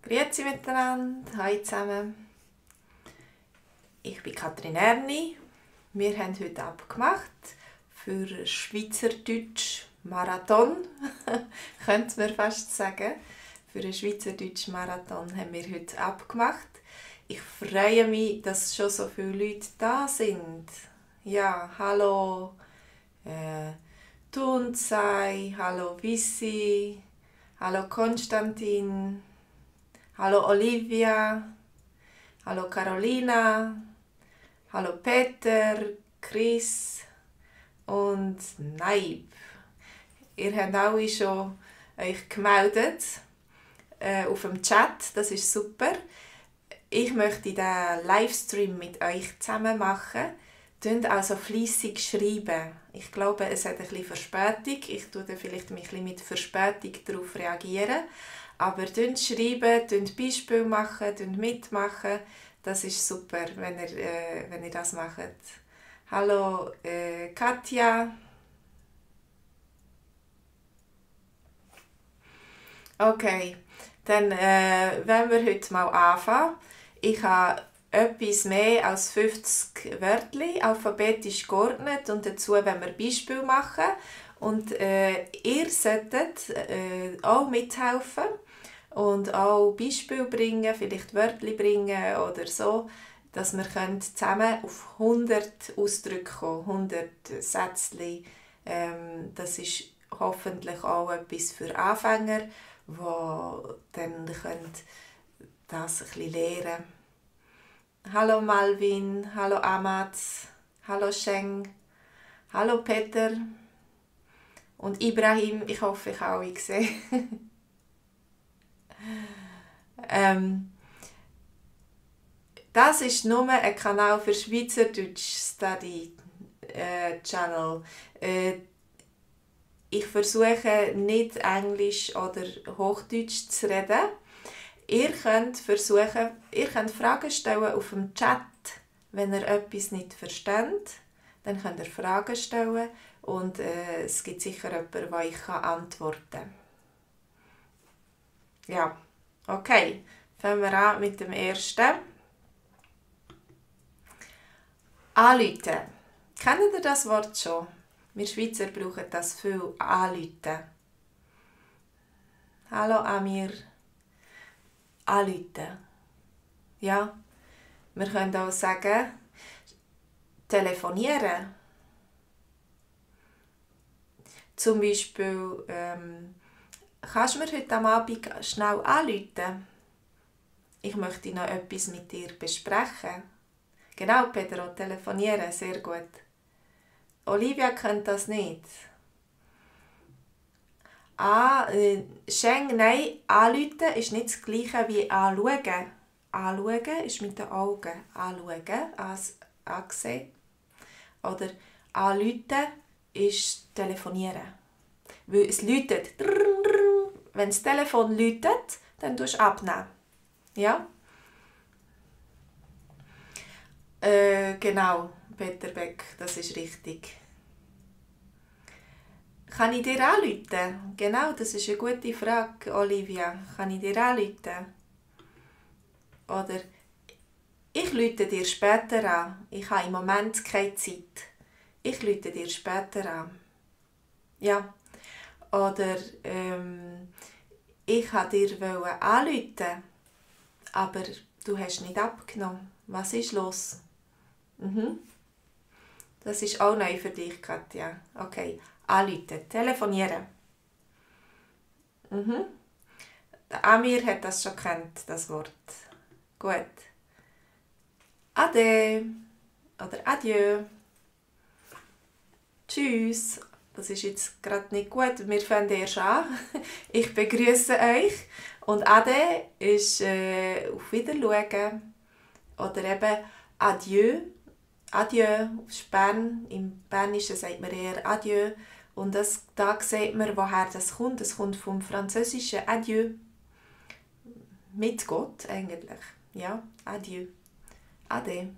Grüezi miteinander, hallo zusammen. Ich bin Kathrin Erni. Wir haben heute abgemacht für Schweizerdeutsch Marathon, könnte man fast sagen. Für einen Schweizerdeutsch Marathon haben wir heute abgemacht. Ich freue mich, dass schon so viele Leute da sind. Ja, hallo Tunzai, hallo Vissi, hallo Konstantin, hallo Olivia, hallo Carolina, hallo Peter, Chris und Naib. Ihr habt alle schon euch gemeldet auf dem Chat, das ist super. Ich möchte diesen Livestream mit euch zusammen machen. Schreibt also fleissig schreiben. Ich glaube, es hat ein bisschen Verspätung. Ich tue vielleicht ein bisschen mit Verspätung darauf reagieren. Aber schreiben, Beispiele machen, mitmachen. Das ist super, wenn ihr das macht. Hallo Katja. Okay, dann wollen wir heute mal anfangen. Ich habe etwas mehr als 50 Wörter alphabetisch geordnet und dazu wollen wir Beispiele machen. Und ihr solltet auch mithelfen und auch Beispiele bringen, vielleicht Wörter bringen oder so, dass wir zusammen auf 100 Ausdrücke kommen, 100 Sätzchen. Das ist hoffentlich auch etwas für Anfänger, die dann das ein bisschen lernen können. Hallo Malvin, hallo Amatz, hallo Sheng, hallo Peter und Ibrahim, ich hoffe, ich habe euch gesehen. Das ist nur ein Kanal für Schweizerdeutsch Study Channel. Ich versuche nicht Englisch oder Hochdeutsch zu reden. Ihr könnt Fragen stellen auf dem Chat, wenn ihr etwas nicht versteht. Dann könnt ihr Fragen stellen und es gibt sicher jemanden, der euch antworten kann. Ja, okay. Fangen wir an mit dem ersten. Anrufen. Kennt ihr das Wort schon? Wir Schweizer brauchen das viel. Anrufen. Hallo Amir. Anrufen. Ja, wir können auch sagen, telefonieren. Zum Beispiel, kannst du mir heute am Abend schnell anrufen? Ich möchte noch etwas mit dir besprechen. Genau, Pedro, telefonieren, sehr gut. Olivia kennt das nicht. Sheng, nein, anrufen ist nicht das gleiche wie anschauen. Anschauen ist mit den Augen. Anschauen, ansehen. Oder anrufen ist telefonieren. Weil es läutet. Wenn das Telefon läutet, dann tust du abnehmen. Ja? Genau, Peter Beck, das ist richtig. Kann ich dir anrufen? Genau, das ist eine gute Frage, Olivia. Kann ich dir anrufen? Oder ich rufe dir später an. Ich habe im Moment keine Zeit. Ich rufe dir später an. Ja. Oder ich wollte dir anrufen, aber du hast nicht abgenommen. Was ist los? Das ist auch neu für dich, Katja. Okay. Anrufen, telefonieren. Der Amir hat das schon kennt, das Wort. Gut. Ade oder Adieu. Tschüss. Das ist jetzt gerade nicht gut. Wir fangen erst an. Ich begrüße euch. Und Ade ist auf Wiedersehen. Oder eben Adieu. Adieu auf Bern. Im Bernischen sagt man eher Adieu. Und da sieht man, woher das kommt. Es kommt vom französischen Adieu. Mit Gott eigentlich. Ja, Adieu. Ade.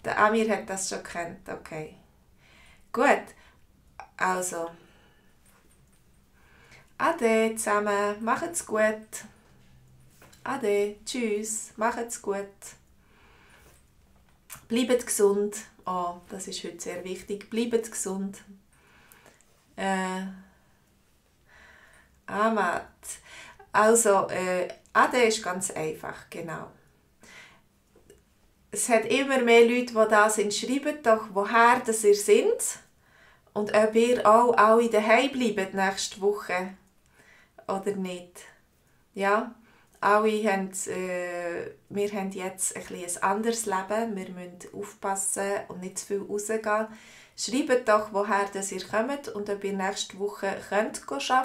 Der Amir hat das schon gekannt. Okay. Gut. Also. Ade zusammen. Macht's gut. Ade, tschüss, macht's gut. Bleibt gesund. Oh, das ist heute sehr wichtig. Bleibt gesund. Amat. Also, Ade ist ganz einfach, genau. Es hat immer mehr Leute, die da sind. Schreibt doch, woher das ihr seid und ob ihr auch alle daheim bleibt nächste Woche oder nicht. Ja, alle haben, wir haben jetzt ein anderes Leben. Wir müssen aufpassen und nicht zu viel rausgehen. Schreibt doch, woher das ihr kommt und ob ihr nächste Woche arbeiten könnt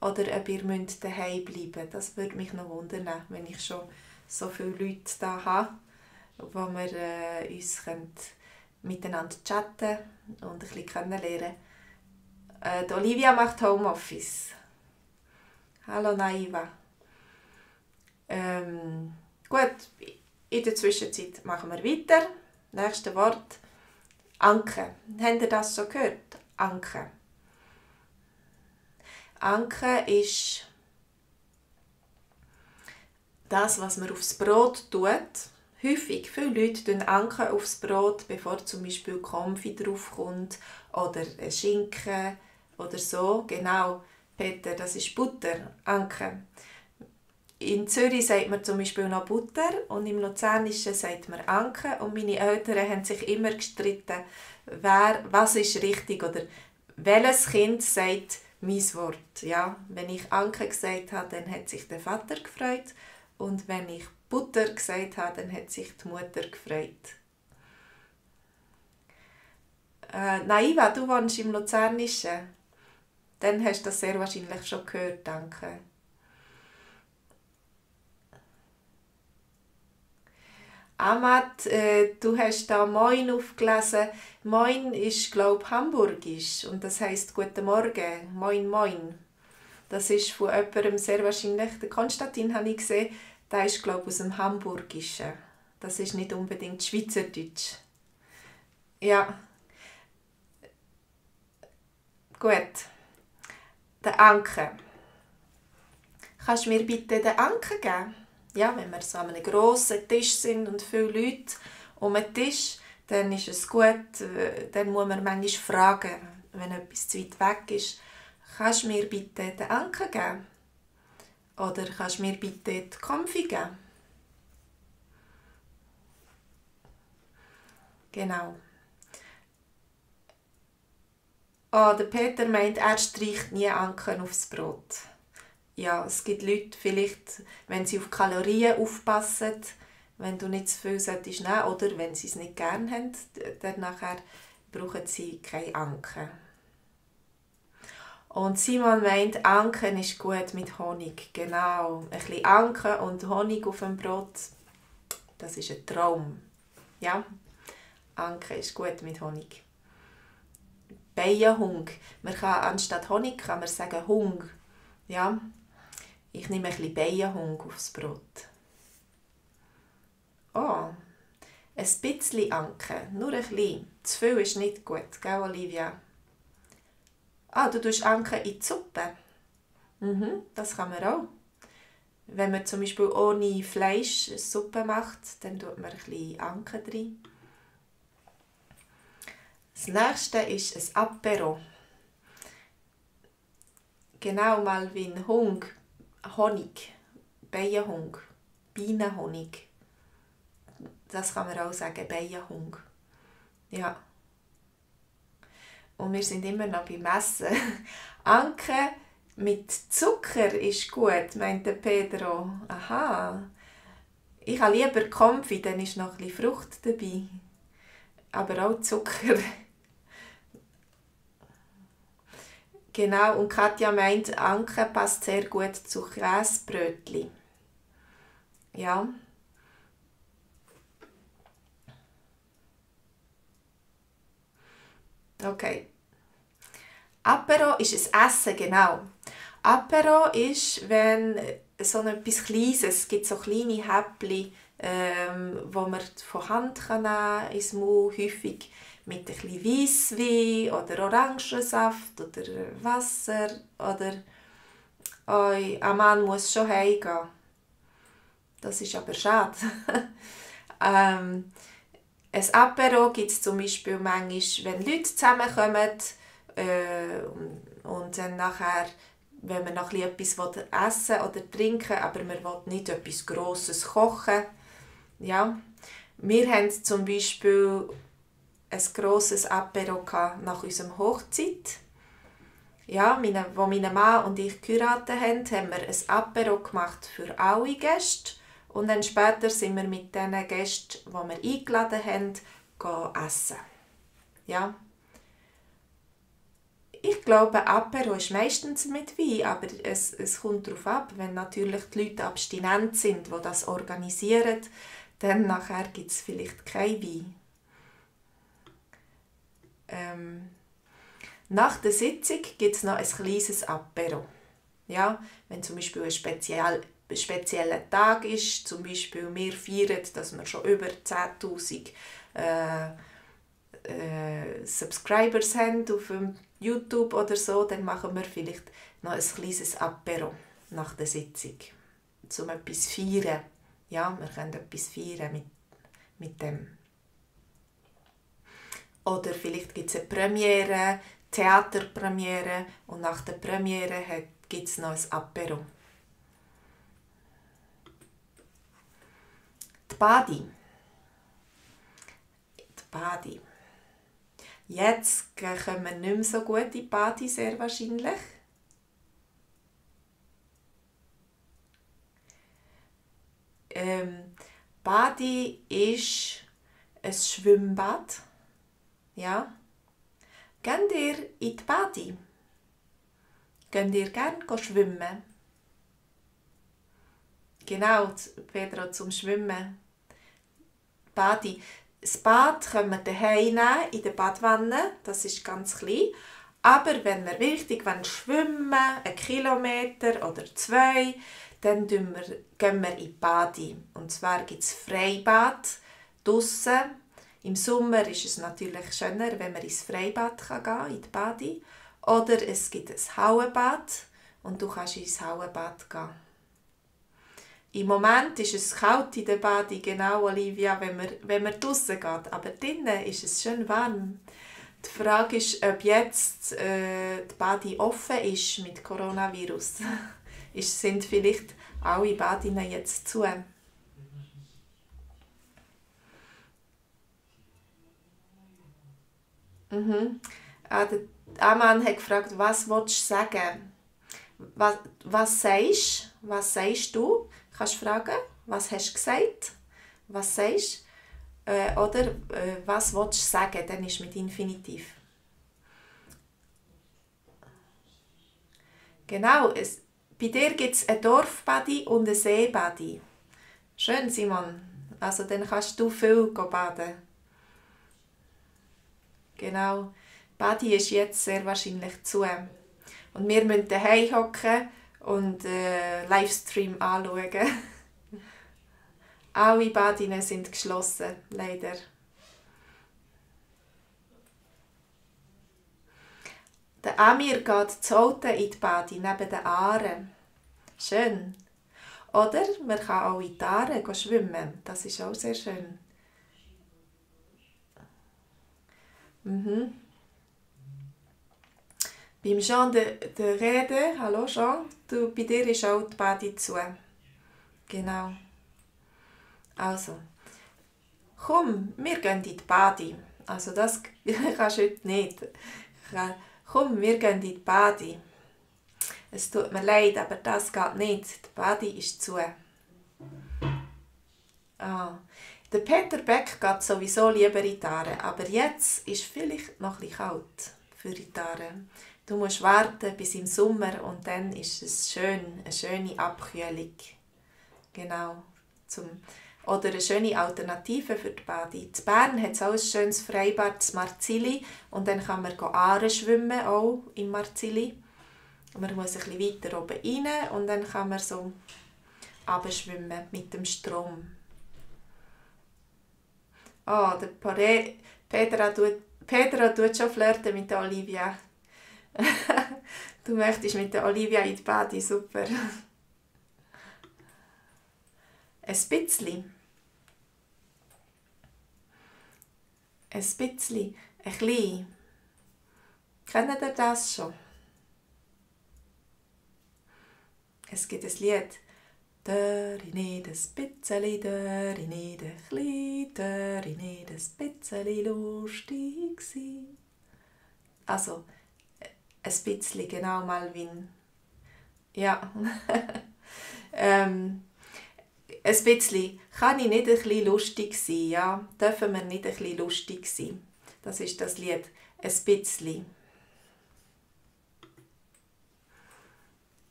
oder ob ihr daheim bleiben müsst. Das würde mich noch wundern, wenn ich schon so viele Leute da habe, wo wir uns miteinander chatten und ein bisschen kennenlernen. Die Olivia macht Homeoffice. Hallo Naiva. Gut, in der Zwischenzeit machen wir weiter. Nächste Wort. Anke. Habt ihr das schon gehört? Anke. Anke ist das, was man aufs Brot tut. Häufig, viele Leute tun Anke aufs Brot, bevor zum Beispiel Konfi draufkommt oder Schinken oder so. Genau, Peter, das ist Butter, Anke. In Zürich sagt man zum Beispiel noch Butter und im Luzernischen sagt man Anke. Und meine Eltern haben sich immer gestritten, was ist richtig oder welches Kind sagt mein Wort. Ja, wenn ich Anke gesagt habe, dann hat sich der Vater gefreut und wenn ich Butter gesagt habe, dann hat sich die Mutter gefreut. Naiva, du wohnst im Luzernischen. Dann hast du das sehr wahrscheinlich schon gehört, danke. Amat, du hast da Moin aufgelesen. Moin ist, glaube ich, hamburgisch und das heisst Guten Morgen. Moin, moin. Das ist von jemandem sehr wahrscheinlich, der Konstantin habe ich gesehen, der ist, glaube ich, aus dem Hamburgischen. Das ist nicht unbedingt Schweizerdeutsch. Ja. Gut. Der Anke. Kannst du mir bitte den Anke geben? Ja, wenn wir so an einem grossen Tisch sind und viele Leute um den Tisch, dann ist es gut, dann muss man manchmal fragen, wenn etwas zu weit weg ist, kannst du mir bitte den Anke geben? Oder kannst du mir bitte die Konfi geben? Genau. Oh, der Peter meint, er streicht nie Anken aufs Brot. Ja, es gibt Leute, vielleicht, wenn sie auf Kalorien aufpassen, wenn du nicht zu viel solltest nehmen, oder wenn sie es nicht gerne haben, dann nachher brauchen sie keine Anken. Und Simon meint, Anken ist gut mit Honig. Genau, ein bisschen Anken und Honig auf dem Brot, das ist ein Traum. Ja, Anken ist gut mit Honig. Bienenhung. Man kann anstatt Honig kann man sagen Hung. Ja. Ich nehme ein bisschen Bienenhung aufs Brot. Oh, ein bisschen Anke, nur ein bisschen. Zu viel ist nicht gut, gell, Olivia? Ah, du tust Anke in die Suppe. Das kann man auch. Wenn man zum Beispiel ohne Fleisch Suppe macht, dann tut man ein bisschen Anke rein. Das nächste ist ein Apero. Genau, mal wie ein Hung. Honig, Bienenhung, Bienenhonig. Das kann man auch sagen, Bienenhung. Ja. Und wir sind immer noch beim Essen. Anke mit Zucker ist gut, meinte Pedro. Aha. Ich habe lieber Konfi, dann ist noch ein bisschen Frucht dabei. Aber auch Zucker. Genau, und Katja meint, Anke passt sehr gut zu Käsebrötchen. Ja. Okay. Apero ist ein Essen, genau. Apero ist, wenn so etwas Kleines, es gibt so kleine Häppchen, wo man von Hand nehmen kann, ins Maul, häufig mit ein bisschen Weisswein oder Orangensaft oder Wasser oder ein Mann muss schon heimgehen. Das ist aber schade. Ein Apéro gibt es zum Beispiel manchmal, wenn Leute zusammenkommen und dann nachher, wenn man noch etwas essen oder trinken will, aber man will nicht etwas Grosses kochen. Ja. Wir haben zum Beispiel ein grosses Apéro nach unserer Hochzeit. Ja, wo mein Mann und ich geheiratet haben wir ein Apéro gemacht für alle Gäste. Und dann später sind wir mit den Gästen, die wir eingeladen haben, essen. Ja. Ich glaube, Apéro ist meistens mit Wein, aber es kommt darauf ab, wenn natürlich die Leute abstinent sind, die das organisieren, dann nachher gibt es vielleicht kein Wein. Nach der Sitzung gibt es noch ein kleines Apéro. Ja, wenn zum Beispiel ein spezieller Tag ist, zum Beispiel wir feiern, dass wir schon über 10'000 Subscribers haben auf YouTube oder so, dann machen wir vielleicht noch ein kleines Apéro nach der Sitzung, um etwas zu feiern. Ja, wir können etwas feiern mit dem. Oder vielleicht gibt es eine Premiere, Theaterpremiere und nach der Premiere gibt es noch ein Apéro. Die Badi. Jetzt kommen wir nicht mehr so gut in die Badi, sehr wahrscheinlich. Badi ist ein Schwimmbad. Ja. Geht ihr in die Badi? Geht ihr gerne schwimmen? Genau, Pedro, zum Schwimmen. Badi. Das Bad können wir daheim nehmen, in der Badwanne, das ist ganz klein. Aber wenn wir richtig schwimmen, 1 Kilometer oder 2, dann gehen wir in die Badi. Und zwar gibt es Freibad draussen. Im Sommer ist es natürlich schöner, wenn man ins Freibad gehen kann, in die Badi. Oder es gibt ein Hallenbad und du kannst ins Hallenbad gehen. Im Moment ist es kalt in der Badi, genau, Olivia, wenn man draussen geht. Aber drinnen ist es schön warm. Die Frage ist, ob jetzt die Badi offen ist mit Coronavirus. Sind vielleicht alle Badinen jetzt zu? Der Aman hat gefragt, was willst du sagen? Was sagst du? Kannst du fragen, was hast du gesagt? Was sagst du? Oder was willst du sagen? Dann ist mit Infinitiv. Genau, bei dir gibt es ein Dorfbadi und ein Seebadi. Schön, Simon. Also dann kannst du viel baden. Genau. Badi ist jetzt sehr wahrscheinlich zu. Und wir müssen daheim hocken und Livestream anschauen. Alle Badinen sind geschlossen, leider. Der Amir geht zu Olten in die Badi, neben den Aaren. Schön. Oder man kann auch in die Aare schwimmen. Das ist auch sehr schön. Beim Jean de Rede, hallo Jean, bei dir ist auch die Badi zu. Genau. Also, komm, wir gehen in die Badi. Also das kannst du heute nicht. Komm, wir gehen in die Badi. Es tut mir leid, aber das geht nicht. Die Badi ist zu. Der Peter Beck geht sowieso lieber in die Aare, aber jetzt ist vielleicht noch ein bisschen kalt für die Aare. Du musst warten bis im Sommer und dann ist es schön, eine schöne Abkühlung. Genau. Oder eine schöne Alternative für die Badi. In Bern hat es auch ein schönes Freibad, das Marzili. Und dann kann man Aare schwimmen, auch im Marzili. Man muss ein bisschen weiter oben rein und dann kann man so runterschwimmen mit dem Strom. Oh, der Pedro tut schon flirten mit der Olivia. Du möchtest mit der Olivia in die Badi, super. Ein bisschen. Ein bisschen. Ein bisschen. Kennt ihr das schon? Es gibt ein Lied. Döri nicht ein bisschen, döri nicht ein bisschen, döri nicht ein bisschen lustig sein. Also, ein bisschen, genau, Malvin. Ja. Ein bisschen. Kann ich nicht ein bisschen lustig sein? Ja? Dürfen wir nicht ein bisschen lustig sein? Das ist das Lied. Ein bisschen.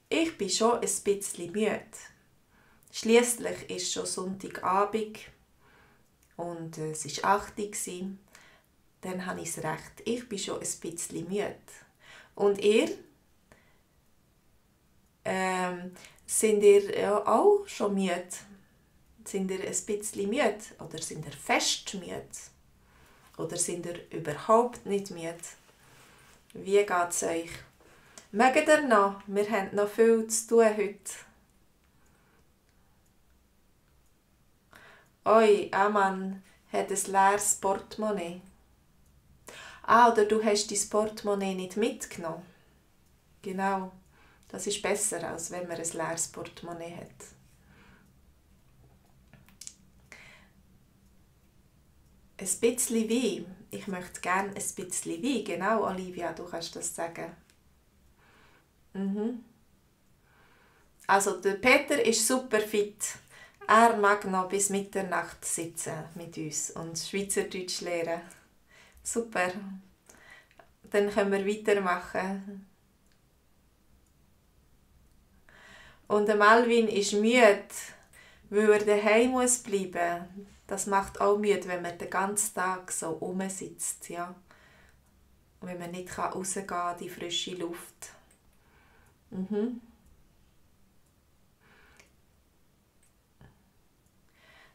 Ich bin schon ein bisschen müde. Schliesslich ist schon Sonntagabend und es war 8 Uhr. Dann habe ich es recht. Ich bin schon ein bisschen müde. Und ihr? Sind ihr ja auch schon müde? Sind ihr ein bisschen müde? Oder sind ihr fest müde? Oder sind ihr überhaupt nicht müde? Wie geht es euch? Mögt ihr noch? Wir haben noch viel zu tun heute. Oi, Mann hat ein leeres Portemonnaie. Oder du hast dein Portemonnaie nicht mitgenommen. Genau, das ist besser, als wenn man ein leeres Portemonnaie hat. Ein bisschen Wein. Ich möchte gerne ein bisschen Wein. Genau, Olivia, du kannst das sagen. Also, der Peter ist super fit. Er mag noch bis Mitternacht sitzen mit uns und Schweizerdeutsch lernen. Super. Dann können wir weitermachen. Und der Malvin ist müde, weil er daheim muss bleiben. Das macht auch müde, wenn man den ganzen Tag so rumsitzt. Ja? Wenn man nicht rausgehen kann, die frische Luft.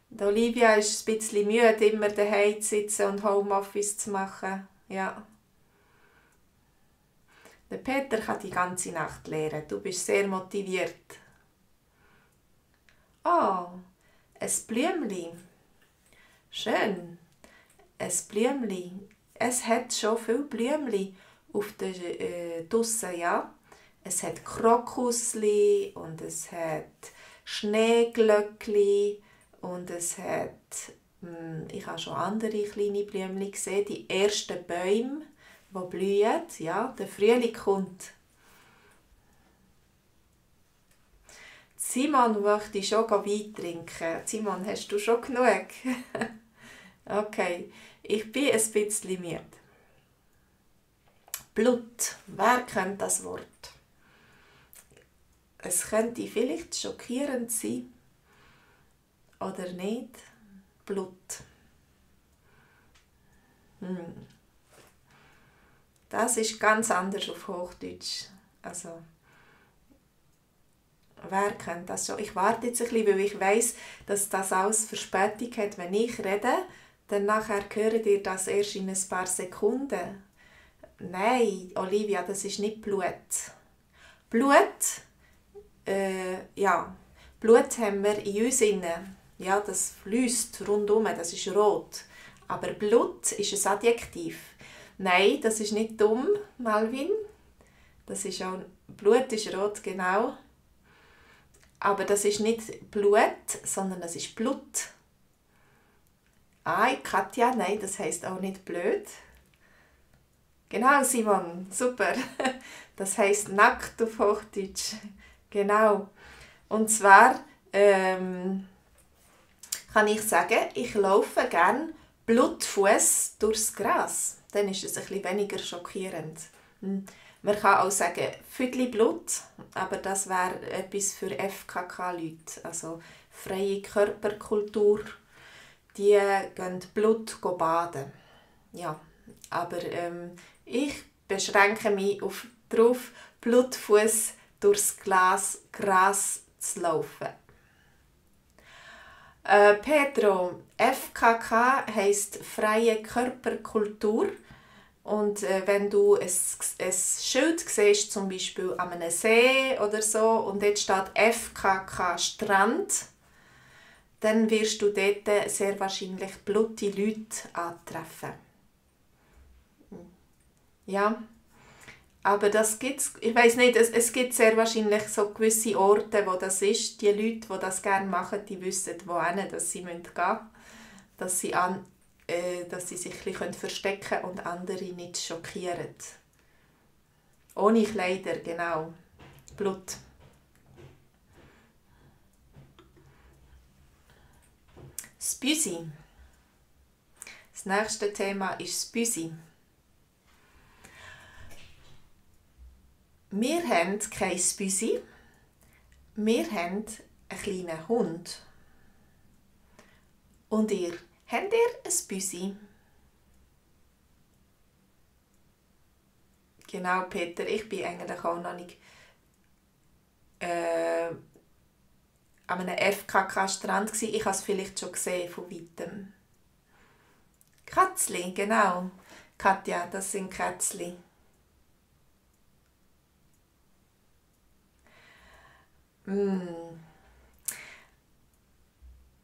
Die Olivia ist ein bisschen müde, immer daheim zu sitzen und Homeoffice zu machen. Ja. Der Peter kann die ganze Nacht lernen. Du bist sehr motiviert. Oh, ein Blümli. Schön. Ein Blümli. Es hat schon viele Blümli auf der draussen, ja. Es hat Krokusli und es hat Schneeglöckli und es hat, ich habe schon andere kleine Blümchen gesehen, die ersten Bäume, die blühen, ja, der Frühling kommt. Simon möchte schon Wein trinken. Simon, hast du schon genug? Okay, ich bin ein bisschen müde. Blut, wer kennt das Wort? Es könnte vielleicht schockierend sein. Oder nicht? Blut. Das ist ganz anders auf Hochdeutsch. Also, wer kennt das schon? Ich warte jetzt ein bisschen, weil ich weiss, dass das alles Verspätung hat, wenn ich rede. Dann nachher hört ihr das erst in ein paar Sekunden. Nein, Olivia, das ist nicht Blut. Blut, ja, Blut haben wir in uns innen. Ja, das fließt rundum, das ist rot. Aber Blut ist ein Adjektiv. Nein, das ist nicht dumm, Malvin. Das ist auch, Blut ist rot, genau. Aber das ist nicht Blut, sondern das ist Blut. Katja, nein, das heisst auch nicht blöd. Genau, Simon, super. Das heisst nackt auf Hochdeutsch. Genau. Und zwar kann ich sagen, ich laufe gerne blutfuß durchs Gras. Dann ist es ein bisschen weniger schockierend. Man kann auch sagen Füdli Blut, aber das wäre etwas für FKK-Leute, also freie Körperkultur. Die gehen Blut baden. Ja, aber ich beschränke mich darauf, blutfuß durchs Gras zu laufen. Pedro, FKK heisst freie Körperkultur. Und wenn du ein Schild siehst, zum Beispiel an einem See oder so, und dort steht FKK Strand, dann wirst du dort sehr wahrscheinlich blutige Leute antreffen. Ja, aber das gibt's, ich weiss nicht, es gibt sehr wahrscheinlich so gewisse Orte, wo das ist. Die Leute, die das gerne machen, die wissen, wohin dass sie gehen müssen, dass sie sich ein bisschen verstecken können und andere nicht schockieren. Ohne Kleider, genau. Blut. Das Büsi. Das nächste Thema ist das Büsi. Wir haben kein Büsi. Wir haben einen kleinen Hund. Und ihr? Habt ihr ein Büsi? Genau, Peter, ich bin eigentlich auch noch nicht an einem FKK-Strand gsi. Ich habe es vielleicht schon gesehen von weitem. Kätzli, genau. Katja, das sind Kätzli.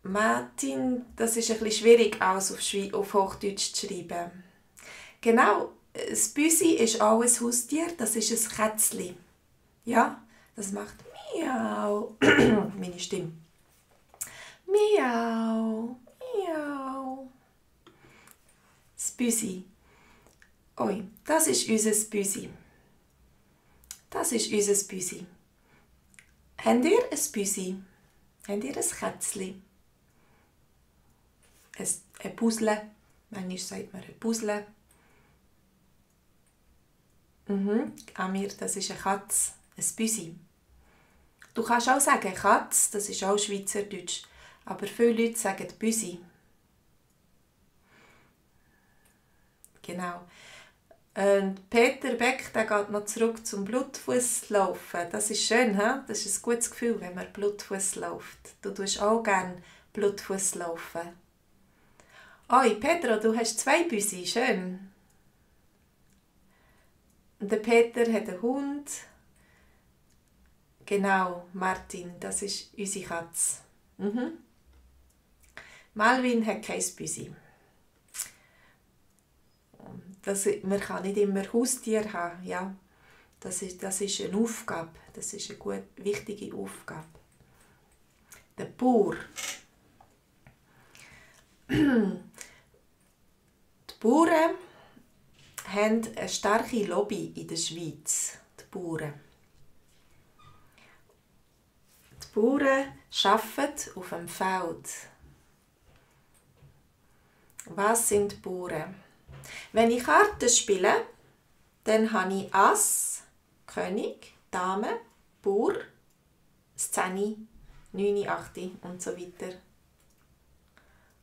Martin, das ist ein bisschen schwierig, alles auf Hochdeutsch zu schreiben. Genau, das Büsi ist auch ein Haustier, das ist ein Kätzli. Ja, das macht Miau. Meine Stimme. Miau, miau. Das Büsi. Oi, das ist unser Büsi. Das ist unser Büsi. Habt ihr ein Büsi? Habt ihr ein Kätzli? Ein Puzzle. Manchmal sagt man ein Puzzle. Amir, das ist eine Katze. Ein Büsi. Du kannst auch sagen Katz, das ist auch Schweizerdeutsch. Aber viele Leute sagen Büsi. Genau. Peter Beck, der geht noch zurück zum Blutfußlaufen. Das ist schön, he? Das ist ein gutes Gefühl, wenn man Blutfuß läuft. Du tust auch gerne Blutfuß laufen. Oi, Pedro, du hast 2 Büsi, schön. Und der Peter hat einen Hund. Genau, Martin, das ist unsere Katze. Malvin hat kein Büsi. Man kann nicht immer Haustier haben, ja. Das ist eine Aufgabe. Das ist eine wichtige Aufgabe. Der Bauer. Die Bauern haben eine starke Lobby in der Schweiz. Die Bauern. Die Bauern arbeiten auf dem Feld. Was sind Bauern? Wenn ich Karten spiele, dann habe ich Ass, König, Dame, Bauer, Szene, 9, 8 und so weiter.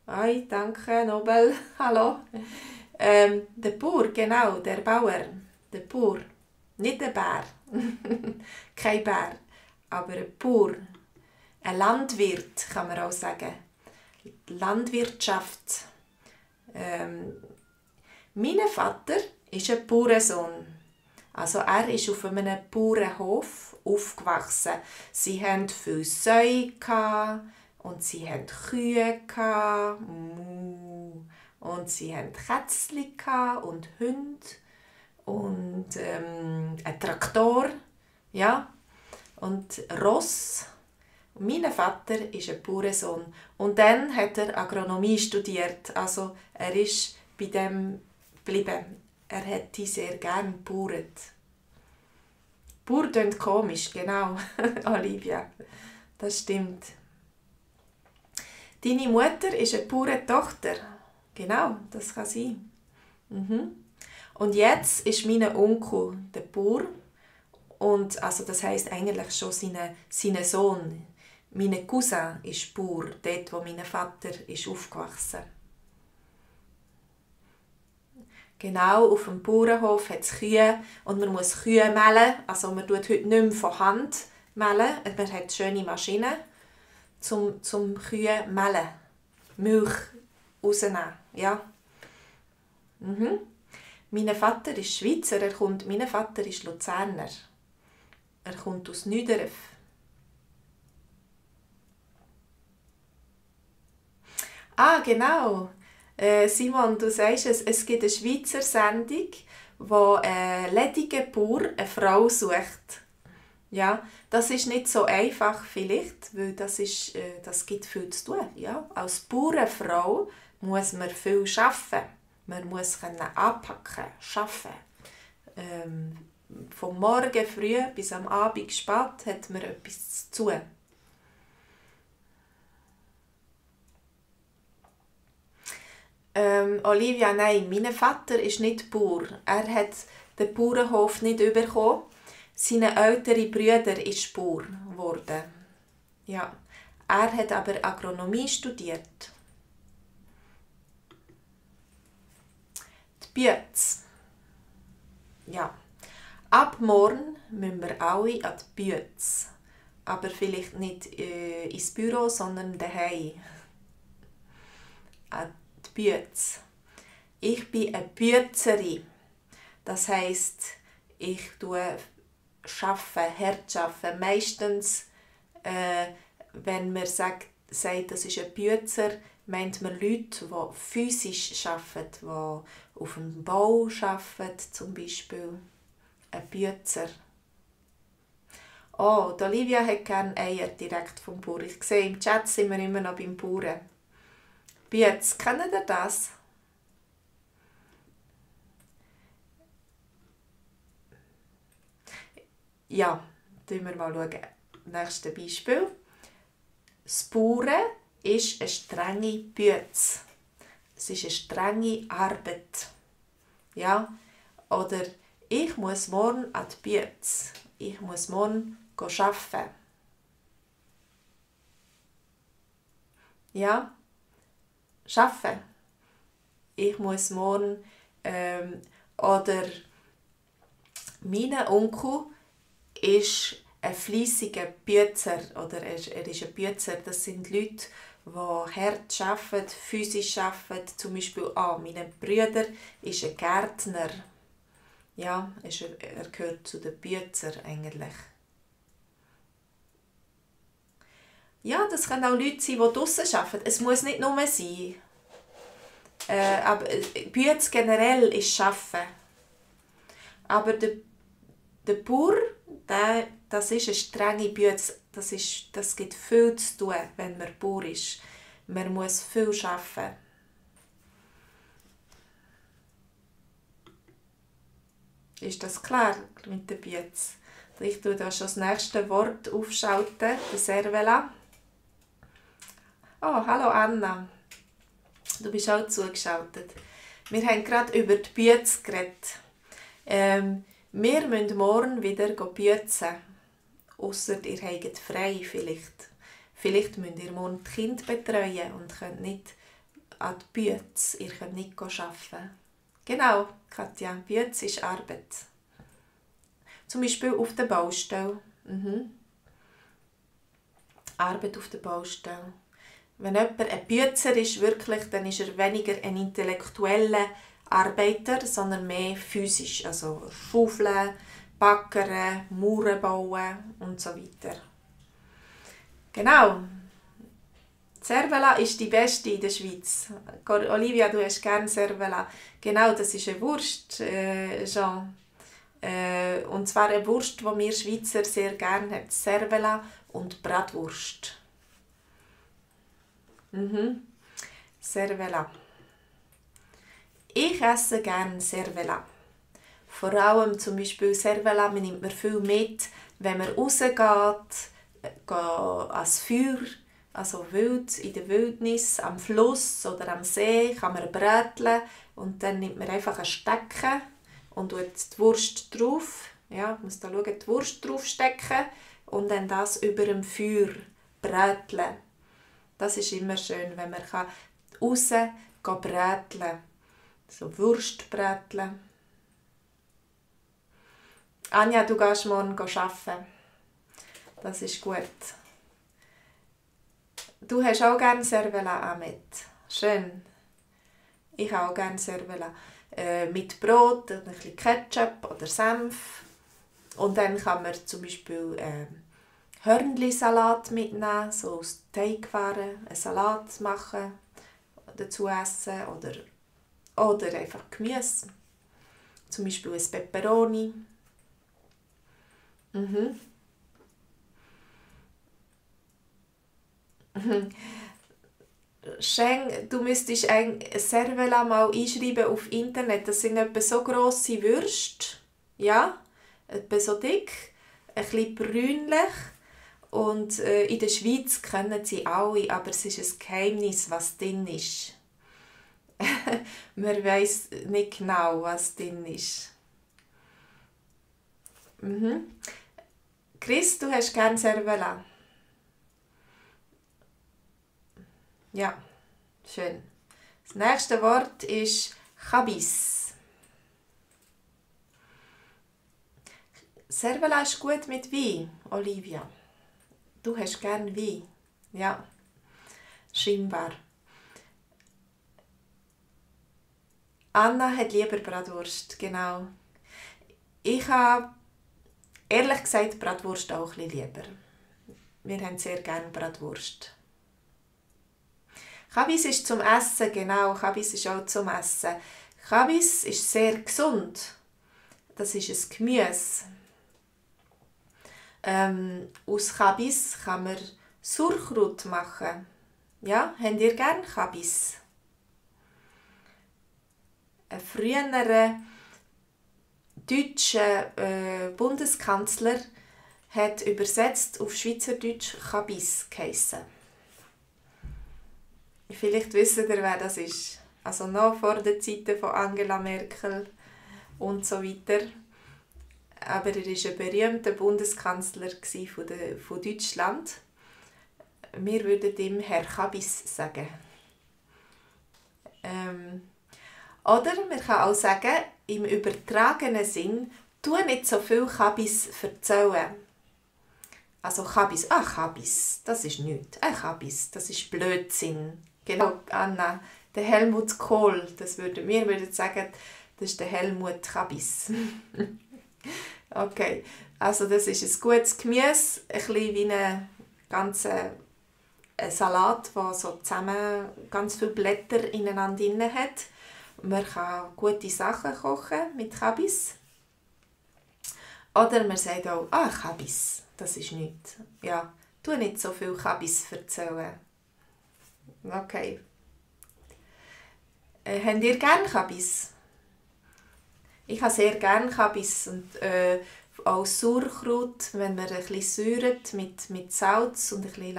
Hi, danke, Nobel, hallo. Der Bauer, genau, der Bauer, der Bauer, nicht der Bär, kein Bär, aber ein Bauer, ein Landwirt, kann man auch sagen. Landwirtschaft. Mein Vater ist ein Bauernsohn. Also er ist auf einem Bauernhof aufgewachsen. Sie hatten viele Säue und sie hatten Kühe und sie hatten Kätzchen und Hunde und einen Traktor, ja, und Ross. Mein Vater ist ein Bauernsohn. Und dann hat er Agronomie studiert. Also er ist bei dem geblieben. Er hätte sehr gerne gebauert. Bauer klingt komisch, genau, Olivia. Das stimmt. Deine Mutter ist eine Bauerntochter. Genau, das kann sein. Und jetzt ist mein Onkel der Bauer. Und also das heisst eigentlich schon sein Sohn. Mein Cousin ist Bauer, dort wo mein Vater ist aufgewachsen. Genau, auf dem Bauernhof hat es Kühe und man muss Kühe mehlen. Also man tut heute nicht mehr von Hand mehlen. Man hat schöne Maschinen zum Kühe mehlen. Milch rausnehmen. Ja. Mein Vater ist Schweizer, mein Vater ist Luzerner. Er kommt aus Niederöf. Ah, genau. Simon, du sagst es gibt eine Schweizer Sendung, wo ein lediger Bauer eine Frau sucht. Ja, das ist nicht so einfach vielleicht, weil das gibt viel zu tun. Ja? Als Bauernfrau muss man viel arbeiten. Man muss anpacken, arbeiten. Ähm, vom Morgen früh bis am Abend spät hat man etwas zu tun. Olivia, nein, mein Vater ist nicht Bauer. Er hat den Bauernhof nicht bekommen. Seine ältere Brüder ist Bauer geworden. Ja. Er hat aber Agronomie studiert. Die Bütz. Ja. Ab morgen müssen wir alle an die Bütz. Aber vielleicht nicht ins Büro, sondern daheim. An die Bütz. Ich bin eine Bützerin. Das heisst, ich arbeite. Meistens, wenn man sagt, das ist ein Bützer, meint man Leute, die physisch arbeiten, die auf dem Bau arbeiten, zum Beispiel. Ein Bützer. Oh, die Olivia hat gerne Eier direkt vom Bauer. Ich sehe, im Chat sind wir immer noch beim Bauern. Bütz, kennt ihr das? Ja, schauen wir mal. Nächstes Beispiel. Das Bauern ist eine strenge Bütz. Es ist eine strenge Arbeit. Ja? Oder ich muss morgen an die Bütz. Ich muss morgen arbeiten. Ja? Arbeiten. Ich muss morgen oder mein Onkel ist ein fleissiger Bützer oder er ist ein Bützer. Das sind Leute, die hart arbeiten, physisch arbeiten. Zum Beispiel mein Bruder ist ein Gärtner. Ja, er gehört zu den Bützer eigentlich. Ja, das können auch Leute sein, die draussen arbeiten. Es muss nicht nur sein. Aber Bütz generell ist Arbeiten. Aber der Bauer, das ist eine strenge Bütz. Das gibt viel zu tun, wenn man Bauer ist. Man muss viel arbeiten. Ist das klar mit der Bütz? Ich tue da schon das nächste Wort aufschalten, der Servela. Oh, hallo Anna. Du bist auch zugeschaltet. Wir haben gerade über die Bütz geredet. Wir müssen morgen wieder bützen. Ausser ihr habt frei vielleicht. Vielleicht müsst ihr morgen die Kinder betreuen und könnt nicht an die Bütz. Ihr könnt nicht arbeiten. Genau, Katja, Bütz ist Arbeit. Zum Beispiel auf der Baustelle. Arbeit auf der Baustelle. Wenn jemand ein Bützer ist, wirklich, dann ist er weniger ein intellektueller Arbeiter, sondern mehr physisch. Also schaufeln, backern, Mauern bauen und so weiter. Genau. Cervela ist die beste in der Schweiz. Olivia, du hast gerne Cervela. Genau, das ist eine Wurst, Jean. Und zwar eine Wurst, die wir Schweizer sehr gerne haben. Cervela und Bratwurst. Cervela. Ich esse gerne Cervela. Vor allem zum Beispiel Cervela nimmt man viel mit, wenn man rausgeht, ans Feuer, also wild, in der Wildnis, am Fluss oder am See, kann man bräteln und dann nimmt man einfach ein Stecken und tut die Wurst drauf. Ja, man muss da schauen, die Wurst draufstecken und dann das über dem Feuer bräteln. Das ist immer schön, wenn man raus bräteln kann. So Wurst bräteln. Anja, du gehst morgen arbeiten. Das ist gut. Du hast auch gerne Cervela, Ahmed. Schön. Ich auch gerne Cervela. Mit Brot, ein bisschen Ketchup oder Senf. Und dann kann man zum Beispiel Hörnli-Salat mitnehmen, so aus Teigwaren, einen Salat machen. dazu essen oder einfach Gemüse. Zum Beispiel ein Peperoni. Mhm. Schenk, du müsstest ein Cervela mal einschreiben auf Internet. Das sind etwa so grosse Würste. Ja, etwa so dick, ein bisschen brünlich. Und in der Schweiz kennen sie alle, aber es ist ein Geheimnis, was drin ist. Man weiss nicht genau, was drin ist. Mhm. Chris, du hast gerne Cervela? Ja, schön. Das nächste Wort ist Chabis. Cervela ist gut mit Wein, Olivia. Du hast gerne Wein. Ja, scheinbar. Anna hat lieber Bratwurst, genau. Ich habe ehrlich gesagt Bratwurst auch ein bisschen lieber. Wir haben sehr gerne Bratwurst. Chabis ist zum Essen, genau. Chabis ist auch zum Essen. Chabis ist sehr gesund. Das ist ein Gemüse. Aus Chabis kann man Sauerkraut machen. Ja, habt ihr gerne Chabis? Ein früherer deutscher Bundeskanzler hat übersetzt auf Schweizerdeutsch Chabis geheissen. Vielleicht wisst ihr, wer das ist. Also noch vor den Zeiten von Angela Merkel und so weiter. Aber er war ein berühmter Bundeskanzler von Deutschland. Wir würden ihm Herr Chabis sagen. Oder man kann auch sagen, im übertragenen Sinn, tu nicht so viel Chabis erzählen. Also Chabis, Chabis, das ist nichts. Chabis, das ist Blödsinn. Genau, Anna, der Helmut Kohl, wir würden sagen, das ist der Helmut Chabis. Okay, also das ist ein gutes Gemüse, ein bisschen wie ein ganzer Salat, der so zusammen ganz viele Blätter ineinander drin hat. Man kann gute Sachen kochen mit Chabis. Oder man sagt auch, Chabis, das ist nichts. Ja, tu nicht so viel Chabis erzählen. Okay. Habt ihr gerne Chabis? Ich habe sehr gerne Chabis und auch Sauerkraut, wenn man ein bisschen säuert mit Salz und ein bisschen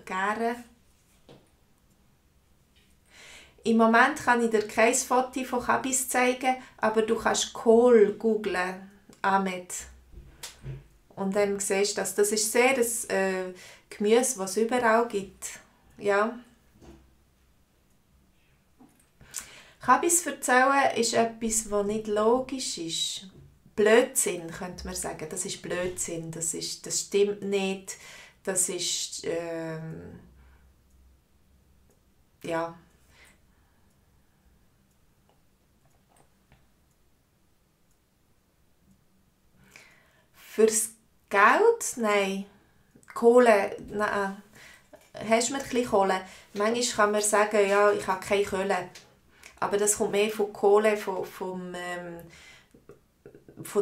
gären. Im Moment kann ich dir kein Foto von Chabis zeigen, aber du kannst Kohl googlen, Ahmed. Und dann siehst du das. Das ist sehr ein Gemüse, das es überall gibt. Ja. Chabis erzählen ist etwas, das nicht logisch ist. Blödsinn, könnte man sagen. Das ist Blödsinn. Das stimmt nicht. Das ist... ja. Fürs Geld? Nein. Kohle? Nein. Hast du mir ein bisschen Kohle? Manchmal kann man sagen, ja, ich habe keine Kohle. Aber das kommt mehr von Kohle, von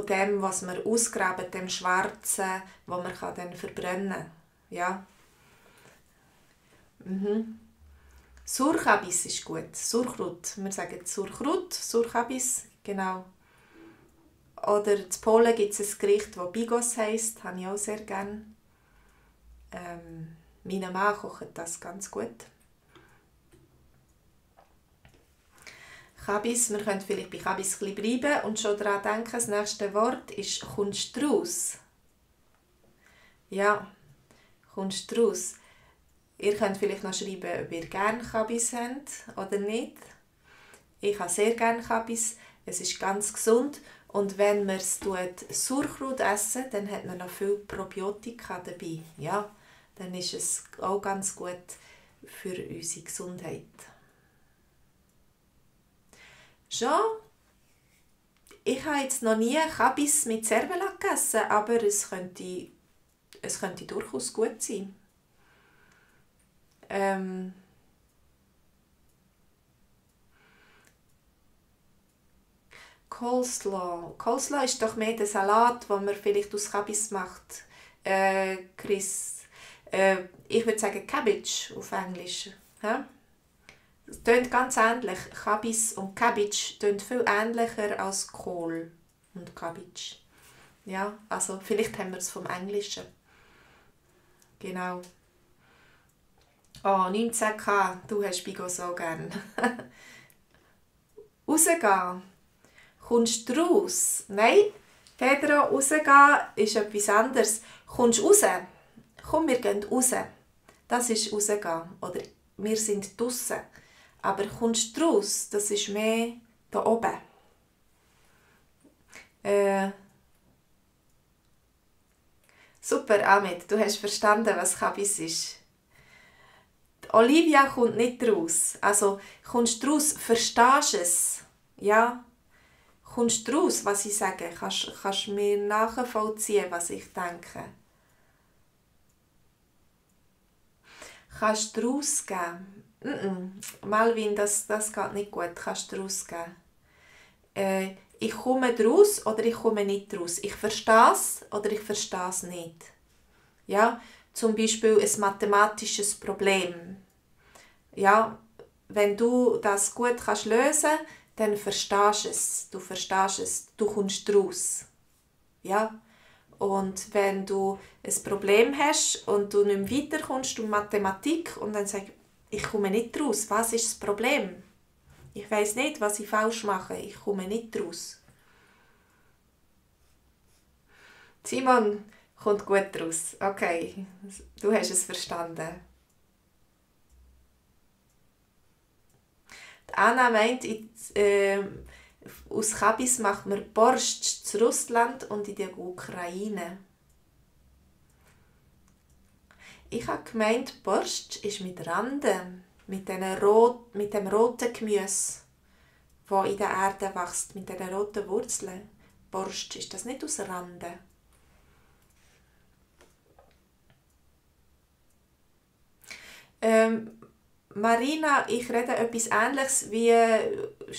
dem, was man ausgraben, dem Schwarzen, was man dann verbrennen kann. Ja. Mhm. Surchabis ist gut. Sauerkraut. Wir sagen Sauerkraut, Surchabis, genau. Oder in Polen gibt es ein Gericht, das Bigos heisst. Das habe ich auch sehr gerne. Meine Mann kocht das ganz gut. Chabis, wir können vielleicht bei Chabis ein bisschen bleiben und schon daran denken, das nächste Wort ist «kommst raus». Ja, «kommst raus». Ihr könnt vielleicht noch schreiben, ob ihr gerne Chabis habt oder nicht. Ich habe sehr gerne Chabis. Es ist ganz gesund. Und wenn man es Sauerkraut essen, dann hat man noch viel Probiotika dabei. Ja, dann ist es auch ganz gut für unsere Gesundheit. Schon, ich habe jetzt noch nie Chabis mit Cervela gegessen, aber es könnte durchaus gut sein. Coleslaw. Coleslaw ist doch mehr der Salat, den man vielleicht aus Kabis macht. Chris. Ich würde sagen Cabbage auf Englisch. Ja? Das tönt ganz ähnlich. Kabis und Cabbage tönt viel ähnlicher als Kohl und Cabbage. Ja, also vielleicht haben wir es vom Englischen. Genau. Oh, 19K, du hast Bigo so gern. Rausgehen. Kommst du raus? Nein, Pedro, rausgehen ist etwas anderes. Kommst du raus? Komm, wir gehen raus. Das ist rausgehen. Oder wir sind draussen. Aber kommst du raus? Das ist mehr da oben. Super, Ahmed, du hast verstanden, was Kabis ist. Olivia kommt nicht raus. Also, kommst du raus, verstehst du es? Ja? Kommst du raus, was ich sage? Kannst du mir nachvollziehen, was ich denke? Kannst du rausgeben? Malvin, das geht nicht gut. Kannst du rausgeben? Ich komme raus oder ich komme nicht raus. Ich verstehe es oder ich verstehe es nicht. Ja? Zum Beispiel ein mathematisches Problem. Ja, wenn du das gut kannst lösen, dann verstehst du es. Du verstehst es. Du kommst raus. Ja? Und wenn du ein Problem hast und du nicht mehr weiterkommst in Mathematik und dann sagst, ich komme nicht raus, was ist das Problem? Ich weiss nicht, was ich falsch mache. Ich komme nicht raus. Simon kommt gut raus. Okay, du hast es verstanden. Die Anna meint, aus Kabis macht man Borscht zu Russland und in der Ukraine. Ich habe gemeint, Borscht ist mit Randen, mit dem roten Gemüse, das in der Erde wächst, mit den roten Wurzeln. Borscht, ist das nicht aus Randen? Marina, ich rede etwas Ähnliches wie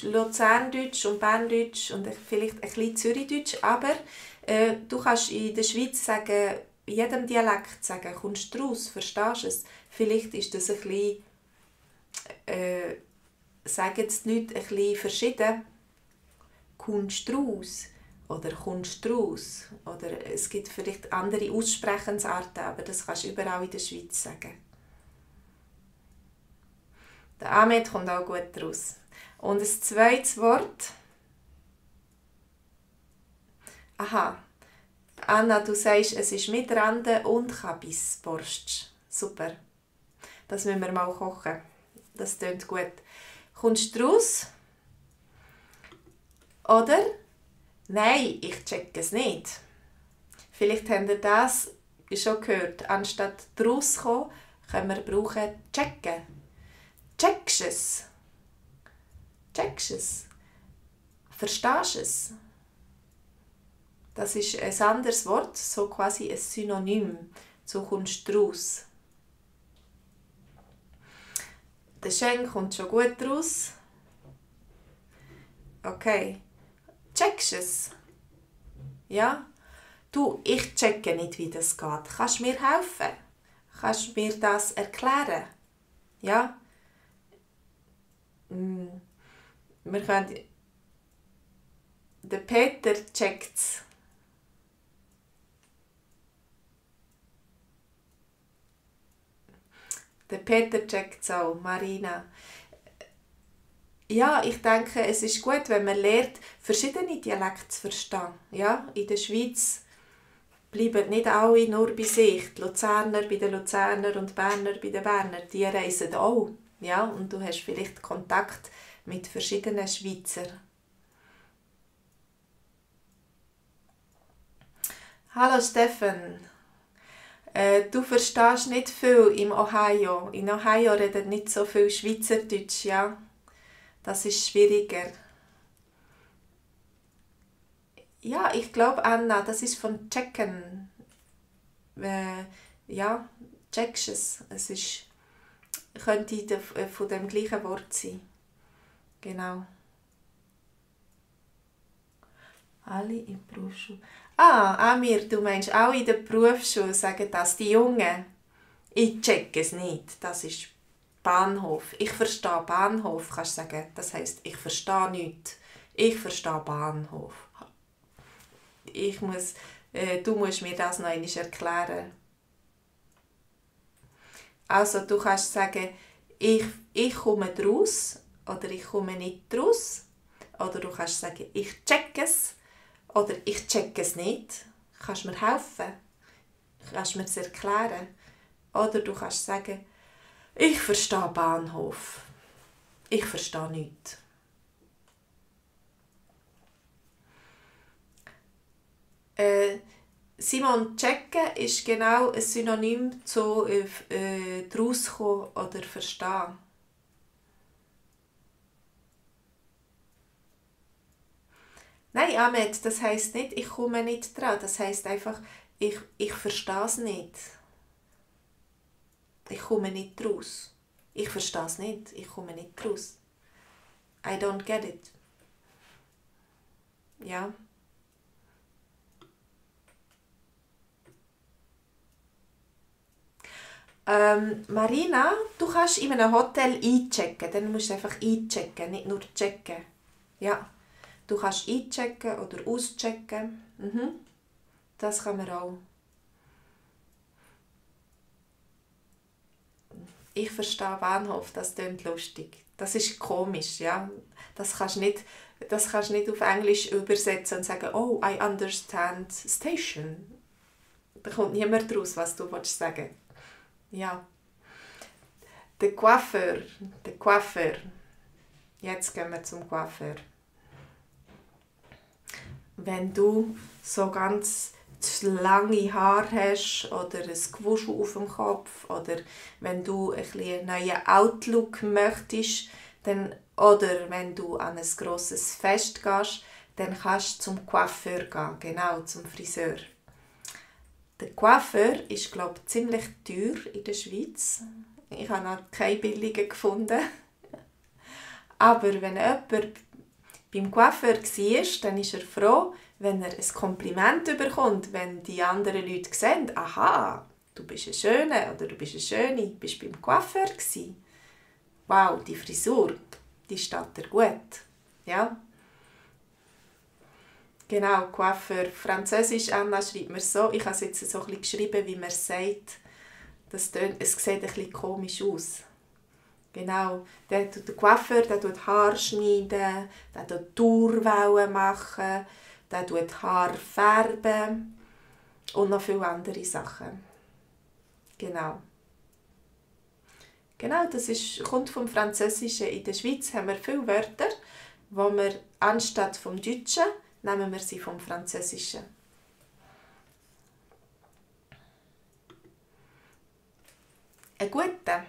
Luzerndeutsch und Berndeutsch und vielleicht ein bisschen Zürichdeutsch, aber du kannst in der Schweiz sagen, in jedem Dialekt sagen, kommst du raus, verstehst du es? Vielleicht ist das ein bisschen, sagen die Leute ein bisschen verschieden. Kommst du raus? Oder kommst du raus? Oder es gibt vielleicht andere Aussprechensarten, aber das kannst du überall in der Schweiz sagen. Der Ahmed kommt auch gut raus. Und ein zweites Wort. Aha. Anna, du sagst, es ist mit Randen und Kabis Borscht. Super. Das müssen wir mal kochen. Das klingt gut. Kommst du raus? Oder? Nein, ich check es nicht. Vielleicht habt ihr das schon gehört. Anstatt draus kommen, können wir brauchen checken. Checkst du es? Checkst du es? Verstehst du es? Das ist ein anderes Wort, so quasi ein Synonym. So kommst du raus. Der Schenk kommt schon gut raus. Okay. Checkst du es? Ja? Du, ich checke nicht, wie das geht. Kannst du mir helfen? Kannst du mir das erklären? Ja? Wir können... Der Peter checkt es. Der Peter checkt es auch. Marina. Ja, ich denke, es ist gut, wenn man lernt, verschiedene Dialekte zu verstehen. Ja? In der Schweiz bleiben nicht alle nur bei sich. Die Luzerner bei den Luzerner und die Berner bei den Berner. Die reisen auch. Ja? Und du hast vielleicht Kontakt mit verschiedenen Schweizer. Hallo Steffen. Du verstehst nicht viel im Ohio. In Ohio reden nicht so viel Schweizerdeutsch, ja? Das ist schwieriger. Ja, ich glaube, Anna, das ist von checken. Ja, checkst es. Es ist, könnte von dem gleichen Wort sein. Genau. Alle in der Berufsschule. Ah, Amir, du meinst auch in der Berufsschule sagen das die Jungen? Ich check es nicht. Das ist Bahnhof. Ich verstehe Bahnhof, kannst du sagen. Das heisst, ich verstehe nichts. Ich verstehe Bahnhof. Du musst mir das noch einmal erklären. Also du kannst sagen, ich komme draus oder ich komme nicht draus. Oder du kannst sagen, ich check es oder ich check es nicht. Kannst du mir helfen? Kannst du mir das erklären? Oder du kannst sagen, ich verstehe Bahnhof. Ich verstehe nichts. Simon, checken ist genau ein Synonym zu draus kommen oder verstehen. Nein, Ahmed, das heisst nicht, ich komme nicht dran. Das heisst einfach, ich verstehe es nicht. Ich komme nicht draus. Ich verstehe es nicht. Ich komme nicht draus. I don't get it. Ja. Marina, du kannst in einem Hotel einchecken. Dann musst du einfach einchecken, nicht nur checken. Ja. Du kannst einchecken oder auschecken. Das kann man auch. Ich verstehe Bahnhof, das klingt lustig. Das ist komisch, ja. Das kannst du nicht auf Englisch übersetzen und sagen, oh, I understand station. Da kommt niemand raus, was du sagen willst. Ja. Der Coiffeur. Jetzt gehen wir zum Coiffeur. Wenn du so ganz lange Haare hast oder ein Gewuschel auf dem Kopf oder wenn du einen neuen Outlook möchtest, oder wenn du an ein grosses Fest gehst, dann kannst du zum Coiffeur gehen, genau, zum Friseur. Der Coiffeur ist, glaube ich, ziemlich teuer in der Schweiz. Ich habe noch keine billigen gefunden. Aber wenn jemand beim Coiffeur war, dann ist er froh, wenn er ein Kompliment bekommt, wenn die anderen Leute sehen, aha, du bist ein Schöner oder du bist eine Schöne, bist beim Coiffeur gewesen. Wow, die Frisur, die steht dir gut. Ja? Genau, Coiffeur. Französisch, Anna, schreibt mir so. Ich habe es jetzt so ein bisschen geschrieben, wie man es sagt. Es sieht ein bisschen komisch aus. Genau, der Coiffeur, der tut Haar schneiden, der tut Dauerwellen machen, der tut Haar färben und noch viele andere Sachen. Genau. Genau, kommt vom Französischen. In der Schweiz haben wir viele Wörter, wo wir anstatt vom Deutschen nehmen wir sie vom Französischen. Ein guter.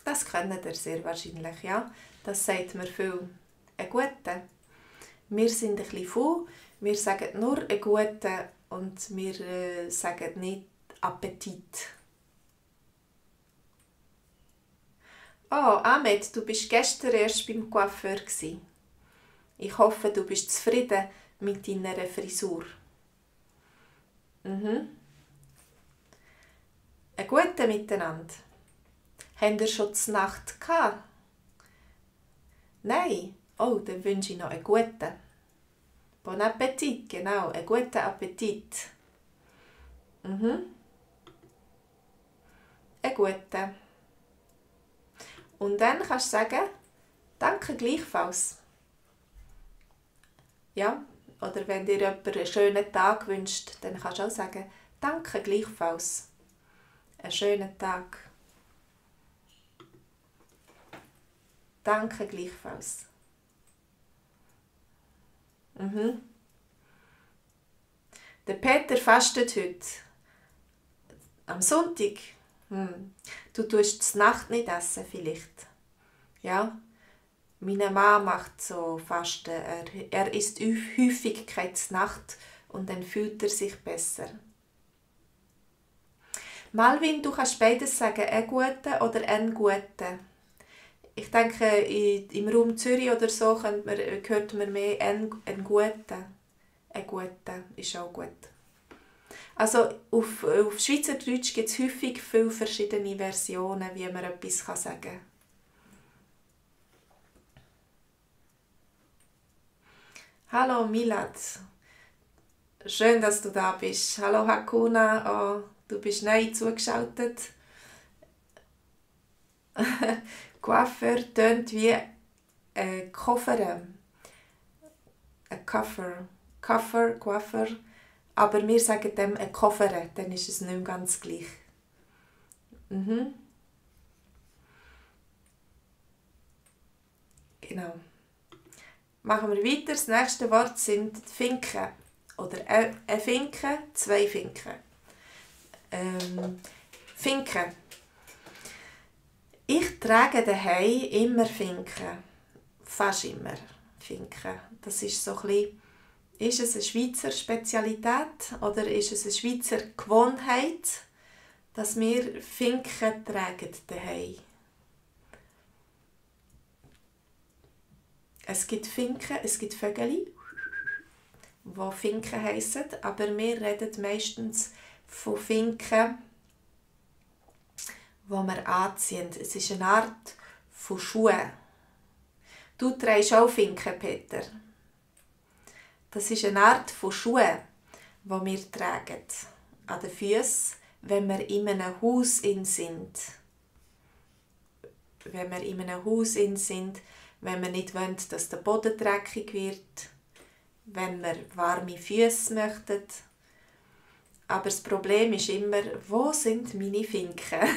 Das kennt ihr sehr wahrscheinlich, ja. Das sagt mir viel. Ein guter. Wir sind ein bisschen faul. Wir sagen nur ein guter und wir sagen nicht Appetit. Oh, Ahmed, du bist gestern erst beim Coiffeur gsi. Ich hoffe, du bist zufrieden mit deiner Frisur. Ein guter miteinander. Habt ihr schon die Nacht gehabt? Nein? Oh, dann wünsche ich noch einen guten. Bon Appetit, genau, einen guten Appetit. Einen guten. Und dann kannst du sagen, danke gleichfalls. Ja, oder wenn dir jemand einen schönen Tag wünscht, dann kannst du auch sagen, danke gleichfalls. Einen schönen Tag. Danke gleichfalls. Der Peter fastet heute. Am Sonntag. Du tust die Nacht nicht essen vielleicht. Ja. Meine Mann macht so Fasten. Er isst häufig keine Nacht und dann fühlt er sich besser. Malvin, du kannst beides sagen, einen guten oder einen guten. Ich denke, im Raum Zürich oder so hört man mehr einen guten. Ein guter ist auch gut. Also auf Schweizerdeutsch gibt es häufig viele verschiedene Versionen, wie man etwas sagen kann. Hallo Milad, schön, dass du da bist. Hallo Hakuna, oh, du bist neu zugeschaltet. Coiffeur tönt wie ein Koffer. Ein Koffer. Koffer, Coiffeur. Aber wir sagen dem ein Koffer, dann ist es nicht mehr ganz gleich. Mhm. Genau. Machen wir weiter. Das nächste Wort sind Finken. Oder ein Finken, zwei Finken. Finken. Ich trage daheim immer Finken. Fast immer Finken. Das ist so ein bisschen, ist es eine Schweizer Spezialität oder ist es eine Schweizer Gewohnheit, dass wir Finken tragen daheim? Es gibt Finken, es gibt Vögel, die Finken heissen, aber wir reden meistens von Finken, die wir anziehen. Es ist eine Art von Schuhen. Du trägst auch Finken, Peter. Das ist eine Art von Schuhen, die wir tragen an den Füßen, wenn wir in einem Haus sind. Wenn wir in einem Haus sind, wenn wir nicht wollen, dass der Boden dreckig wird, wenn wir warme Füße möchten. Aber das Problem ist immer, wo sind meine Finken?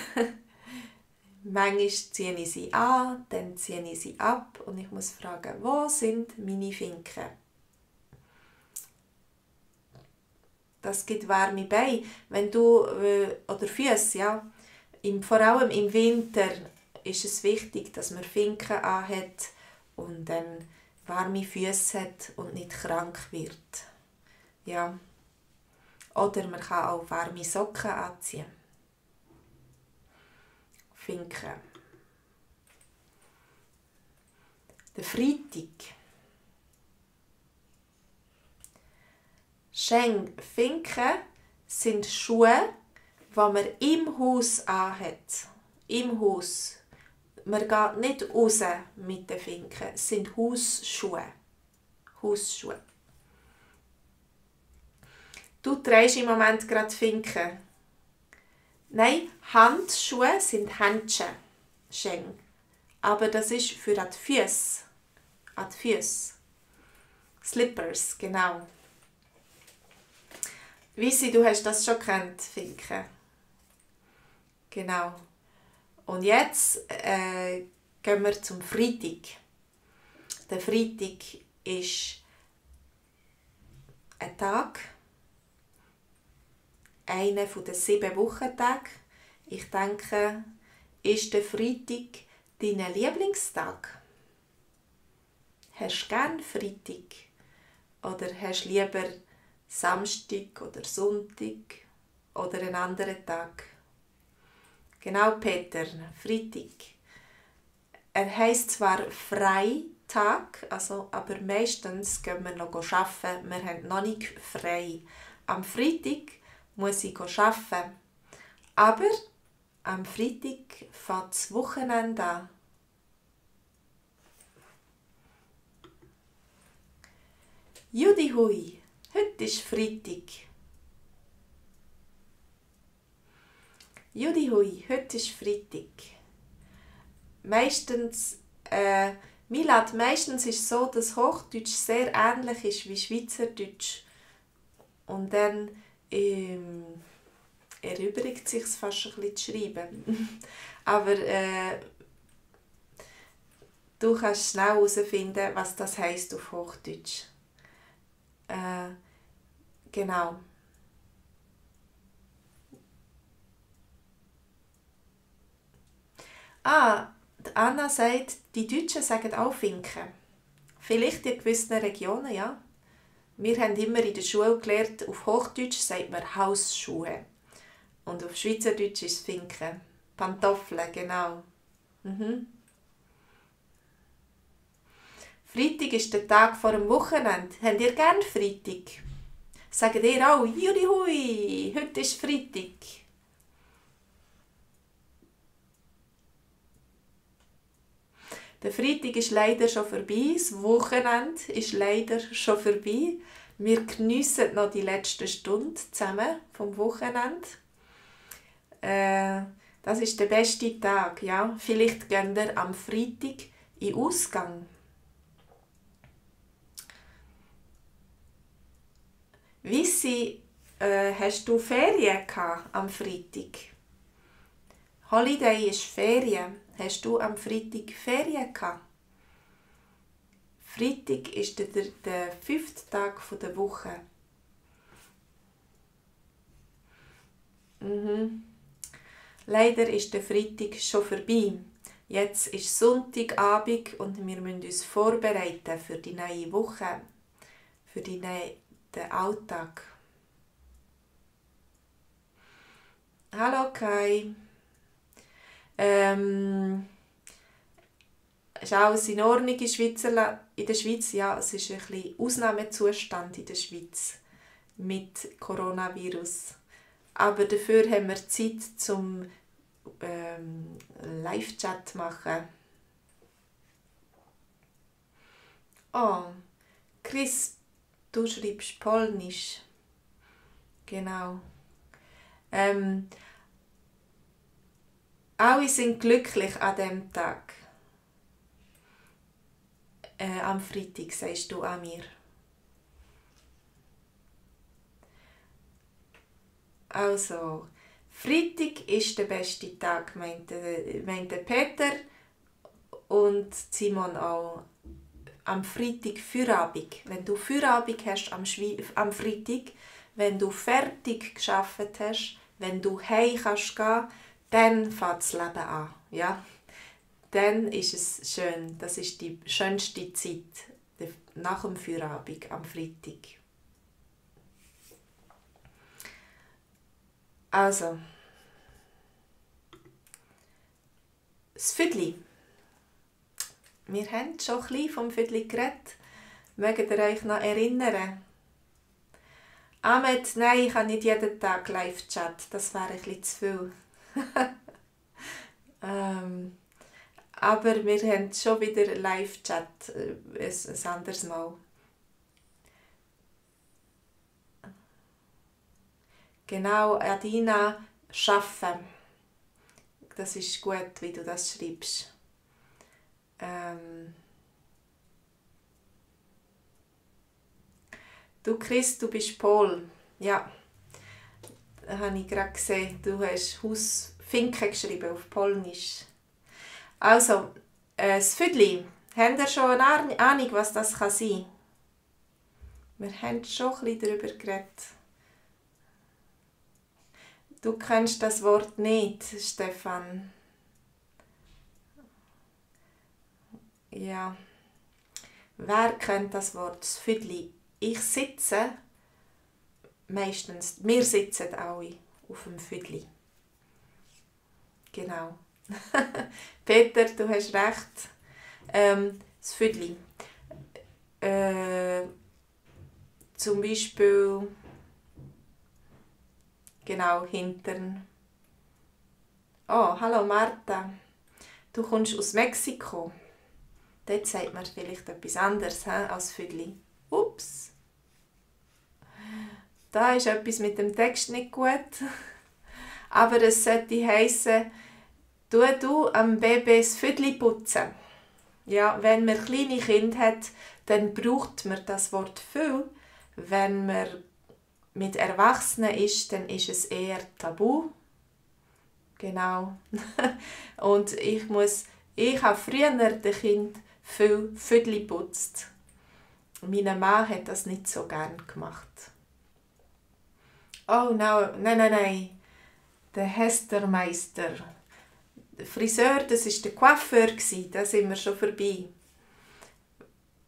Manchmal ziehe ich sie an, dann ziehe ich sie ab und ich muss fragen, wo sind meine Finken? Das gibt warme Beine. Wenn du, oder Füße, ja, vor allem im Winter ist es wichtig, dass man Finken anhat und dann warme Füße hat und nicht krank wird. Ja. Oder man kann auch warme Socken anziehen. Finken. Der Freitag. Finken sind Schuhe, die man im Haus anhat. Im Haus. Man geht nicht raus mit den Finken. Es sind Hausschuhe. Hausschuhe. Du trägst im Moment gerade Finken. Nein, Handschuhe sind Händchen. Scheng. Aber das ist für die Füße. An die Füße. Slippers, genau. Wissi, du hast das schon gekannt, Finken. Genau. Und jetzt gehen wir zum Freitag. Der Freitag ist ein Tag, einer der 7 Wochentage. Ich denke, ist der Freitag dein Lieblingstag? Hast du gerne Freitag? Oder hast du lieber Samstag oder Sonntag oder einen anderen Tag? Genau, Peter, Freitag. Er heisst zwar Freitag, also, aber meistens gehen wir noch arbeiten. Wir haben noch nicht frei. Am Freitag muss ich arbeiten. Aber am Freitag fängt das Wochenende an. Judi hui, heute ist Freitag. Judi hui, heute ist Freitag. Meistens, Milad, meistens ist es so, dass Hochdeutsch sehr ähnlich ist wie Schweizerdeutsch. Und dann erübrigt sich es fast ein bisschen zu schreiben. Aber du kannst schnell herausfinden, was das heisst auf Hochdeutsch. Genau. Die Anna sagt, die Deutschen sagen auch Finken. Vielleicht in gewissen Regionen, ja. Wir haben immer in der Schule gelernt, auf Hochdeutsch sagt man Hausschuhe. Und auf Schweizerdeutsch ist es Finken. Pantoffeln, genau. Mhm. Freitag ist der Tag vor dem Wochenende. Habt ihr gerne Freitag? Sagt ihr auch, julihui, heute ist Freitag. Der Freitag ist leider schon vorbei, das Wochenende ist leider schon vorbei. Wir geniessen noch die letzte Stunde zusammen vom Wochenende. Das ist der beste Tag. Ja? Vielleicht geht ihr am Freitag in den Ausgang. Wissi, hast du Ferien am Freitag? Holiday ist Ferien. Hast du am Freitag Ferien gehabt? Freitag ist der 5. Tag der Woche. Leider ist der Freitag schon vorbei. Jetzt ist Sonntagabend und wir müssen uns vorbereiten für die neue Woche, für den Alltag. Hallo Kai. Ist alles in Ordnung in der Schweiz? Ja, es ist ein bisschen Ausnahmezustand in der Schweiz mit Coronavirus. Aber dafür haben wir Zeit zum Live-Chat zu machen. Oh, Chris, du schreibst Polnisch. Genau. Alle sind glücklich an diesem Tag. Am Freitag, sagst du an mir. Also, Freitag ist der beste Tag, meinte Peter und Simon auch. Am Freitag Feierabend. Wenn du Feierabend hast am Freitag, wenn du fertig gearbeitet hast, wenn du heim kannst gehen, dann fängt das Leben an. Ja? Dann ist es schön. Das ist die schönste Zeit nach dem Feierabend am Freitag. Also, das Füdli. Wir haben schon ein bisschen vom Füdli geredet. Mögt ihr euch noch erinnern? Ahmed, nein, ich habe nicht jeden Tag Live-Chat. Das wäre ein bisschen zu viel. Aber wir haben schon wieder Live-Chat, ein anderes Mal. Genau, Adina, arbeiten. Das ist gut, wie du das schreibst. Du Chris, du bist Pol. Ja, da habe ich gerade gesehen, du hast Hausfinken geschrieben auf Polnisch. Also, das Füdli. Habt ihr schon eine Ahnung, was das sein kann? Wir haben schon ein bisschen darüber geredet. Du kennst das Wort nicht, Stefan. Ja. Wer kennt das Wort? Das Füdli. Ich sitze, meistens, wir sitzen alle auf dem Füdli. Genau. Peter, du hast recht. Das Füdli. Zum Beispiel, genau, Hintern. Oh, hallo Martha. Du kommst aus Mexiko. Dort sagt man vielleicht etwas anderes als Füdli. Ups. Da ist etwas mit dem Text nicht gut. Aber es sollte heissen, du am Baby das Füdli putzen. Ja, wenn man kleine Kinder hat, dann braucht man das Wort viel. Wenn man mit Erwachsenen ist, dann ist es eher tabu. Genau. Und ich habe früher den Kind viel Füdli putzt. Meine Mann hat das nicht so gern gemacht. Oh no, nein. Der Hestermeister. Der Friseur, das war der Coiffeur, da sind wir schon vorbei.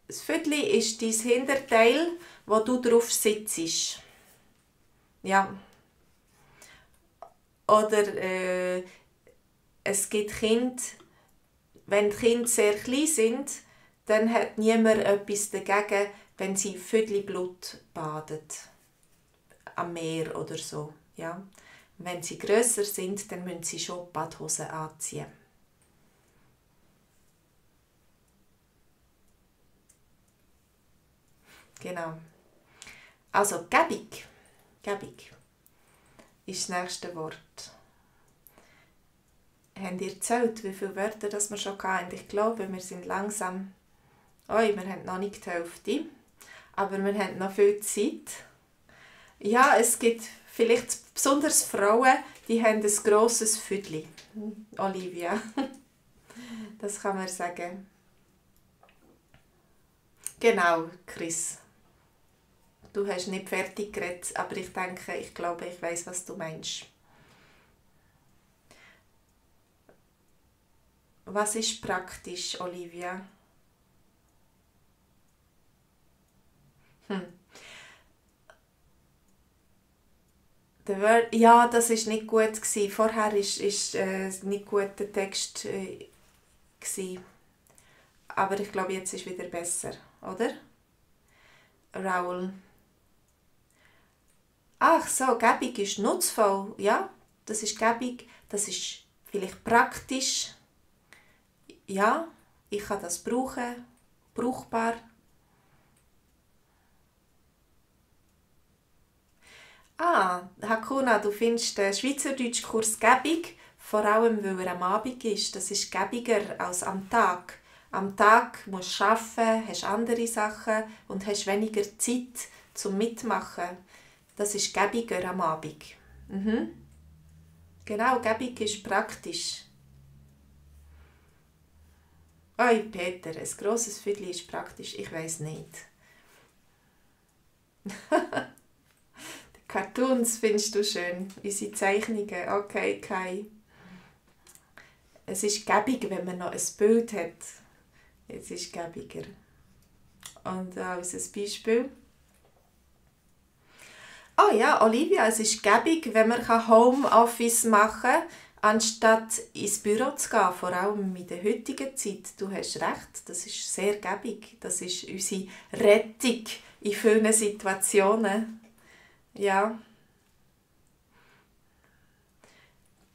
Das Füdli ist dein Hinterteil, wo du drauf sitzt. Ja. Oder es gibt Kinder, wenn die Kinder sehr klein sind, dann hat niemand etwas dagegen, wenn sie Viertel Blut badet. Am Meer oder so. Ja. Wenn sie grösser sind, dann müssen sie schon Badhosen anziehen. Genau. Also, gäbig. Gäbig ist das nächste Wort. Habt ihr gezählt, wie viele Wörter das wir schon hatten? Ich glaube, wir sind langsam... wir haben noch nicht die Hälfte. Aber wir haben noch viel Zeit. Ja, es gibt vielleicht besonders Frauen, die haben ein grosses Füdli. Olivia. Das kann man sagen. Genau, Chris. Du hast nicht fertig geredet, aber ich denke, ich glaube, ich weiß, was du meinst. Was ist praktisch, Olivia? Ja, das war nicht gut. Vorher war nicht gut der Text. Aber ich glaube, jetzt ist wieder besser, oder? Raoul. Ach so, gäbig ist nutzvoll. Ja, das ist gäbig. Das ist vielleicht praktisch. Ja, ich kann das brauchen. Brauchbar. Hakuna, du findest den Schweizerdeutschkurs gäbig, vor allem weil er am Abend ist. Das ist gäbiger als am Tag. Am Tag musst du arbeiten, hast andere Sachen und hast weniger Zeit zum Mitmachen. Das ist gäbiger am Abend. Mhm. Genau, gäbig ist praktisch. Oi, Peter, ein grosses Viertel ist praktisch. Ich weiss nicht. Die Cartoons findest du schön. Unsere Zeichnungen. Okay, Kai. Es ist gäbig, wenn man noch ein Bild hat. Es ist gäbiger. Und unser Beispiel. Oh ja, Olivia, es ist gäbig, wenn man Homeoffice machen kann, anstatt ins Büro zu gehen. Vor allem in der heutigen Zeit. Du hast recht, das ist sehr gäbig. Das ist unsere Rettung in vielen Situationen. Ja.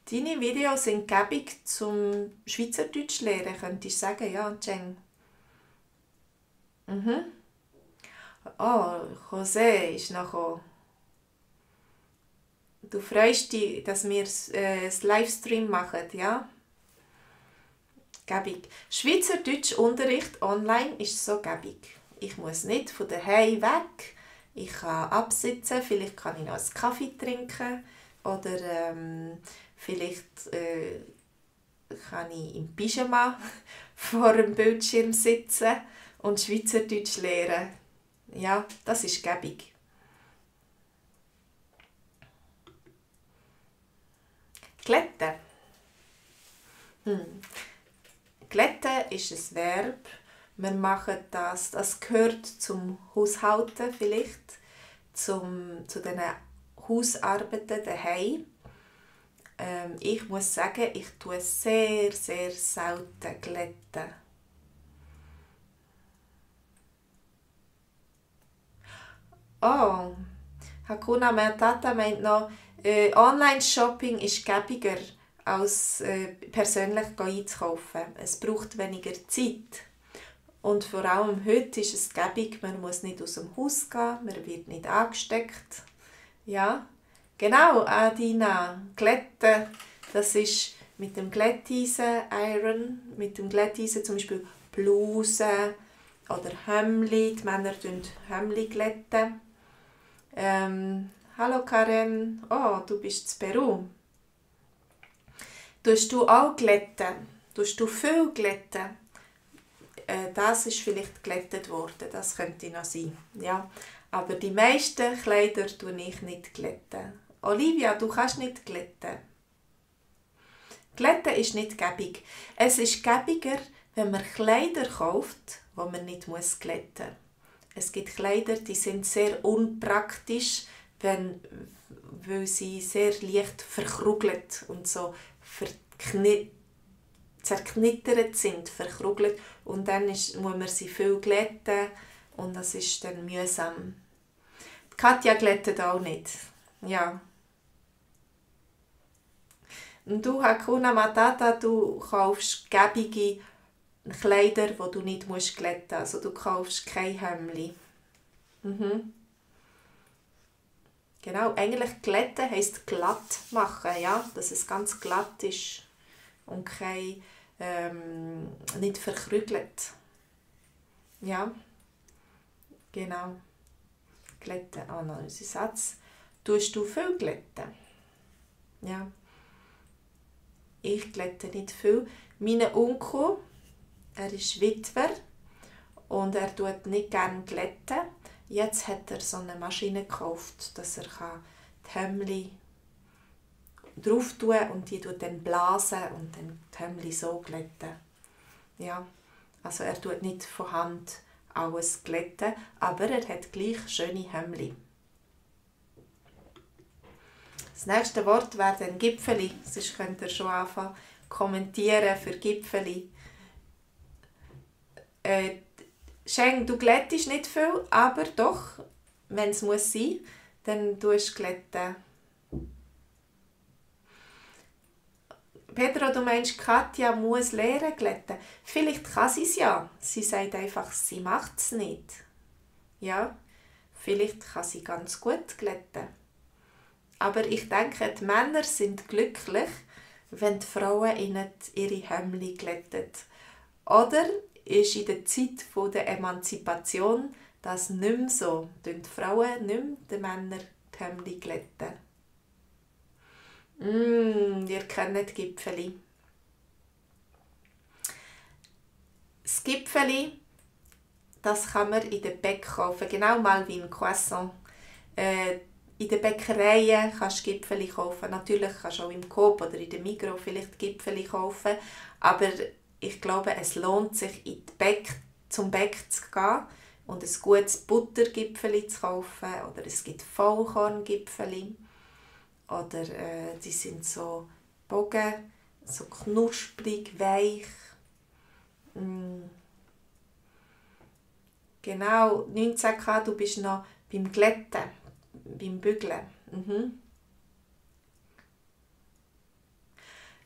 Deine Videos sind gäbig zum Schweizerdeutsch lernen, könntest du sagen, ja, Jen? Mhm. Oh, José ist noch gekommen. Du freust dich, dass wir das Livestream machen, ja? Gäbig. Schweizerdeutsch-Unterricht online ist so gäbig. Ich muss nicht von daheim weg. Ich kann absitzen, vielleicht kann ich noch einen Kaffee trinken oder vielleicht kann ich im Pyjama vor dem Bildschirm sitzen und Schweizerdeutsch lernen. Ja, das ist gäbig. Glätten. Glätten ist ein Verb. Wir machen das gehört zum Haushalten vielleicht, zu den Hausarbeiten daheim. Ich muss sagen, ich tue sehr, sehr selten glätten. Oh, Hakuna Matata meint noch, Online-Shopping ist gäbiger als persönlich einzukaufen. Es braucht weniger Zeit. Und vor allem heute ist es gäbig, man muss nicht aus dem Haus gehen, man wird nicht angesteckt. Ja, genau, Adina, Glätten, das ist mit dem Glätteisen, Iron, mit dem Glätteisen zum Beispiel Blusen oder Hemli, die Männer glätten Hemli. Hallo Karen, oh, du bist in Peru. Tust du auch glätten? Tust du viel glätten? Das ist vielleicht geglättet worden, das könnte noch sein. Ja. Aber die meisten Kleider tue ich nicht glätten. Olivia, du kannst nicht glätten. Glätten ist nicht gäbig. Es ist gäbiger, wenn man Kleider kauft, die man nicht glätten muss. Es gibt Kleider, die sind sehr unpraktisch, weil sie sehr leicht verkrugelt und so zerknittert sind, verkrugelt. Und dann muss man sie viel glätten und das ist dann mühsam. Katja glättet auch nicht. Ja. Und du, Hakuna Matata, du kaufst gäbige Kleider, die du nicht glätten musst. Also du kaufst kein Hemdli. Genau, eigentlich glätten heisst glatt machen, ja? Dass es ganz glatt ist und kein, nicht verkrügelt. Ja, genau. Glätten, noch unser Satz. Tust du viel glätten? Ja. Ich glätte nicht viel. Mein Onkel, er ist Witwer und er tut nicht gerne glätten. Jetzt hat er so eine Maschine gekauft, dass er die Hemdli drauf tun und die dann blasen und dann die Hemdli so glätten. Ja, also er tut nicht von Hand alles glätten, aber er hat gleich schöne Hemdli. Das nächste Wort wäre dann Gipfeli. Sonst könnt ihr schon anfangen kommentieren für Gipfeli. Scheng, du glättest nicht viel, aber doch, wenn es muss sein, dann tust du glätten. Pedro, du meinst, Katja muss lernen glätten. Vielleicht kann sie es ja. Sie sagt einfach, sie macht es nicht. Ja, vielleicht kann sie ganz gut glätten. Aber ich denke, die Männer sind glücklich, wenn die Frauen ihnen ihre Hemdli glätten. Oder ist in der Zeit der Emanzipation das nicht mehr so? Die Frauen nicht mehr den Männern die Hemdli glätten? Ihr kennt die Gipfeli. Das Gipfeli, das kann man in der Bäck kaufen, genau mal wie ein Croissant. In den Bäckereien kannst du Gipfeli kaufen. Natürlich kannst du auch im Coop oder in der Migros vielleicht Gipfeli kaufen. Aber ich glaube, es lohnt sich, zum Bäck zu gehen und ein gutes Buttergipfeli zu kaufen. Oder es gibt Vollkorngipfeli. Oder die sind so Bogen, so knusprig, weich. Genau, 19K, du bist noch beim Glätten, beim Bügeln.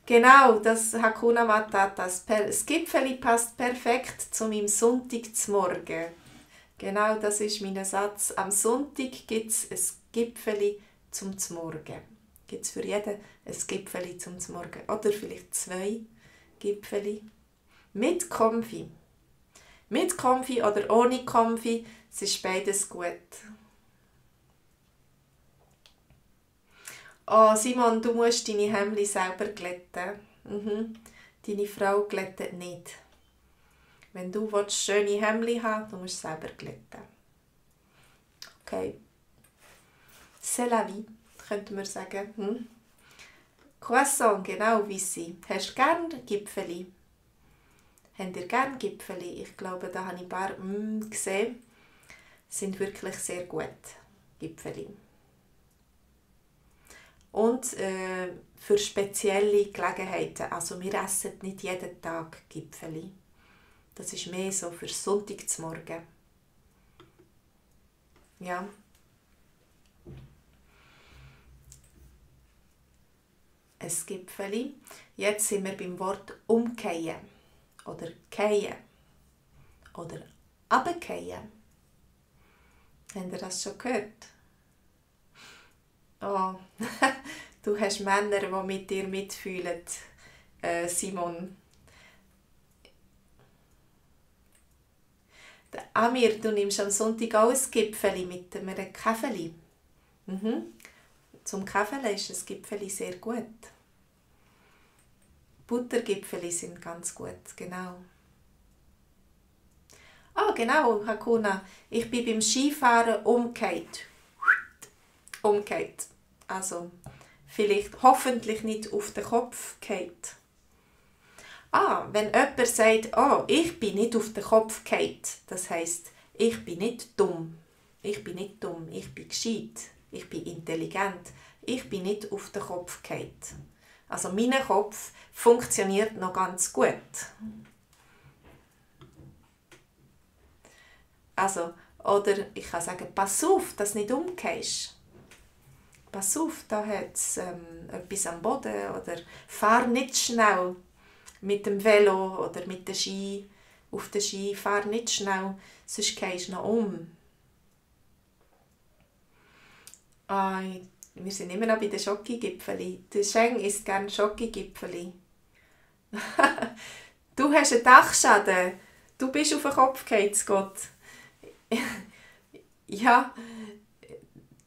Genau, das Hakuna Matata. Das Gipfeli passt perfekt zu meinem Sonntagmorgen. Genau, das ist mein Satz. Am Sonntag gibt es ein Gipfeli zum Morgen. Gibt es für jeden ein Gipfeli zum Morgen. Oder vielleicht 2 Gipfeli. Mit Konfi. Mit Konfi oder ohne Konfi, es ist beides gut. Oh, Simon, du musst deine Hemdli selber glätten. Deine Frau glättet nicht. Wenn du schöne Hemdli haben willst, du musst selber glätten. Okay. C'est la vie, könnte man sagen. Croissant, genau wie sie. Hast du gerne Gipfeli? Habt ihr gerne Gipfeli? Ich glaube, da habe ich ein paar gesehen. Sind wirklich sehr gut, Gipfeli. Und für spezielle Gelegenheiten. Also wir essen nicht jeden Tag Gipfeli. Das ist mehr so für Sonntagmorgen. Ja. Ein Gipfeli. Jetzt sind wir beim Wort umkehren. Oder kehren. Oder runterkehren. Habt ihr das schon gehört? Oh, du hast Männer, die mit dir mitfühlen, Simon. Amir, du nimmst am Sonntag auch ein Gipfeli mit einem Käfeli. Zum Käfeli ist ein Gipfeli sehr gut. Buttergipfeli sind ganz gut, genau. Ah, genau, Hakuna. Ich bin beim Skifahren umgekehrt. Umgekehrt. Also, vielleicht, hoffentlich nicht auf den Kopf gefallen. Wenn jemand sagt, oh, ich bin nicht auf den Kopf gefallen, das heisst, ich bin nicht dumm. Ich bin nicht dumm, ich bin gescheit. Ich bin intelligent. Ich bin nicht auf den Kopf gefallen. Also mein Kopf funktioniert noch ganz gut. Also, oder ich kann sagen, pass auf, dass du nicht umgehst. Pass auf, da hat es etwas am Boden. Oder fahr nicht schnell mit dem Velo oder mit der Ski. Auf der Ski, fahr nicht schnell, sonst gehst du noch um. Wir sind immer noch bei den Schokogipfeli. Der Scheng isst gerne Schokogipfeli. Du hast einen Dachschaden. Du bist auf den Kopf gefallen, Gott. Ja,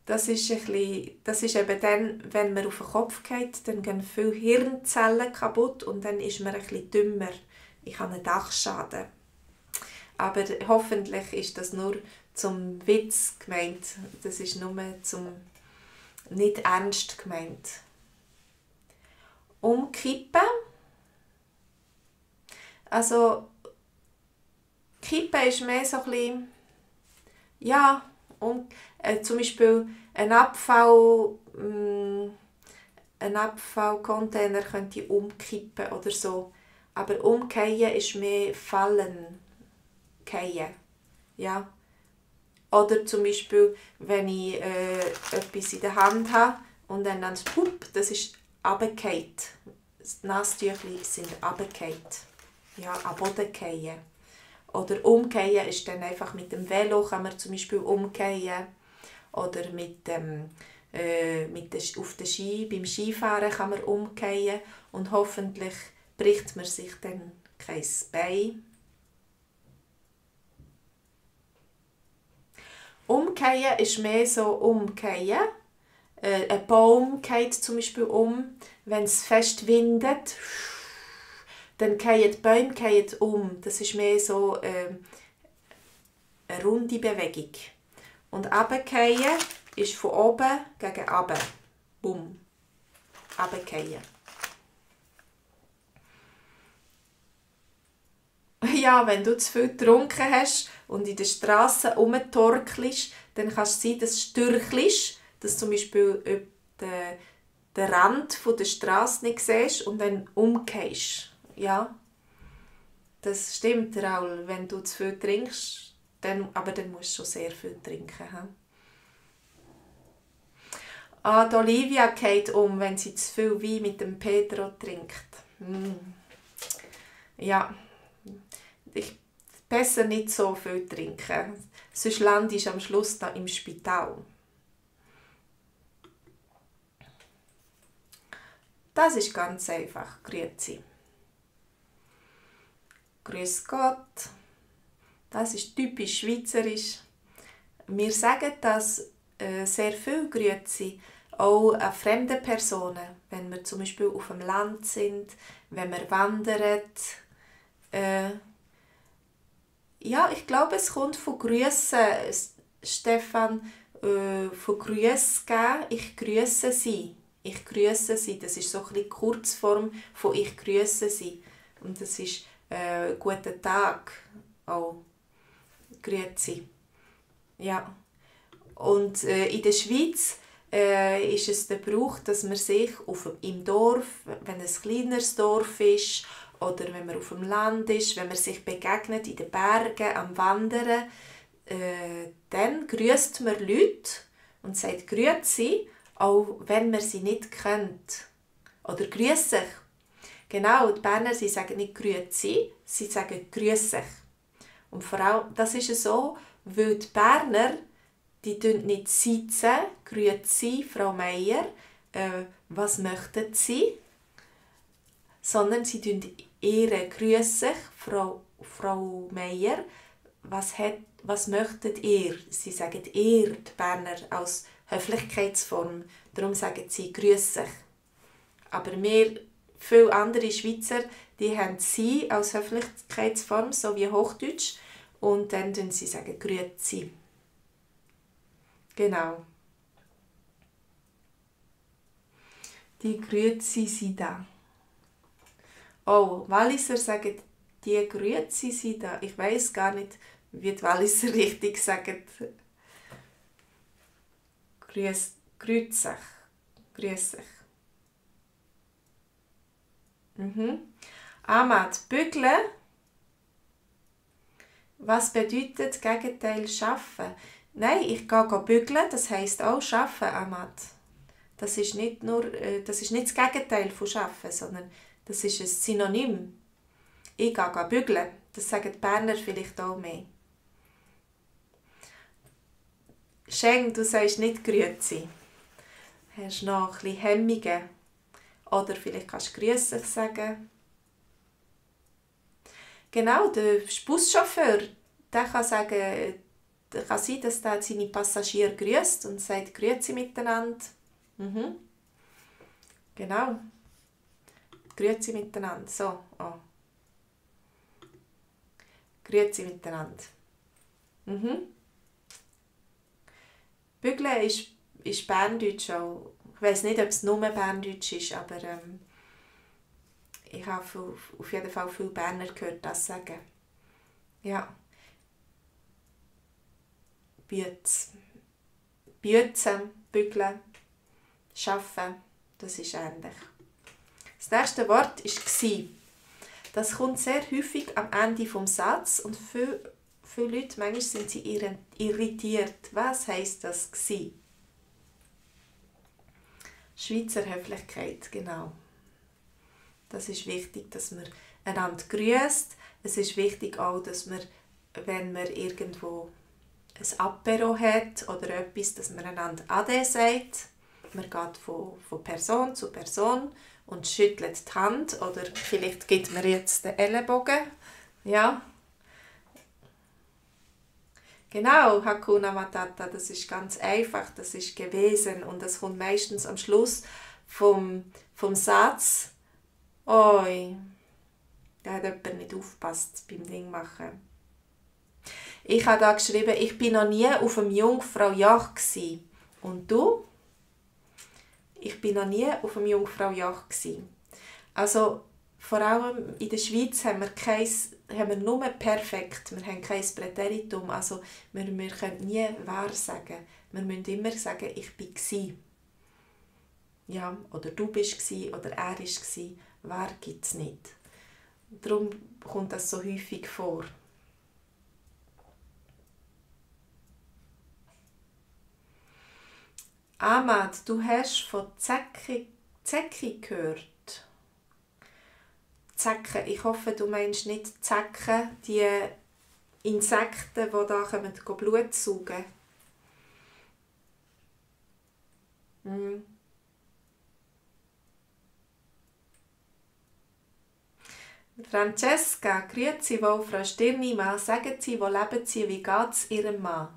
das ist eben dann, wenn man auf den Kopf geht, dann gehen viele Hirnzellen kaputt und dann ist man ein bisschen dümmer. Ich habe einen Dachschaden. Aber hoffentlich ist das nur zum Witz gemeint. Das ist nur zum nicht ernst gemeint. Umkippen. Also, Kippen ist mehr so ein bisschen, ja, zum Beispiel ein Abfallcontainer könnte ich umkippen oder so. Aber umkehren ist mehr fallen. Fallen. Ja. Oder zum Beispiel, wenn ich etwas in der Hand habe und dann das ist runtergefallen. Die Nasstücher sind runtergefallen. Ja, am Boden fallen. Oder umkehren ist dann einfach mit dem Velo, kann man zum Beispiel umkehren. Oder auf der Ski, beim Skifahren kann man umkehren. Und hoffentlich bricht man sich dann kein Bein. Umkehren ist mehr so umkehren. Ein Baum geht zum Beispiel um, wenn es fest windet. Dann fallen die Bäume um. Das ist mehr so eine runde Bewegung. Und runterfallen ist von oben gegen unten. Bumm. Runterfallen. Ja, wenn du zu viel getrunken hast und in der Straße rumtorkelst, dann kann es sein, dass du stürchelst, dass zum Beispiel den Rand der Straße nicht siehst und dann umgehst. Ja, das stimmt, Raul. Wenn du zu viel trinkst, aber dann musst du schon sehr viel trinken. Die Olivia geht um, wenn sie zu viel Wein mit dem Pedro trinkt. Ja, besser nicht so viel trinken. Sonst landest du am Schluss noch im Spital. Das ist ganz einfach. Grüezi. Grüß Gott. Das ist typisch schweizerisch. Wir sagen das sehr viel Grüezi, auch an fremde Personen, wenn wir zum Beispiel auf dem Land sind, wenn wir wandern. Ja, ich glaube, es kommt von Grüssen, Stefan, von Grüß geben. Ich grüße Sie. Ich grüße Sie. Das ist so ein bisschen die Kurzform von ich grüße Sie. Und das ist guten Tag. Auch. Grüezi. Ja. Und in der Schweiz ist es der Brauch, dass man sich im Dorf, wenn es ein kleineres Dorf ist, oder wenn man auf dem Land ist, wenn man sich begegnet in den Bergen, am Wandern, dann grüßt man Leute und sagt «Grüezi», auch wenn man sie nicht kennt. Oder «Grüß sich». Genau, die Berner, sie sagen nicht «Grüezi», sie sagen «Grüß sich». Und vor allem, das ist so, weil die Berner, die tun nicht sitzen, «Grüezi, Frau Meier», «Was möchten Sie?», sondern sie tun ihre «Grüß sich, Frau Meier», was möchtet ihr? Sie sagen ihr, die Berner, als Höflichkeitsform. Darum sagen sie «Grüß sich». Aber viele andere Schweizer, die haben «sie» als Höflichkeitsform, so wie Hochdeutsch. Und dann sagen sie «Grüezi». Genau. Die «Grüezi» sind da. Oh, Walliser sagen «die Grüezi» sind da. Ich weiss gar nicht, wie die Walliser richtig sagen. Grüß sich. Grüß sich. Ahmad, bügeln. Was bedeutet Gegenteil schaffen? Nein, ich gehe bügeln, das heisst auch schaffen, Ahmad. Das ist nicht das Gegenteil von schaffen, sondern das ist ein Synonym. Ich gehe bügeln. Das sagen die Berner vielleicht auch mehr. Scheng, du sagst nicht Grüezi. Hast noch ein bisschen Hemmungen. Oder vielleicht kannst du Grüßig sagen. Genau, der Buschauffeur, der kann sagen, kann sein, dass der seine Passagiere grüßt und sagt Grüezi miteinander. Genau. Grüezi miteinander. So. Oh. Grüezi miteinander. Bügeln ist Berndeutsch auch. Ich weiss nicht, ob es nur Berndeutsch ist, aber ich habe auf jeden Fall viele Berner gehört, das sagen. Ja. Büzen, bügeln, schaffen, das ist ähnlich. Das nächste Wort ist «gsi». Das kommt sehr häufig am Ende des Satzes und viele Leute, manchmal sind sie irritiert. Was heisst das «gsi»? Schweizer Höflichkeit, genau. Das ist wichtig, dass man einander grüßt. Es ist wichtig auch, dass man, wenn man irgendwo ein Apero hat oder etwas, dass man einander «Ade» sagt. Man geht von Person zu Person und schüttelt die Hand oder vielleicht gibt man jetzt den Ellenbogen. Ja. Genau, Hakuna Matata, das ist ganz einfach, das ist gewesen und das kommt meistens am Schluss vom Satz. Oi, da hat jemand nicht aufgepasst beim Ding machen. Ich habe da geschrieben, ich bin noch nie auf einem Jungfraujoch gsi. Und du? Ich bin noch nie auf einem Jungfraujoch gsi. Also vor allem in der Schweiz haben wir nur perfekt. Wir haben kein Präteritum. Also wir können nie «wer» sagen. Wir müssen immer sagen «ich bin gsi». Ja, oder «du bist gsi» oder «er ist gsi». «Wer» gibt es nicht. Darum kommt das so häufig vor. Ahmad, du hast von Zecki gehört. Zecken. Ich hoffe, du meinst nicht Zecken, die Insekten, die da kommen, Blut saugen. Francesca, grüezi wohl, Frau Stirnimann. Sagen Sie, wo leben Sie, wie geht es Ihrem Mann?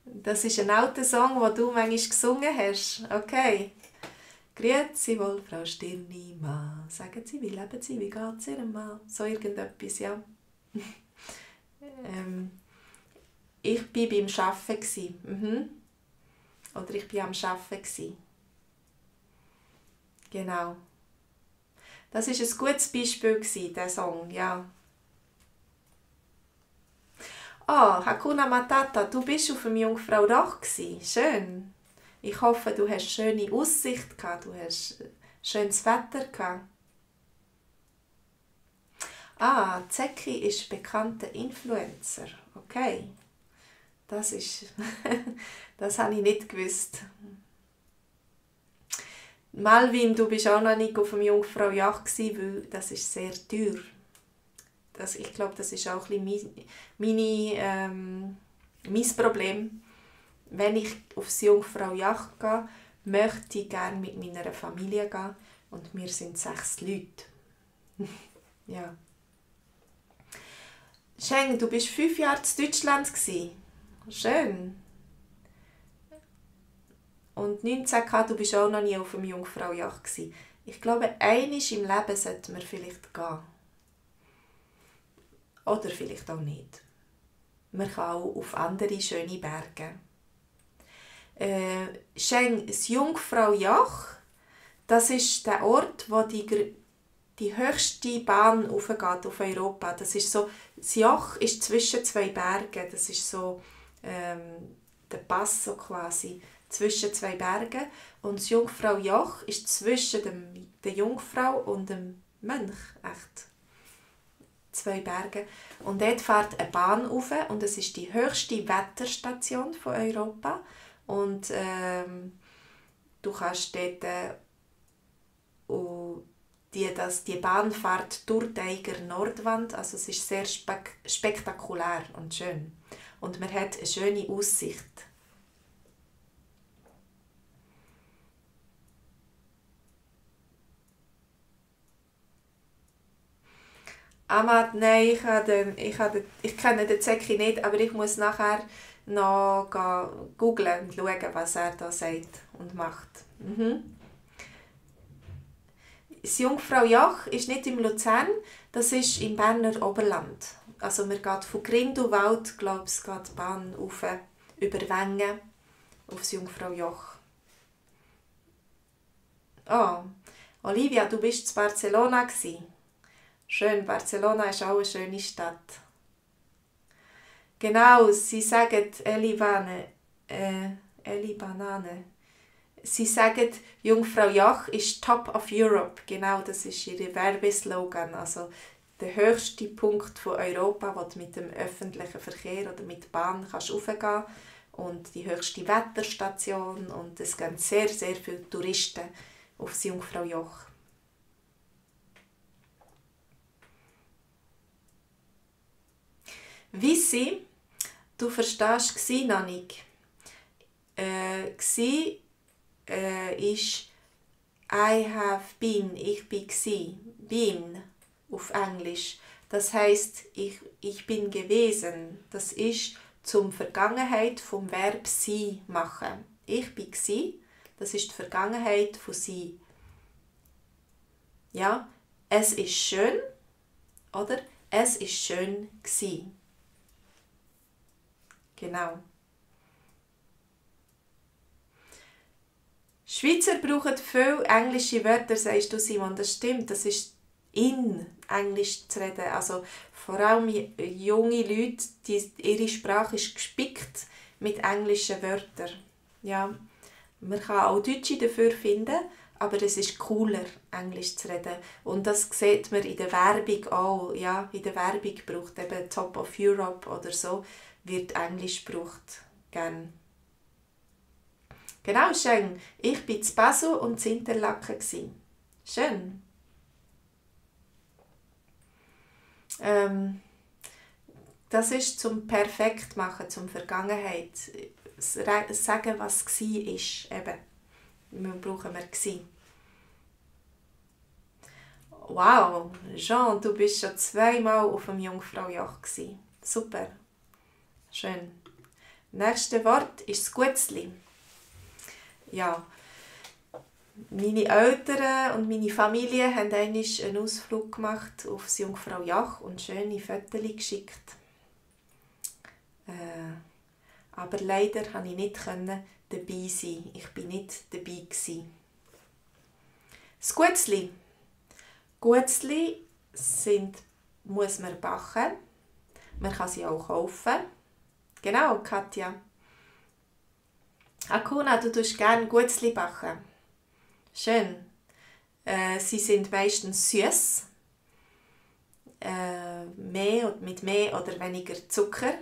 Das ist ein alter Song, den du manchmal gesungen hast. Okay. Grüezi wohl, Frau Stirnimann. Sagen Sie, wie leben Sie, wie geht es Ihrem Mann? So irgendetwas, ja. Ich war beim Arbeiten. Oder ich war am Arbeiten. Genau. Das war ein gutes Beispiel, dieser Song, ja. Ah, Hakuna Matata, du bist auf dem Jungfraujoch gsi. Schön. Ich hoffe, du hast schöne Aussicht gehabt, du hast schönes Wetter gehabt. Ah, Zecki ist bekannter Influencer. Okay. Das habe ich nicht gewusst. Malvin, du bist auch noch nicht auf dem Jungfraujoch gsi, weil das ist sehr teuer. Ich glaube, das ist auch ein bisschen mein Problem. Wenn ich aufs Jungfraujoch gehe, möchte ich gerne mit meiner Familie gehen. Und wir sind 6 Leute. Ja. Scheng, du bist 5 Jahre in Deutschland gsi. Schön. Und 19 du bist auch noch nie auf dem Jungfraujoch gsi. Ich glaube, einmal im Leben sollte man vielleicht gehen. Oder vielleicht auch nicht. Man kann auch auf andere schöne Berge. Scheng, das Jungfraujoch, das ist der Ort, wo die höchste Bahn aufgeht auf Europa. Das ist so, das Joch ist zwischen 2 Bergen. Das ist so der Pass so quasi. zwischen zwei Bergen. Und das Jungfraujoch ist zwischen der Jungfrau und dem Mönch. Echt. Zwei Berge. Und dort fährt eine Bahn rauf und es ist die höchste Wetterstation von Europa. Und du kannst dort die Bahn fährt durch die Eiger Nordwand, also es ist sehr spektakulär und schön. Und man hat eine schöne Aussicht. Amat, nein, ich kenne den Zeki nicht, aber ich muss nachher noch googlen und schauen, was er da sagt und macht. Mhm. Das Jungfraujoch ist nicht im Luzern, das ist im Berner Oberland. Also man geht von Grindelwald, glaube ich, geht die Bahn rauf, über Wengen aufs Jungfraujoch. Oh, Olivia, du bist in Barcelona gsi. Schön, Barcelona ist auch eine schöne Stadt. Genau, sie sagen Eli Banane. Sie sagen, Jungfrau Joch ist Top of Europe. Genau, das ist ihr Werbeslogan. Also der höchste Punkt von Europa, wo du mit dem öffentlichen Verkehr oder mit der Bahn kannst raufgehen. Und die höchste Wetterstation. Und es gehen sehr, sehr viele Touristen aufs Jungfrau Joch. Wissi, du verstehst gsi noch nicht. Gsi ist I have been, ich bin gsi. Been auf Englisch. Das heißt, ich bin gewesen. Das ist zum Vergangenheit vom Verb sein machen. Ich bin gsi, das ist die Vergangenheit von sie. Ja, es ist schön, oder? Es ist schön gsi. Genau. Schweizer brauchen viele englische Wörter, sagst du, Simon. Das stimmt, das ist in Englisch zu reden. Also vor allem junge Leute, ihre Sprache ist gespickt mit englischen Wörtern. Ja, man kann auch Deutsche dafür finden, aber es ist cooler, Englisch zu reden. Und das sieht man in der Werbung auch. Ja, in der Werbung braucht eben Top of Europe oder so, wird Englisch gebraucht. Gern. Genau, schön. Ich war in Basel und in Interlaken. Schön. Das ist zum Perfekt machen, zum Vergangenheit. Sagen, was war. Eben. Wir brauchen wir gsi. Wow, Jean, du bist schon zweimal auf dem Jungfraujoch gsi. Super. Schön. Nächste Wort ist das Gutzli. Ja, meine Eltern und meine Familie haben einmal einen Ausflug gemacht aufs Jungfraujoch und schöne Fotos geschickt. Aber leider konnte ich nicht dabei sein. Ich war nicht dabei gewesen. Das Gutzli. Gutzli muss man backen. Man kann sie auch kaufen. Genau, Katja. Akuna, du tust gerne Gutzli backen. Schön. Sie sind meistens süß. Mit mehr oder weniger Zucker.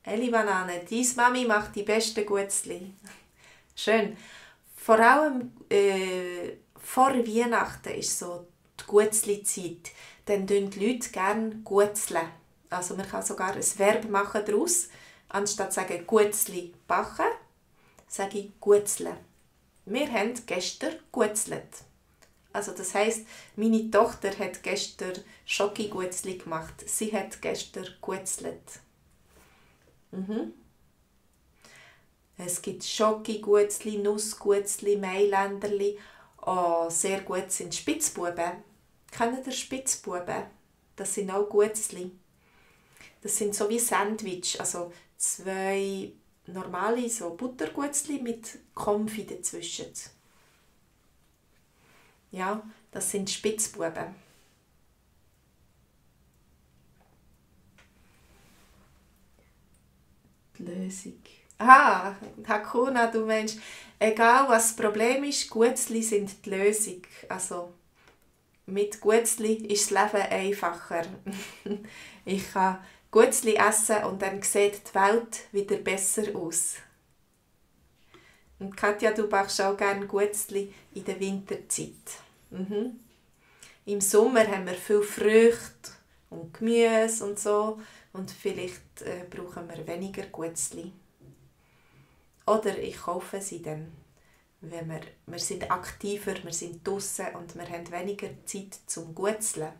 Eli Banane, deine Mami macht die besten Gutzli. Schön. Vor allem vor Weihnachten ist so die Gutzli-Zeit. Dann tun die Leute gerne gutzeln. Also man kann sogar ein Verb machen daraus. Anstatt zu sagen Gutzli backen, sage ich gutzeln. Wir haben gestern gutzelt. Also das heisst, meine Tochter hat gestern Schoki-Gutzli gemacht. Sie hat gestern gutzelt. Es gibt Schoki-Gutzli, Nuss-Gutzli, Mailänderli. Oh, sehr gut sind Spitzbuben. Kennt ihr Spitzbuben? Das sind auch Gutzli. Das sind so wie Sandwich, also 2 normale so Buttergutzli mit Konfi dazwischen. Ja, das sind Spitzbuben. Die Lösung. Aha, Hakuna, du meinst, egal was das Problem ist, Guetzli sind die Lösung. Also mit Guetzli ist das Leben einfacher. Ich kann Guetzli essen und dann sieht die Welt wieder besser aus. Und Katja, du backst auch gerne Guetzli in der Winterzeit. Mhm. Im Sommer haben wir viel Früchte und Gemüse und so. Und vielleicht brauchen wir weniger Guetzli. Oder ich kaufe sie dann, wenn wir sind aktiver, wir sind draussen und wir haben weniger Zeit zum Guetzeln.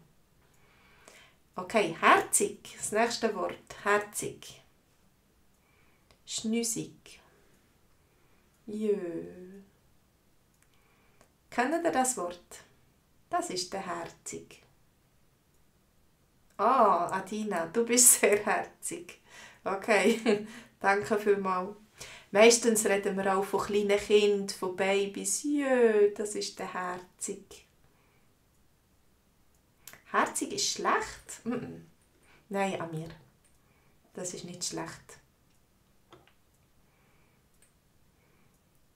Okay, herzig, das nächste Wort, herzig. Schnüssig. Jö. Kennt ihr das Wort? Das ist der herzig. Ah, Adina, du bist sehr herzig. Okay, danke vielmals. Meistens reden wir auch von kleinen Kindern, von Babys. Jö, das ist der herzig. Herzig ist schlecht? Nein, Amir. Das ist nicht schlecht.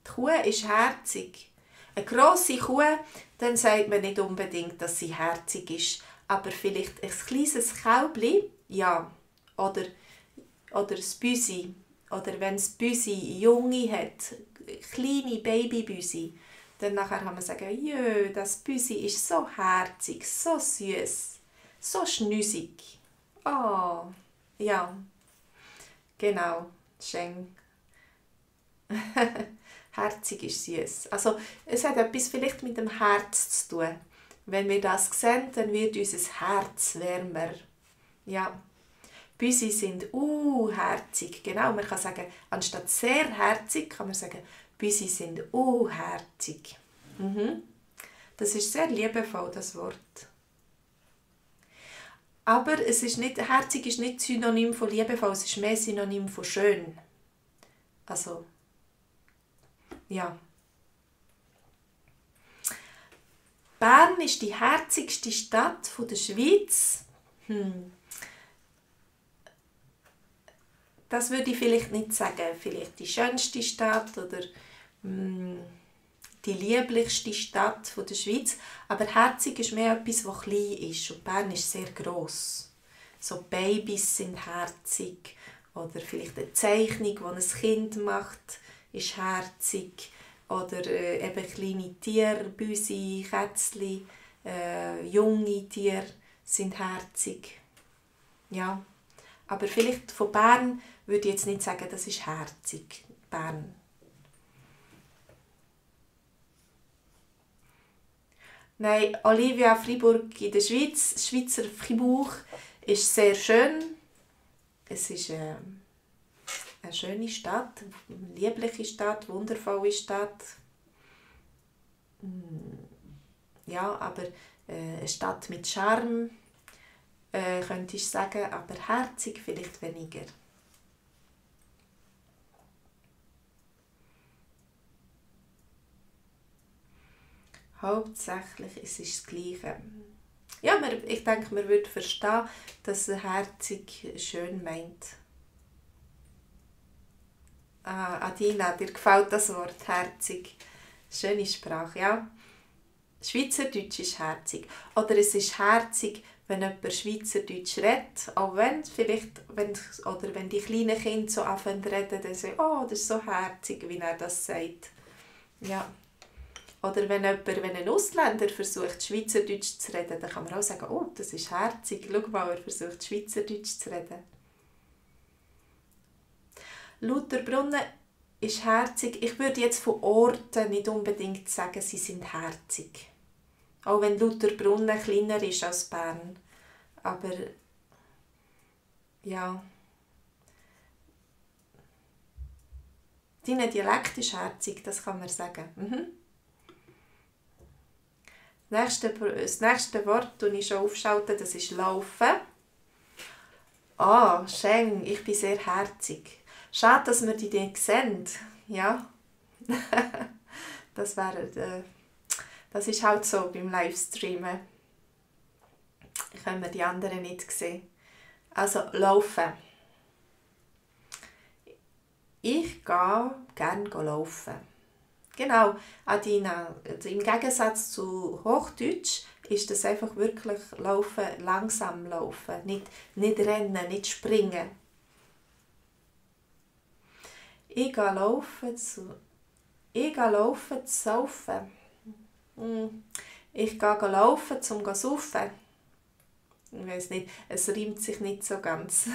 Die Kuh ist herzig. Eine grosse Kuh, dann sagt man nicht unbedingt, dass sie herzig ist. Aber vielleicht ein kleines Kälbchen, ja. Oder das Büsi. Oder wenn das Büsi Junge hat, kleine Babybüsi, dann nachher kann man sagen, jö, das Büsi ist so herzig, so süß, so schnüssig. Oh, ja, genau, schön. Herzig ist süß. Also es hat etwas vielleicht mit dem Herz zu tun. Wenn wir das sehen, dann wird unser Herz wärmer. Ja. Büsi sind herzig. Genau, man kann sagen, anstatt sehr herzig, kann man sagen, Büsi sind herzig. Das ist sehr liebevoll, das Wort. Aber es ist nicht, herzig ist nicht Synonym von liebevoll, es ist mehr Synonym von schön. Also, ja. Bern ist die herzigste Stadt der Schweiz. Das würde ich vielleicht nicht sagen. Vielleicht die schönste Stadt oder die lieblichste Stadt der Schweiz. Aber herzig ist mehr etwas, das klein ist. Und Bern ist sehr gross. So Babys sind herzig. Oder vielleicht eine Zeichnung, die ein Kind macht, ist herzig. Oder eben kleine Tiere, Büsi, Kätzchen, junge Tiere sind herzig. Ja. Aber vielleicht von Bern würde ich jetzt nicht sagen, das ist herzig. Bern. Nein, Olivia, Fribourg in der Schweiz, Schweizer Fribourg, ist sehr schön. Es ist eine schöne Stadt, eine liebliche Stadt, wundervolle Stadt. Ja, aber eine Stadt mit Charme, könnte ich sagen, aber herzig vielleicht weniger. Hauptsächlich es ist das Gleiche. Ja, ich denke, man würde verstehen, dass herzig schön meint. Adina, dir gefällt das Wort herzig. Schöne Sprache, ja. Schweizerdeutsch ist herzig. Oder es ist herzig, wenn jemand Schweizerdeutsch redet. Auch wenn wenn die kleinen Kinder so anfangen zu reden, dann sagen, oh, das ist so herzig, wie er das sagt. Ja. Oder wenn ein Ausländer versucht, Schweizerdeutsch zu reden, dann kann man auch sagen, oh, das ist herzig. Schau mal, er versucht, Schweizerdeutsch zu reden. Lauterbrunnen ist herzig. Ich würde jetzt von Orten nicht unbedingt sagen, sie sind herzig. Auch wenn Lauterbrunnen kleiner ist als Bern. Aber ja. Dein Dialekt ist herzig, das kann man sagen. Das nächste Wort, das ich schon aufschalte, das ist laufen. Schön, ich bin sehr herzig. Schade, dass wir die nicht sehen. Ja. Das ist halt so beim Livestreamen. Können wir die anderen nicht sehen. Also, laufen. Ich gehe gerne laufen. Genau, Adina, im Gegensatz zu Hochdeutsch ist das einfach wirklich laufen, langsam laufen, nicht rennen, nicht springen. Ich gehe laufen zu saufen. Ich gehe laufen zum saufen. Ich weiss nicht, es reimt sich nicht so ganz.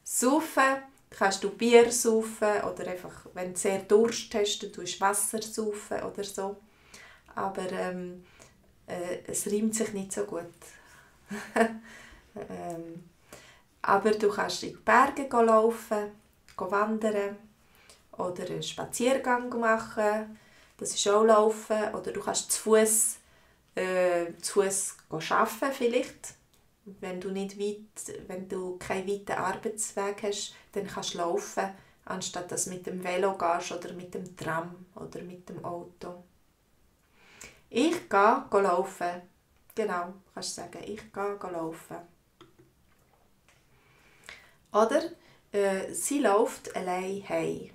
Saufen kannst du Bier saufen oder einfach, wenn du sehr Durst hast, dann tust du Wasser saufen oder so. Aber es reimt sich nicht so gut. Aber du kannst in die Berge laufen, wandern oder einen Spaziergang machen. Das ist auch Laufen. Oder du kannst zu Fuß arbeiten vielleicht. Wenn du keinen weiten Arbeitsweg hast, dann kannst du laufen, anstatt dass du mit dem Velo gehst oder mit dem Tram oder mit dem Auto. Ich gehe laufen. Genau, kannst du sagen, ich gehe laufen. Oder sie läuft allein heim.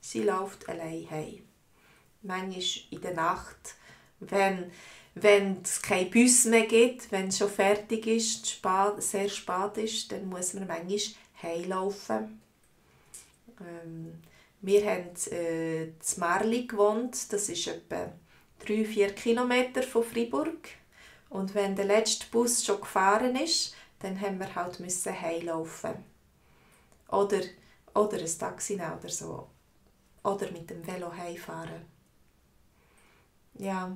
Sie läuft allein heim. Manchmal in der Nacht, wenn es keinen Bus mehr gibt, wenn es schon fertig ist, sehr spät ist, dann muss man manchmal heimlaufen. Wir haben in Marli gewohnt, das ist etwa 3-4 Kilometer von Freiburg. Und wenn der letzte Bus schon gefahren ist, dann haben wir halt heimlaufen. Oder ein Taxi nehmen oder so. Oder mit dem Velo heimfahren. Ja.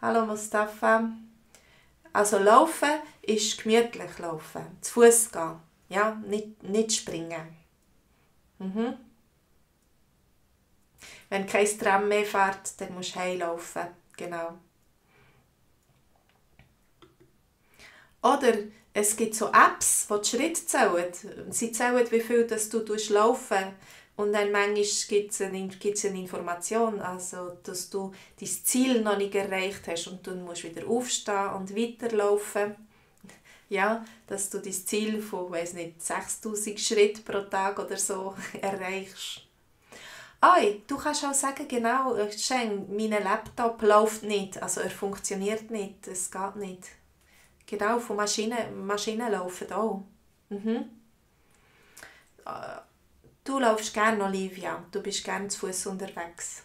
Hallo Mustafa. Also laufen ist gemütlich laufen. Zu Fuß gehen. Ja, nicht springen. Wenn kein Tram mehr fährt, dann musst du heimlaufen. Genau. Oder es gibt so Apps, die Schritte zählen. Sie zählen, wie viel dass du laufen. Und dann manchmal gibt es eine Information, also dass du dein Ziel noch nicht erreicht hast und dann musst du wieder aufstehen und weiterlaufen. Ja, dass du dein Ziel von 6'000 Schritten pro Tag oder so erreichst. Du kannst auch sagen, genau, mein Laptop läuft nicht, also er funktioniert nicht, es geht nicht. Genau, von Maschinen laufen auch. Du laufst gerne, Olivia. Du bist gerne zu Fuß unterwegs.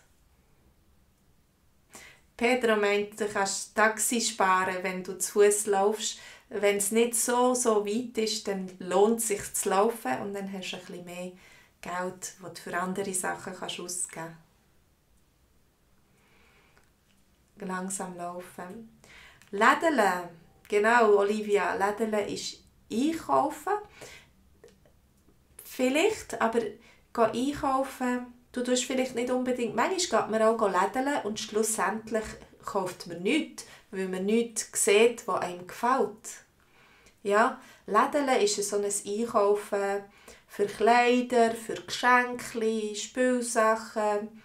Pedro meint, du kannst Taxi sparen, wenn du zu Fuß laufst. Wenn es nicht so weit ist, dann lohnt es sich zu laufen und dann hast du ein bisschen mehr Geld, das du für andere Sachen ausgeben kannst. Langsam laufen. Lädeln. Genau, Olivia. Lädeln ist einkaufen. Vielleicht, aber einkaufen, du tust vielleicht nicht unbedingt, manchmal geht man auch lädeln und schlussendlich kauft man nichts, weil man nichts sieht, was einem gefällt. Ja, Lädeln ist so ein Einkaufen für Kleider, für Geschenke, Spielsachen,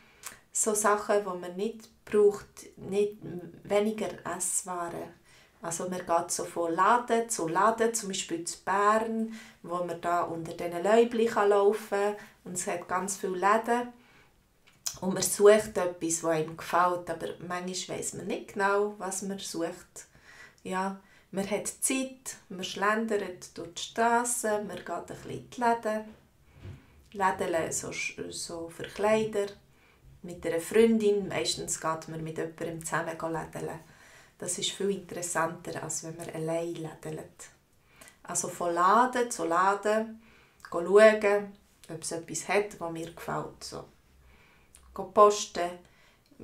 so Sachen, die man nicht braucht, weniger Esswaren. Also man geht so von Laden zu Laden, zum Beispiel zu Bern, wo man da unter diesen Läubchen laufen kann. Und es hat ganz viele Läden. Und man sucht etwas, das einem gefällt, aber manchmal weiss man nicht genau, was man sucht. Ja, man hat Zeit, man schlendert durch die Strasse, man geht ein bisschen in die Läden. Läden so für Kleider. Mit einer Freundin, meistens geht man mit jemandem zusammen lädeln. Das ist viel interessanter, als wenn man allein lädelt. Also von Laden zu Laden schauen, ob es etwas hat, was mir gefällt. So. Posten.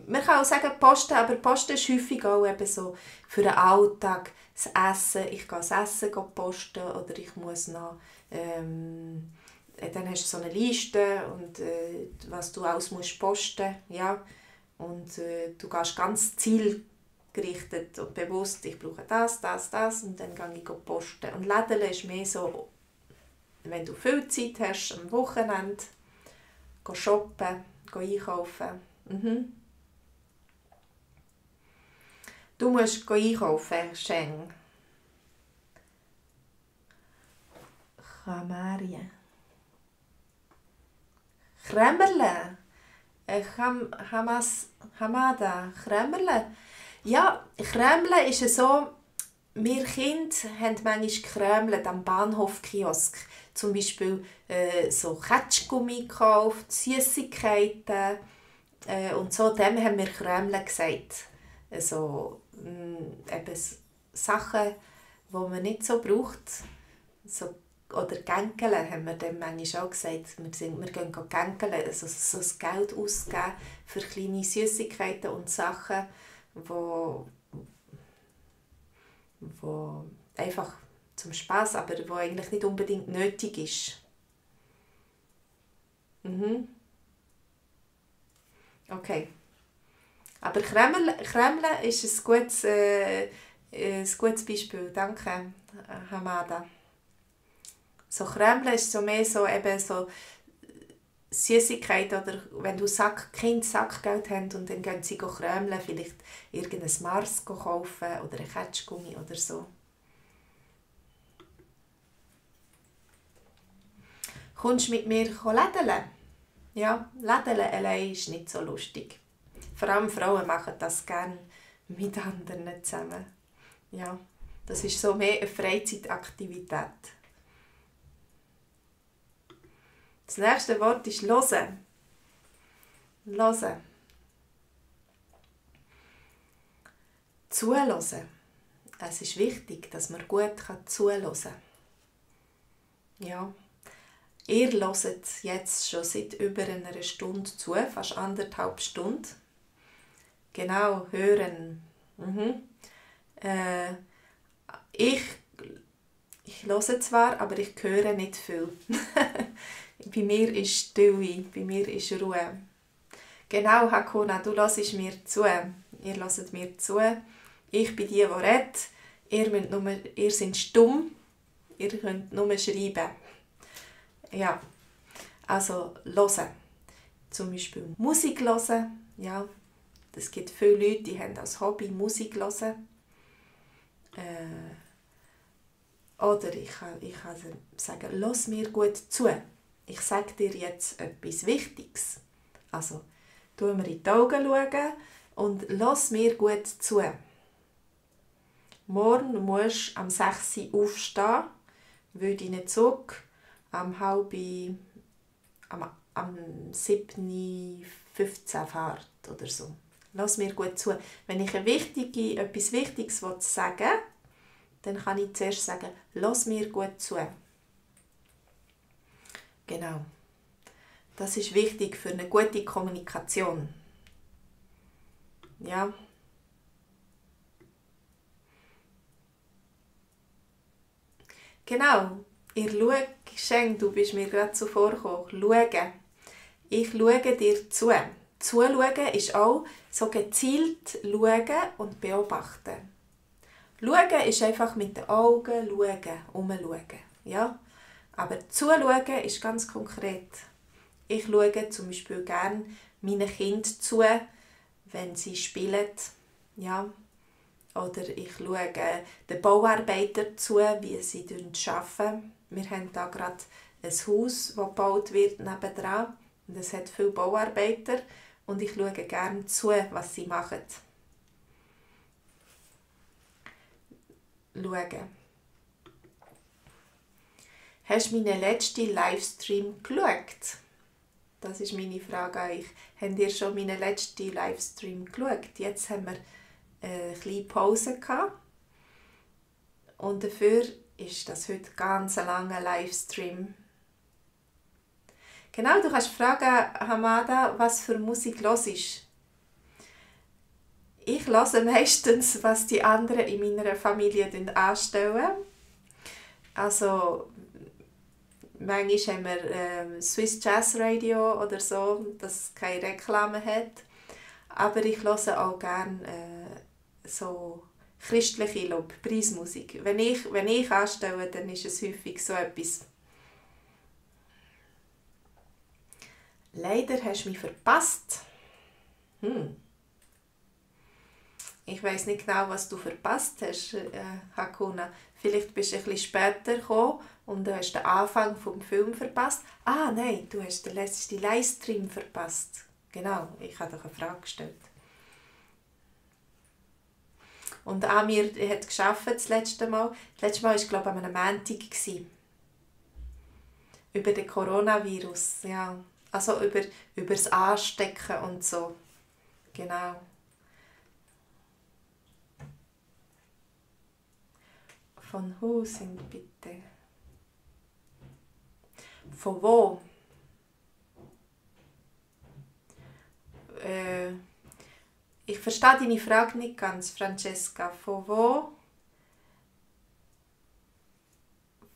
Man kann auch sagen Posten, aber Posten ist häufig auch eben so für den Alltag. Das Essen, ich gehe das Essen posten oder ich muss noch... dann hast du so eine Liste, und was du alles musst posten. Ja? Und du gehst ganz zielgerichtet und bewusst, ich brauche das, und dann gehe ich posten. Und Lädeln ist mehr so, wenn du viel Zeit hast, am Wochenende, shoppen, einkaufen. Du musst einkaufen, Scheng. Chamaria. Kremmerle. Hamada. Kremmerle. Ja, Kremle ist so, wir Kinder haben manchmal kremelt am Bahnhofkiosk. Zum Beispiel so Ketschgummi gekauft, Süßigkeiten und so. Dem haben wir Kremle gesagt. So, eben Sachen, die man nicht so braucht. So, oder Gänkele haben wir dem manchmal auch gesagt. Wir gehen Gänkele, also so das Geld ausgeben für kleine Süßigkeiten und Sachen, wo einfach zum Spass, aber wo eigentlich nicht unbedingt nötig ist. Okay. Aber Kremle ist ein gutes Beispiel. Danke, Hamada. So Kremle ist so mehr so, eben so Süßigkeiten oder wenn du Kind Sackgeld haben und dann gehen sie kremlen, vielleicht irgendein Mars kaufen oder ein Ketschgummi oder so. Kommst du mit mir lädeln? Ja, lädeln allein ist nicht so lustig. Vor allem Frauen machen das gerne mit anderen zusammen. Ja, das ist so mehr eine Freizeitaktivität. Das nächste Wort ist hören. Hören. Zuhören. Es ist wichtig, dass man gut zuhören kann. Ja. Ihr hört jetzt schon seit über einer Stunde zu, fast 1,5 Stunden. Genau, hören. Ich höre zwar, aber ich höre nicht viel. Bei mir ist Stille, bei mir ist Ruhe. Genau, Hakuna, du hörst mir zu. Ihr hört mir zu. Ich bin die redet. Ihr seid stumm. Ihr könnt nur schreiben. Ja, also hören. Zum Beispiel Musik hören. Ja, es gibt viele Leute, die haben als Hobby Musik hören. Oder ich kann sagen, lass mir gut zu. Ich sage dir jetzt etwas Wichtiges. Also, tu mir in die Augen schauen und lass mir gut zu. Morgen musst du am 6 Uhr aufstehen, weil dein Zug am 7:15 Uhr fährt oder so. Lass mir gut zu. Wenn ich etwas Wichtiges sagen will, dann kann ich zuerst sagen, lass mir gut zu. Genau. Das ist wichtig für eine gute Kommunikation. Ja. Genau. Ihr schaut, Schenk, du bist mir gerade zuvor gekommen. Schauen. Ich schaue dir zu. Zuschauen ist auch so gezielt schauen und beobachten. Schauen ist einfach mit den Augen schauen, umschauen. Ja? Aber zuschauen ist ganz konkret. Ich schaue zum Beispiel gerne meinen Kindern zu, wenn sie spielen. Ja? Oder ich schaue den Bauarbeitern zu, wie sie arbeiten. Wir haben hier gerade ein Haus, das gebaut wird nebendran. Und es hat viele Bauarbeiter. Und ich schaue gerne zu, was sie machen. Schauen. Hast du meinen letzten Livestream geschaut? Das ist meine Frage an euch. Habt ihr schon meinen letzten Livestream geschaut? Jetzt haben wir eine kleine Pause gehabt. Und dafür ist das heute ganz ein langer Livestream. Genau, du kannst fragen, Hamada, was für Musik hörst du? Ich höre meistens, was die anderen in meiner Familie anstellen. Also, manchmal haben wir Swiss Jazz Radio oder so, das keine Reklame hat. Aber ich höre auch gerne so christliche Lobpreismusik. Wenn ich anstelle, dann ist es häufig so etwas. Leider hast du mich verpasst. Ich weiss nicht genau, was du verpasst hast, Hakuna. Vielleicht bist du ein bisschen später gekommen und du hast den Anfang vom Film verpasst. Ah, nein, du hast den letzten Livestream verpasst. Genau, ich habe doch eine Frage gestellt. Und Amir hat gearbeitet das letzte Mal. Das letzte Mal war, glaube ich, an einem Montag. Über den Coronavirus, ja. Also über das Anstecken und so. Genau. Von wo sind bitte? Von wo? Ich verstehe deine Frage nicht ganz, Francesca. Von wo?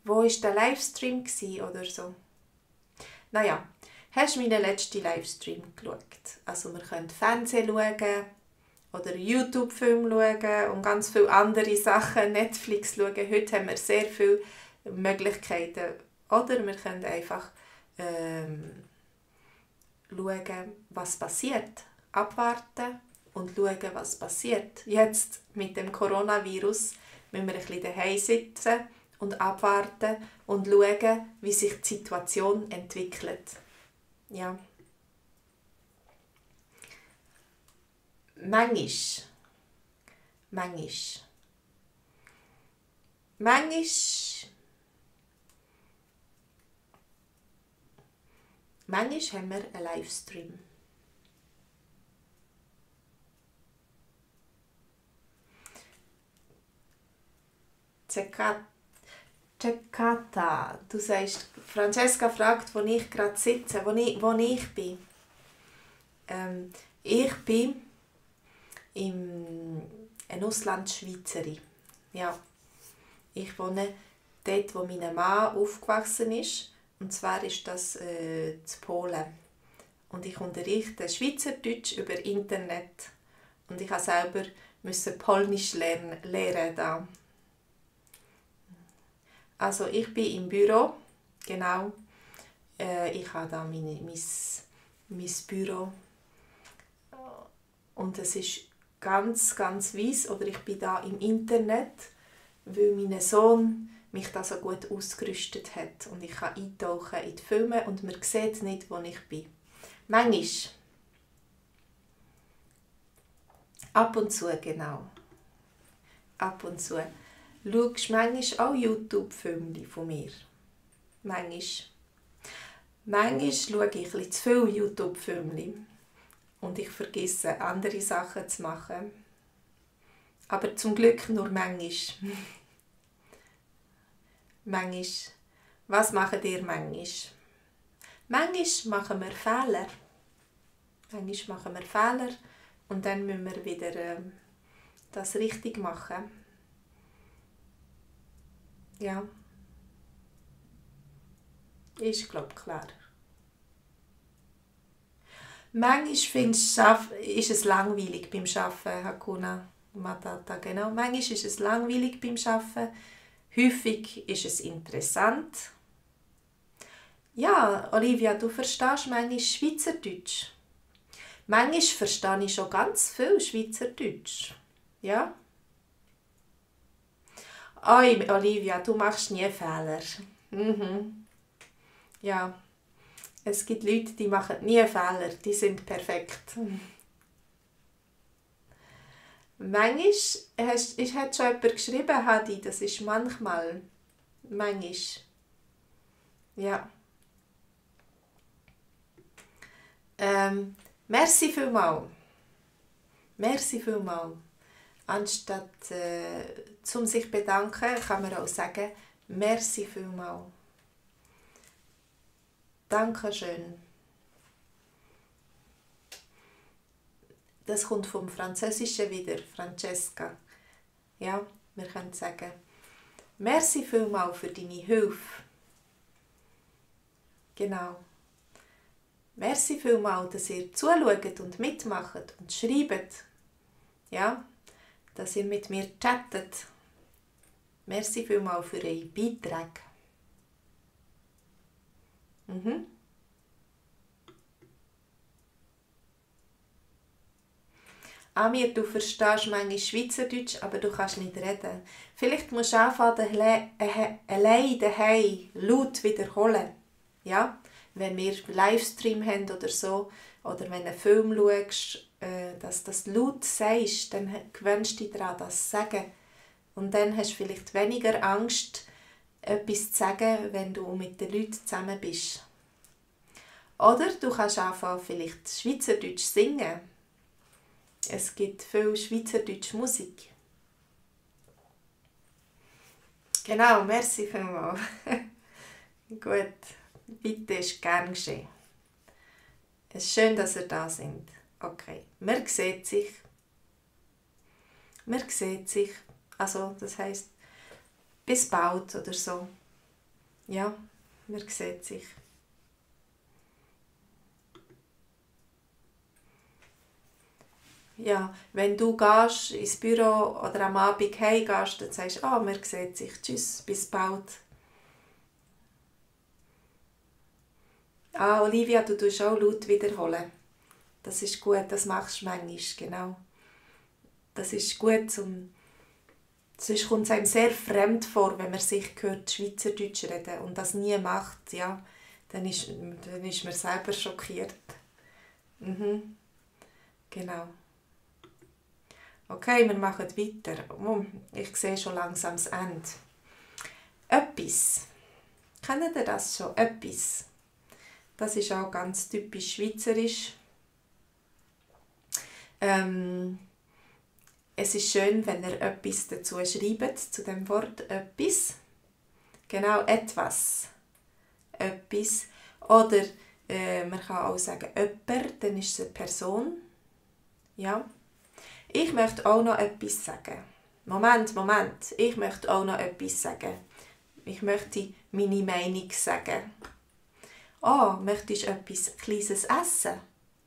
Wo war der Livestream oder so? Naja, hast du meinen letzten Livestream geschaut? Also wir können Fernsehen schauen oder YouTube-Film schauen und ganz viele andere Sachen, Netflix schauen. Heute haben wir sehr viele Möglichkeiten. Oder wir können einfach schauen, was passiert. Abwarten und schauen, was passiert. Jetzt mit dem Coronavirus müssen wir ein bisschen daheim sitzen und abwarten und schauen, wie sich die Situation entwickelt. Ja. Manchmal haben wir einen Livestream. Cekata, du sagst, Francesca fragt, wo ich gerade sitze, wo ich bin. Ich bin eine Auslandschweizerin. Ja. Ich wohne dort, wo mein Mann aufgewachsen ist. Und zwar ist das in Polen. Und ich unterrichte Schweizerdeutsch über Internet. Und ich musste selber Polnisch lernen da. Also ich bin im Büro, genau. Ich habe da mein Büro. Und es ist ganz, ganz weiss. Oder ich bin da im Internet, weil mein Sohn mich da so gut ausgerüstet hat. Und ich kann eintauchen in die Filme und man sieht nicht, wo ich bin. Manchmal. Ab und zu, genau. Ab und zu. Schaust du manchmal auch YouTube-Filme von mir? Manchmal. Manchmal schaue ich ein bisschen zu viele YouTube-Filme. Und ich vergesse, andere Sachen zu machen. Aber zum Glück nur manchmal. Manchmal. Was macht ihr manchmal? Manchmal machen wir Fehler. Manchmal machen wir Fehler und dann müssen wir wieder das richtig machen. Ja. Ist, glaube ich, klar. Manchmal ist es langweilig beim Arbeiten, Hakuna Matata, genau. Manchmal ist es langweilig beim Arbeiten. Häufig ist es interessant. Ja, Olivia, du verstehst manchmal Schweizerdeutsch. Manchmal verstehe ich schon ganz viel Schweizerdeutsch. Ja? Oi, Olivia, du machst nie Fehler. Mhm. Ja. Es gibt Leute, die machen nie Fehler. Die sind perfekt. Manchmal hat schon jemand geschrieben, Hadi, das ist manchmal. Manchmal. Ja. Merci vielmals. Merci vielmals. Anstatt zum sich bedanken, kann man auch sagen, merci vielmals. Dankeschön. Das kommt vom Französischen wieder, Francesca. Ja, wir können sagen, merci vielmals für deine Hilfe. Genau. Merci vielmals, dass ihr zuschaut und mitmacht und schreibt. Ja, dass ihr mit mir chattet. Merci vielmals für eure Beiträge. Amir, du verstehst manchmal Schweizerdeutsch, aber du kannst nicht reden. Vielleicht musst du anfangen, allein daheim laut wiederholen. Ja? Wenn wir Livestream haben oder so, oder wenn du einen Film schaust, dass du das laut sagst, dann gewöhnst du dich daran, das zu sagen. Und dann hast du vielleicht weniger Angst, etwas zu sagen, wenn du mit den Leuten zusammen bist. Oder du kannst anfangen, vielleicht Schweizerdeutsch singen. Es gibt viel Schweizerdeutsche Musik. Genau, merci vielmals. Gut, bitte ist gern geschehen. Es ist schön, dass ihr da sind. Okay, man sieht sich. Man sieht sich. Also, das heisst, bis bald oder so. Ja, man sieht sich. Ja, wenn du gehst ins Büro oder am Abend heimgehst, dann sagst du, man sieht sich, tschüss, bis bald. Olivia, du tust auch laut wiederholen. Das ist gut, das machst du manchmal, genau. Das ist gut, sonst kommt es einem sehr fremd vor, wenn man sich hört, Schweizerdeutsch reden und das nie macht, ja, dann ist man selber schockiert. Mhm. Genau. Okay, wir machen weiter. Ich sehe schon langsam das Ende. Etwas. Kennt ihr das schon? Etwas. Das ist auch ganz typisch schweizerisch. Es ist schön, wenn ihr etwas dazu schreibt, zu dem Wort etwas. Genau, etwas. Etwas. Oder man kann auch sagen jemand, dann ist es eine Person. Ja. Ich möchte auch noch etwas sagen. Moment, ich möchte auch noch etwas sagen. Ich möchte meine Meinung sagen. Möchtest du etwas Kleines essen?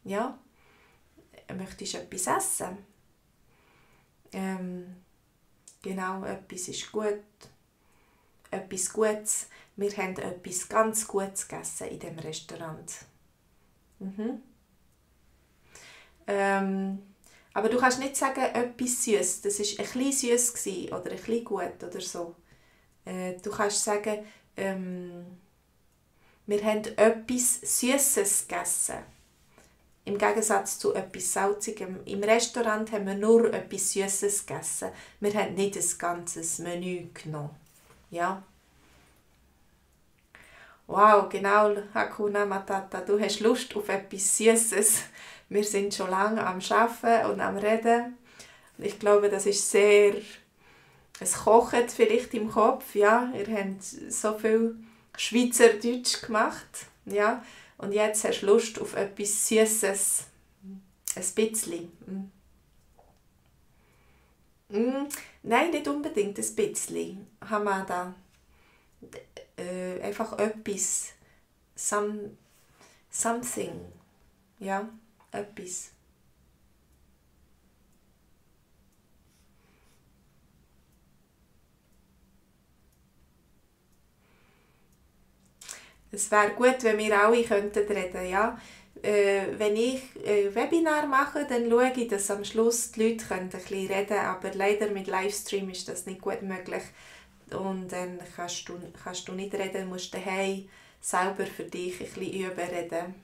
Ja. Möchtest du etwas essen? Genau, etwas ist gut. Etwas Gutes. Wir haben etwas ganz Gutes gegessen in diesem Restaurant. Aber du kannst nicht sagen, etwas süß. Das war ein bisschen süß oder ein bisschen gut oder so. Du kannst sagen, wir haben etwas Süßes gegessen. Im Gegensatz zu etwas Salzigem. Im Restaurant haben wir nur etwas Süßes gegessen. Wir haben nicht ein ganzes Menü genommen. Ja. Wow, genau, Hakuna Matata. Du hast Lust auf etwas Süßes. Wir sind schon lange am Arbeiten und am Reden. Ich glaube, das ist sehr... Es kocht vielleicht im Kopf, ja. Ihr habt so viel Schweizerdeutsch gemacht, ja. Und jetzt hast du Lust auf etwas Süßes. Ein bisschen. Nein, nicht unbedingt ein bisschen. Hamada. Einfach etwas. Something. Ja, etwas. Es wäre gut, wenn wir alle reden könnten, ja. Wenn ich Webinar mache, dann schaue ich, dass am Schluss die Leute ein bisschen reden können, aber leider mit Livestream ist das nicht gut möglich. Und dann kannst du nicht reden, musst daheim selber für dich ein bisschen üben reden.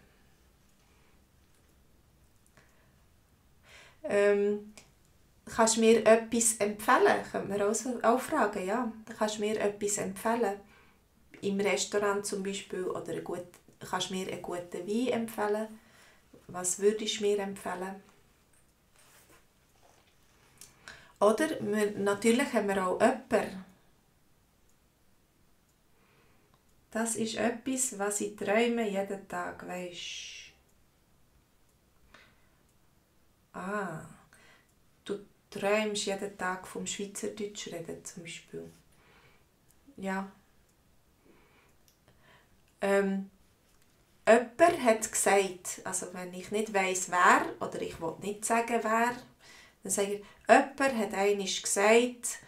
Kannst du mir etwas empfehlen? Könnte man auch fragen, ja. Kannst du mir etwas empfehlen? Im Restaurant zum Beispiel, oder kannst du mir einen guten Wein empfehlen? Was würdest du mir empfehlen? Oder natürlich haben wir auch jemanden. Das ist etwas, was ich träume jeden Tag, weisst. Du träumst jeden Tag vom Schweizerdeutsch reden zum Beispiel. Ja. Jemand hat gesagt, also wenn ich nicht weiss, wer, oder ich will nicht sagen, wer, dann sage ich, jemand hat einmal gesagt,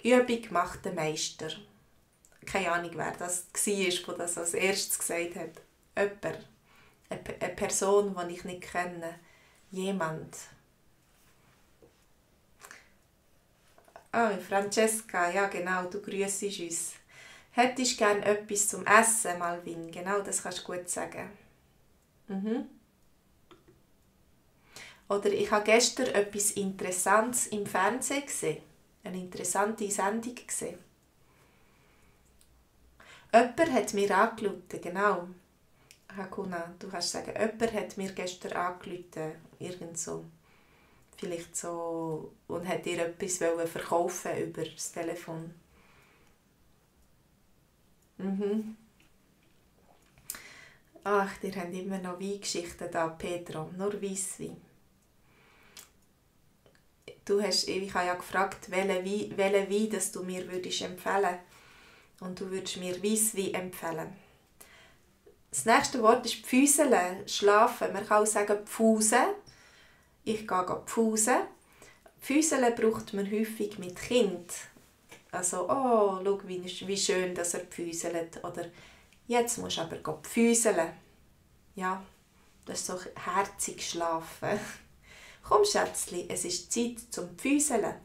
Übung macht den Meister. Keine Ahnung, wer das war, der das als erstes gesagt hat. Jemand. Eine Person, die ich nicht kenne. Jemand. Ah, Francesca, ja genau, du grüssest uns. Hättest du gerne etwas zum Essen, Malvin? Genau, das kannst du gut sagen. Mhm. Oder ich habe gestern etwas Interessantes im Fernsehen gesehen. Eine interessante Sendung gesehen. Jemand hat mir angerufen, genau. Hakuna, du kannst sagen, jemand hat mir gestern angerufen, irgend so. Vielleicht so, und hat dir etwas verkaufen über das Telefon. Mhm. Ach, ihr habt immer noch Weingeschichten da, Pedro, nur Weisswein. Ich habe ja gefragt, welchen Wein das du mir würdest empfehlen. Und du würdest mir Weisswein empfehlen. Das nächste Wort ist Pfüseln, schlafen. Man kann auch sagen Pfusen. Ich gehe pfusen. Pfüseln braucht man häufig mit Kind. Also, oh, schau, wie schön, dass er pfüselt. Oder, jetzt musst du aber pfüseln. Ja, das ist so herzig schlafen. Komm, Schätzli, es ist Zeit zum Pfüseln.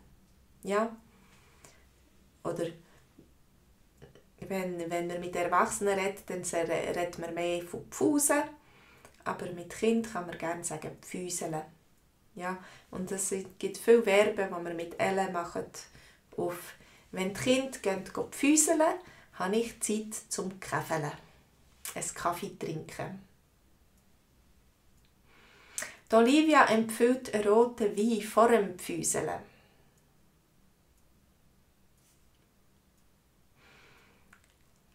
Ja. Oder, wenn man mit Erwachsenen redet, dann redet man mehr von Pfusen. Aber mit Kind kann man gerne sagen Pfüseln. Ja, und es gibt viele Verben, die man mit «elle» machen. Wenn die Kinder gehen pfüseln, habe ich Zeit zum Käfeln. Einen Kaffee trinken. Die Olivia empfiehlt einen roten Wein vor dem Pfüseln.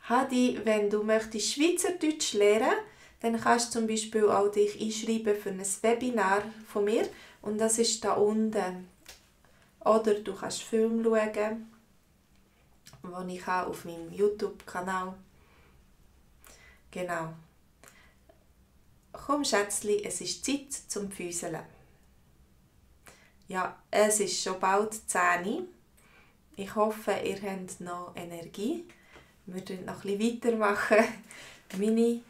Hadi, wenn du möchtest Schweizerdeutsch lernen, dann kannst du zum Beispiel auch dich einschreiben für ein Webinar von mir. Und das ist da unten. Oder du kannst Film schauen, den ich habe auf meinem YouTube-Kanal. Genau. Komm, Schätzli, es ist Zeit zum Pfüseln. Ja, es ist schon bald 10 Uhr. Ich hoffe, ihr habt noch Energie. Wir machen noch ein bisschen weitermachen. Meine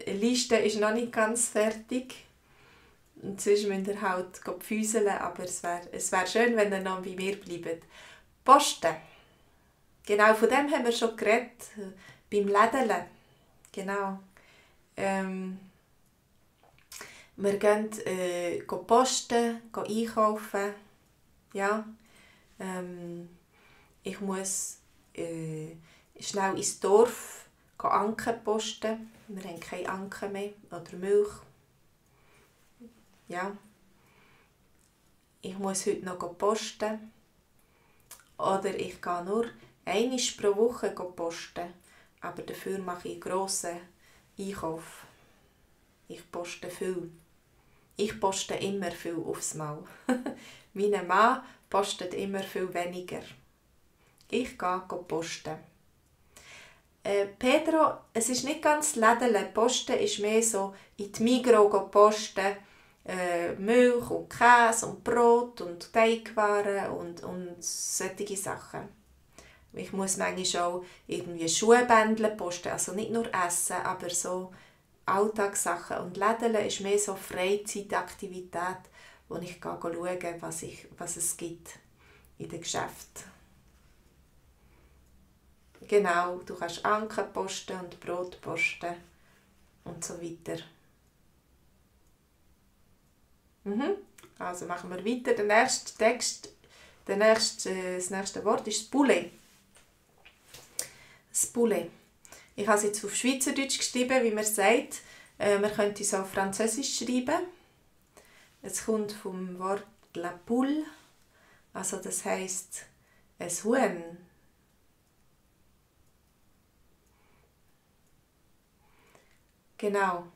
Liste ist noch nicht ganz fertig. Und sonst müsst ihr halt pfüseln, aber es wär schön, wenn ihr noch bei mir bleibt. Posten. Genau, von dem haben wir schon geredet. Beim Lädeln. Genau. Wir gehen posten, einkaufen. Ja. Ich muss schnell ins Dorf Anken posten. Wir haben keine Anken mehr oder Milch. Ja. Ich muss heute noch posten. Oder ich gehe nur einmal pro Woche posten. Aber dafür mache ich grossen Einkauf. Ich poste viel. Ich poste immer viel aufs Mal. Mein Mann postet immer viel weniger. Ich gehe posten. Pedro, es ist nicht ganz Lädeln. Posten ist mehr so in die Migros posten. Milch und Käse und Brot und Teigwaren und solche Sachen. Ich muss manchmal auch irgendwie Schuhbändeln posten, also nicht nur Essen, aber so Alltagssachen. Und Lädeln ist mehr so Freizeitaktivität, wo ich schaue, was es gibt in den Geschäften. Genau, du kannst Anken posten und Brot posten und so weiter. Also machen wir weiter. Der nächste Text, das nächste Wort ist Poulet. Das Poulet. Ich habe es jetzt auf Schweizerdeutsch geschrieben, wie man sagt. Man könnte es auf Französisch schreiben. Es kommt vom Wort la poule, also das heisst ein Huhn. Genau.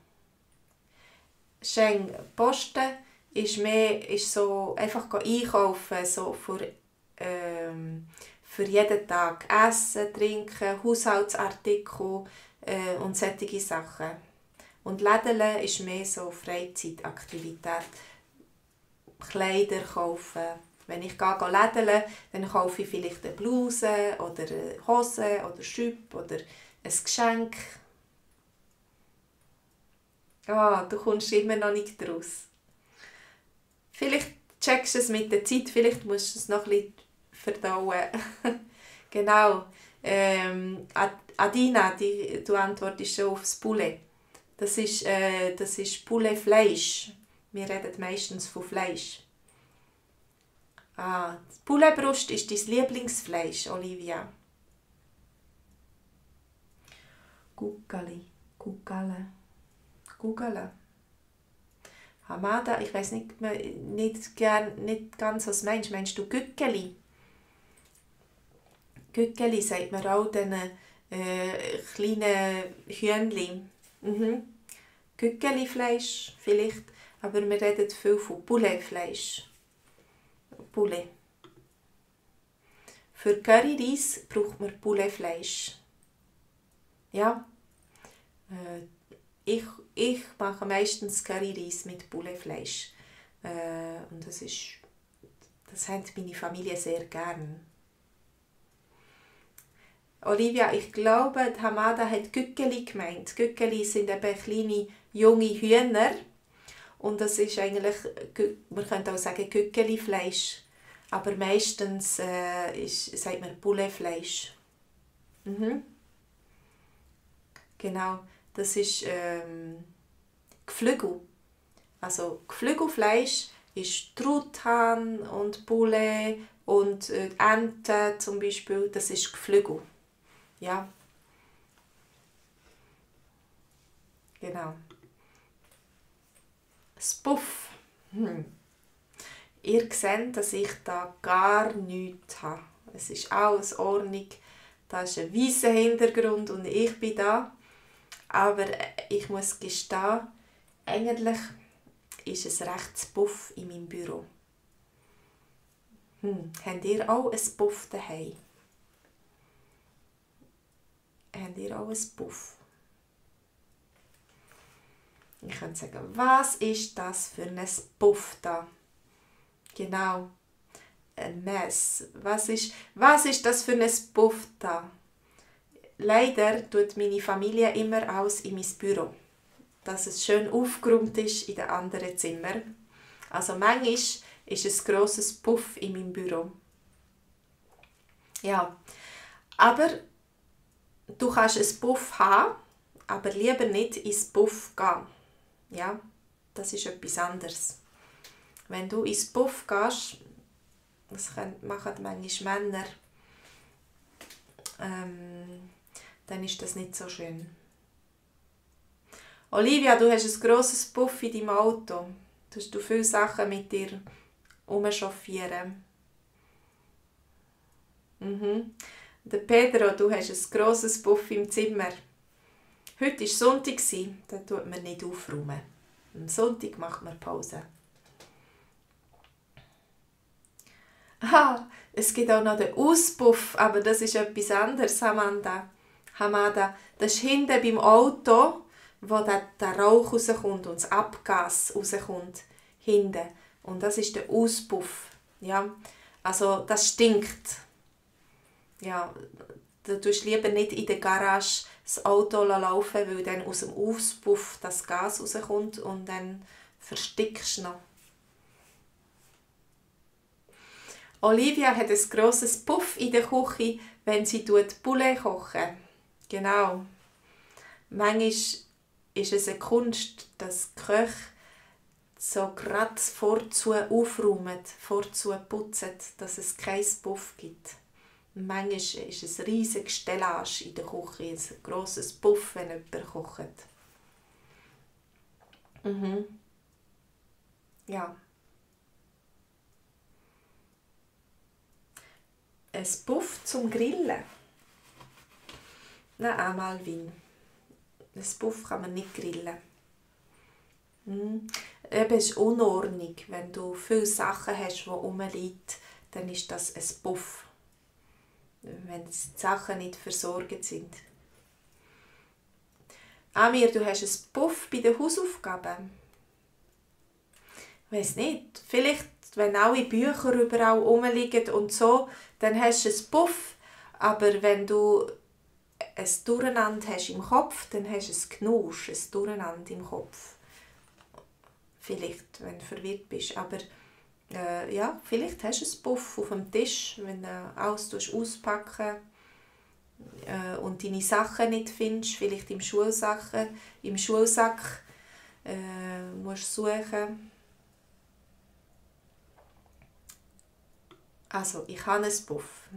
Schenk posten ist so einfach einkaufen, so für jeden Tag. Essen, trinken, Haushaltsartikel und solche Sachen. Und Lädeln ist mehr Freizeitaktivität. Kleider kaufen. Wenn ich lädeln, dann kaufe ich vielleicht eine Bluse oder eine Hose oder Schüpp oder ein Geschenk. Du kommst immer noch nicht raus. Vielleicht checkst du es mit der Zeit, vielleicht musst du es noch ein bisschen verdauen. Genau. Adina, du antwortest schon aufs Poulet. Das ist Poulet-Fleisch. Wir reden meistens von Fleisch. Die Pouletbrust ist dein Lieblingsfleisch, Olivia. Guggeli, Guggele. Hamada, ich weiss nicht ganz, was meinst. Meinst du Güggeli? Güggeli sagt man auch diesen kleinen Hühnchen. Güggeli-Fleisch vielleicht, aber wir reden viel von Poulet-Fleisch. Poulet. Für Curryreis braucht man Poulet-Fleisch. Ja. Ich mache meistens Curryreis mit Pouletfleisch. Und das hat meine Familie sehr gern. Olivia, ich glaube, Hamada hat Güggeli gemeint. Güggeli sind eben kleine, junge Hühner. Und das ist eigentlich, man könnte auch sagen, Güggeli-Fleisch. Aber meistens sagt man Pouletfleisch. Genau, das ist Geflügel. Also Geflügelfleisch ist Truthahn und Poulet und Ente zum Beispiel, das ist Geflügel. Ja. Genau. Das Puff. Ihr seht, dass ich da gar nichts habe. Es ist alles ordentlich. Da ist ein weißer Hintergrund und ich bin da. Aber ich muss gestehen, eigentlich ist es recht Puff in meinem Büro. Habt ihr auch ein Puff daheim? Habt ihr auch ein Puff? Ich könnte sagen, was ist das für ein Puff da? Genau, ein Mess. Was ist das für ein Puff da? Leider tut meine Familie immer alles in mein Büro, dass es schön aufgeräumt ist in den anderen Zimmern. Also manchmal ist ein grosses Puff in meinem Büro. Ja, aber du kannst ein Puff haben, aber lieber nicht ins Puff gehen. Ja, das ist etwas anderes. Wenn du ins Puff gehst, das machen manchmal Männer, dann ist das nicht so schön. Olivia, du hast ein grosses Puff in deinem Auto. Du viele Sachen mit dir herumchauffieren. Der Pedro, du hast ein grosses Puff im Zimmer. Heute war Sonntag, dann tut man nicht aufräumen. Am Sonntag macht man Pause. Es gibt auch noch den Auspuff, aber das ist etwas anderes, Hamada. Das ist hinten beim Auto, wo der Rauch rauskommt und das Abgas rauskommt. Hinten. Und das ist der Auspuff. Ja? Also das stinkt. Ja, du tust lieber nicht in der Garage das Auto laufen, weil dann aus dem Auspuff das Gas rauskommt und dann verstickst du noch. Olivia hat ein grosses Puff in der Küche, wenn sie Poulet kochen. Genau. Manchmal ist es eine Kunst, dass die Köche so gerade vorzu aufräumen, vorzu putzen, dass es keinen Puff gibt. Manchmal ist es ein riesiges Stellage in der Küche, ein grosses Puff, wenn jemand kocht. Ja. Ein Puff zum Grillen. Nein, Malvin. Ein Puff kann man nicht grillen. Eben ist Unordnung. Wenn du viele Sachen hast, die rumliegen, dann ist das ein Puff. Wenn die Sachen nicht versorgt sind. Amir, du hast ein Puff bei den Hausaufgaben. Ich weiss nicht. Vielleicht, wenn alle Bücher überall rumliegen und so, dann hast du einen Puff. Aber wenn du ein Durcheinander hast im Kopf, dann hast du ein Knusch, ein Durcheinander im Kopf. Vielleicht, wenn du verwirrt bist. Aber Ja, vielleicht hast du einen Puff auf dem Tisch, wenn du alles auspacken und deine Sachen nicht findest, vielleicht im Schulsack musst du suchen. Also, ich habe einen Puff.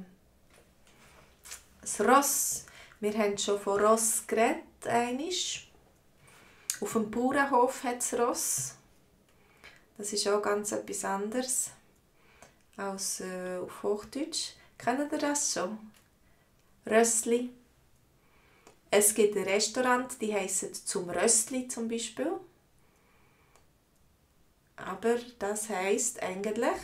Das Ross. Wir haben schon von Ross geredet, einmal. Auf dem Bauernhof hat es Ross. Das ist auch ganz etwas anderes als auf Hochdeutsch. Kennt ihr das schon? Rössli. Es gibt ein Restaurant, die heissen «Zum Rössli» zum Beispiel. Aber das heisst eigentlich...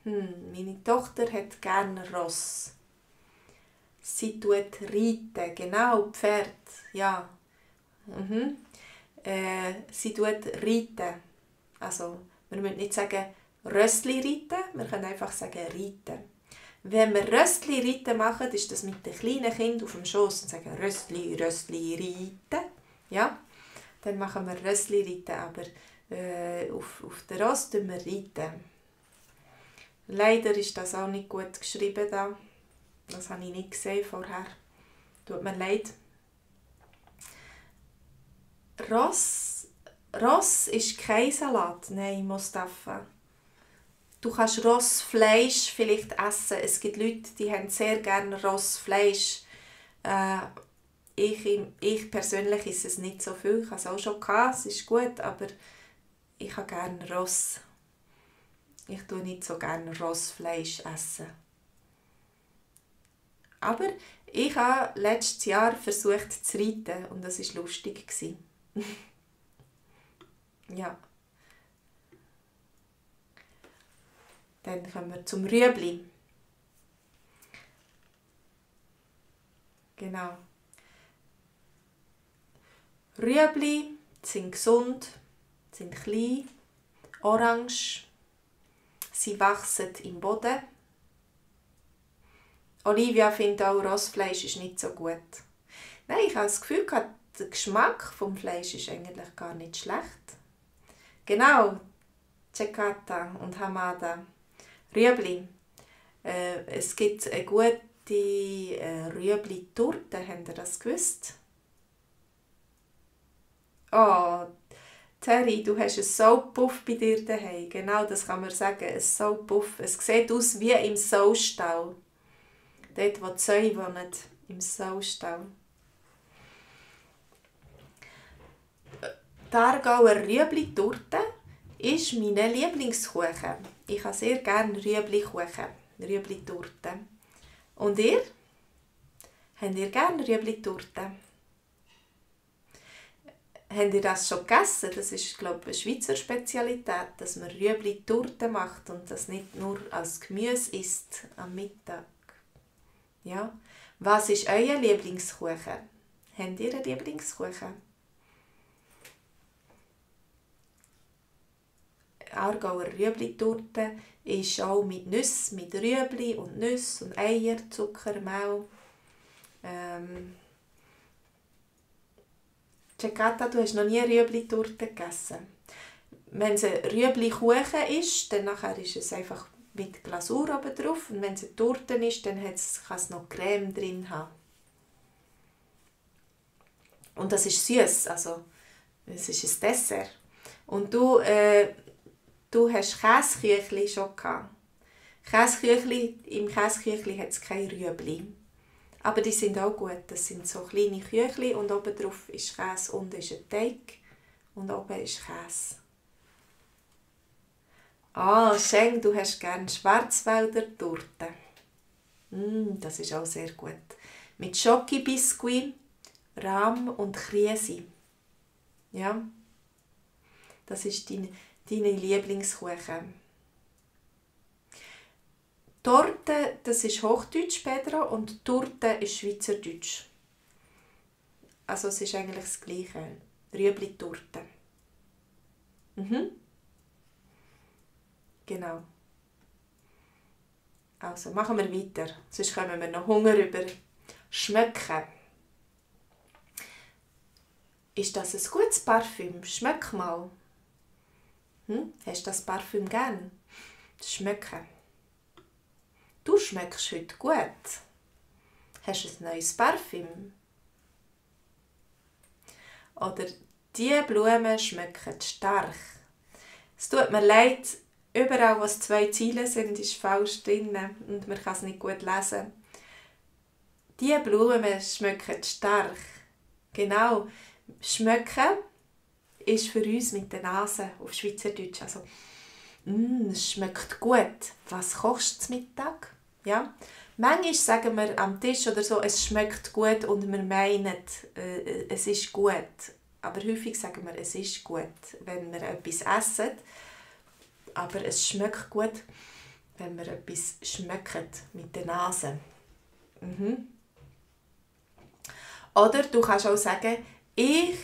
meine Tochter hat gerne Ross. Sie tut reiten, genau, Pferd, ja. Sie tut reiten. Also, wir müssen nicht sagen Rössli reiten, wir können einfach sagen reiten. Wenn wir Rössli reiten machen, ist das mit den kleinen Kindern auf dem Schoss und sagen Rössli, Rössli reiten. Ja, dann machen wir Rössli reiten, aber auf der Ross tun wir reiten. Leider ist das auch nicht gut geschrieben da. Das habe ich nicht gesehen vorher. Tut mir leid. Ross ist kein Salat. Nein, Mustafa. Du kannst Rossfleisch vielleicht essen. Es gibt Leute, die haben sehr gerne Rossfleisch. Ich persönlich esse es nicht so viel. Ich habe es auch schon gehabt, es ist gut, aber ich habe gerne Ross. Ich tue nicht so gerne Rossfleisch essen. Aber ich habe letztes Jahr versucht zu reiten und das war lustig. Ja. Dann kommen wir zum Rüebli. Genau. Rüebli sind gesund, sind klein, orange. Sie wachsen im Boden. Olivia findet auch, Rossfleisch ist nicht so gut. Nein, ich habe das Gefühl, der Geschmack des Fleisch ist eigentlich gar nicht schlecht. Genau, Cecata und Hamada. Rüebli. Es gibt eine gute Rüebli-Torte, habt ihr das gewusst? Oh, Terry, du hast einen Saupuff bei dir daheim. Genau, das kann man sagen, ein Saupuff. Es sieht aus wie im Saustall. Dort, wo die Säue wohnen, im Saustall. Die Aargauer Rüebli-Torte ist mein Lieblingskuchen. Ich habe sehr gerne Rüebli-Kuchen, Rüebli-Torte. Und ihr? Habt ihr gerne Rüebli-Torte? Habt ihr das schon gegessen? Das ist, glaube ich, eine Schweizer Spezialität, dass man Rüebli-Torte macht und das nicht nur als Gemüse isst am Mittag. Ja. Was ist euer Lieblingskuchen? Habt ihr einen Lieblingskuchen? Aargauer Rüebli-Torte ist auch mit Nüsse, mit Rüebli und Nüsse und Eier, Zucker, Mehl. Cecata, du hast noch nie Rüebli-Torte gegessen. Wenn es ein Rüebli-Kuchen ist, dann nachher ist es einfach mit Glasur oben drauf. Und wenn es eine Torte ist, dann kann es noch Creme drin haben. Und das ist süß, also es ist ein Dessert. Und du hast Käseküchli schon gehabt. Im Käseküchli hat es kein Rüebli. Aber die sind auch gut. Das sind so kleine Küchli und oben drauf ist Käse, unten ist ein Teig und oben ist Käse. Ah, Schenk, du hast gerne Schwarzwälder Torte. Das ist auch sehr gut. Mit Schokobiskuit, Rahm und Kriesi. Ja, das ist deine Lieblingskuchen. Torte, das ist Hochdeutsch, Pedro, und Torte ist Schweizerdeutsch. Also es ist eigentlich das Gleiche. Rüebli-Torte. Genau. Also, machen wir weiter. Sonst kommen wir noch Hunger über. Schmecken. Ist das ein gutes Parfüm? Schmeck mal. Hast du das Parfüm gern? Schmecken. Du schmeckst heute gut. Hast du ein neues Parfüm? Oder diese Blumen schmecken stark. Es tut mir leid, überall, wo 2 Ziele sind, ist falsch drin und man kann es nicht gut lesen. Diese Blumen schmecken stark. Genau, schmecken ist für uns mit der Nase auf Schweizerdeutsch. Also, es schmeckt gut. Was kochst du zum Mittag? Ja. Manchmal sagen wir am Tisch oder so, es schmeckt gut und wir meinen, es ist gut. Aber häufig sagen wir, es ist gut, wenn wir etwas essen. Aber es schmeckt gut, wenn wir etwas schmecken mit der Nase. Oder du kannst auch sagen, ich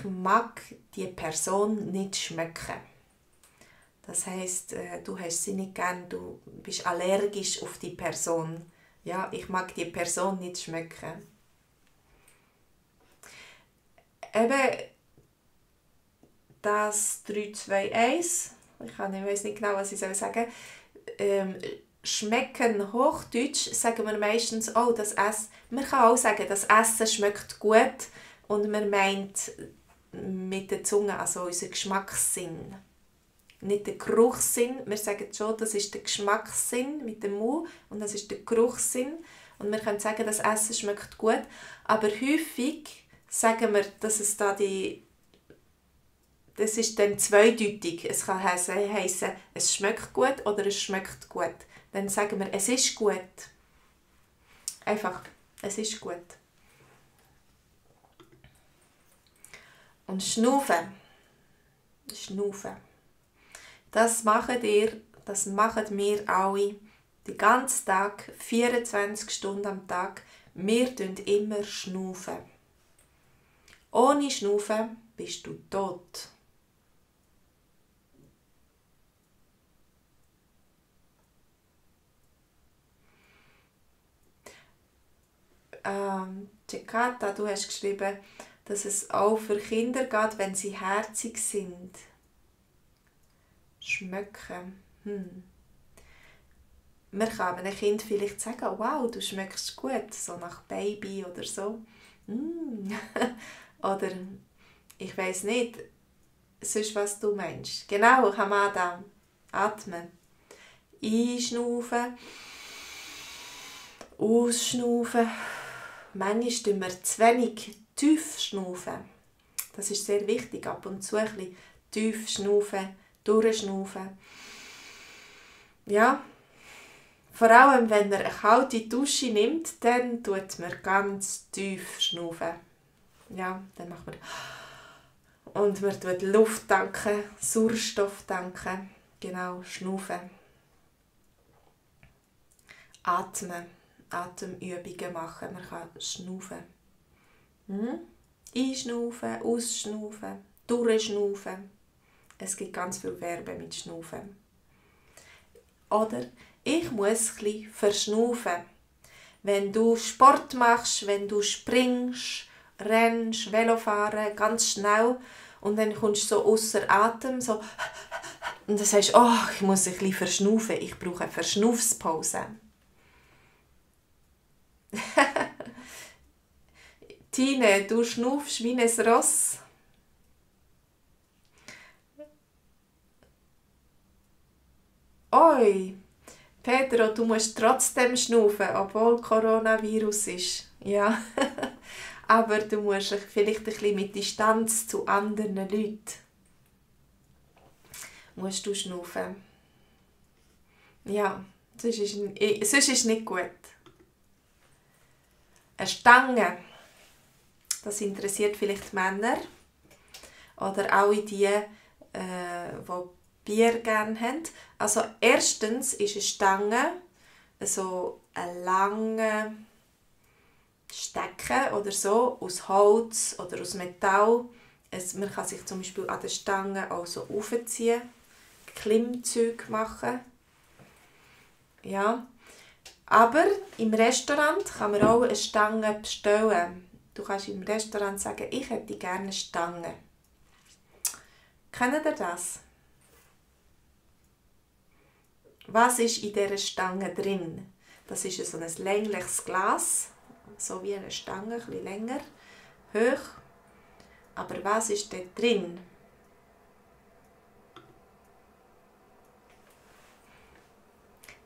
mag die Person nicht schmecken. Das heisst, du hast sie nicht gern, du bist allergisch auf die Person. Ja, ich mag die Person nicht schmecken. Eben das 3, 2, 1, ich weiß nicht genau, was ich sagen soll. Schmecken, Hochdeutsch, sagen wir meistens, oh, das Essen. Man kann auch sagen, das Essen schmeckt gut und man meint mit der Zunge, also unser Geschmackssinn. Nicht der Geruchssinn, wir sagen schon, das ist der Geschmackssinn mit dem Mund und das ist der Geruchssinn. Und wir können sagen, das Essen schmeckt gut, aber häufig sagen wir, dass es da das ist dann zweideutig. Es kann heissen, es schmeckt gut oder es schmeckt gut. Dann sagen wir, es ist gut. Einfach, es ist gut. Und schnaufen. Schnaufen. Das machen wir alle, den ganzen Tag, 24 Stunden am Tag. Wir schnaufen immer schnaufen. Ohne Schnaufen bist du tot. Cekata, du hast geschrieben, dass es auch für Kinder geht, wenn sie herzig sind. Schmecken. Man kann einem Kind vielleicht sagen, wow, du schmeckst gut, so nach Baby oder so. Oder ich weiss nicht, sonst was du meinst. Genau, Hamada. Atmen. Einschnaufen. Ausschnaufen. Manchmal tun wir zu wenig tief schnaufen. Das ist sehr wichtig, ab und zu ein bisschen tief schnaufen, durchschnaufen. Ja, vor allem wenn man eine kalte Dusche nimmt, dann tut man ganz tief schnaufen. Ja, dann macht man und man tut Luft tanken, Sauerstoff tanken, genau, schnaufen. Atmen, Atemübungen machen, man kann schnaufen. Einschnaufen, ausschnaufen, durchschnaufen. Es gibt ganz viel Verben mit Schnaufen. Oder ich muss ein bisschen verschnaufen. Wenn du Sport machst, wenn du springst, rennst, Velofahren, ganz schnell und dann kommst du so ausser Atem, so und dann sagst du, oh, ich muss ein bisschen verschnaufen, ich brauche eine Verschnaufspause. Tine, du schnaufst wie ein Ross. Oi, Pedro, du musst trotzdem schnaufen, obwohl Coronavirus ist. Ja, aber du musst vielleicht ein bisschen mit Distanz zu anderen Leuten. Musst du schnaufen. Ja, sonst ist nicht gut. Eine Stange, das interessiert vielleicht Männer oder alle die Bier gerne haben. Also erstens ist eine Stange so ein langer Stecken oder so aus Holz oder aus Metall. Man kann sich zum Beispiel an der Stange auch so aufziehen, Klimmzüge machen. Ja. Aber im Restaurant kann man auch eine Stange bestellen. Du kannst im Restaurant sagen, ich hätte gerne eine Stange. Kennt ihr das? Was ist in dieser Stange drin? Das ist so ein längliches Glas, so wie eine Stange, ein bisschen länger, hoch. Aber was ist dort drin?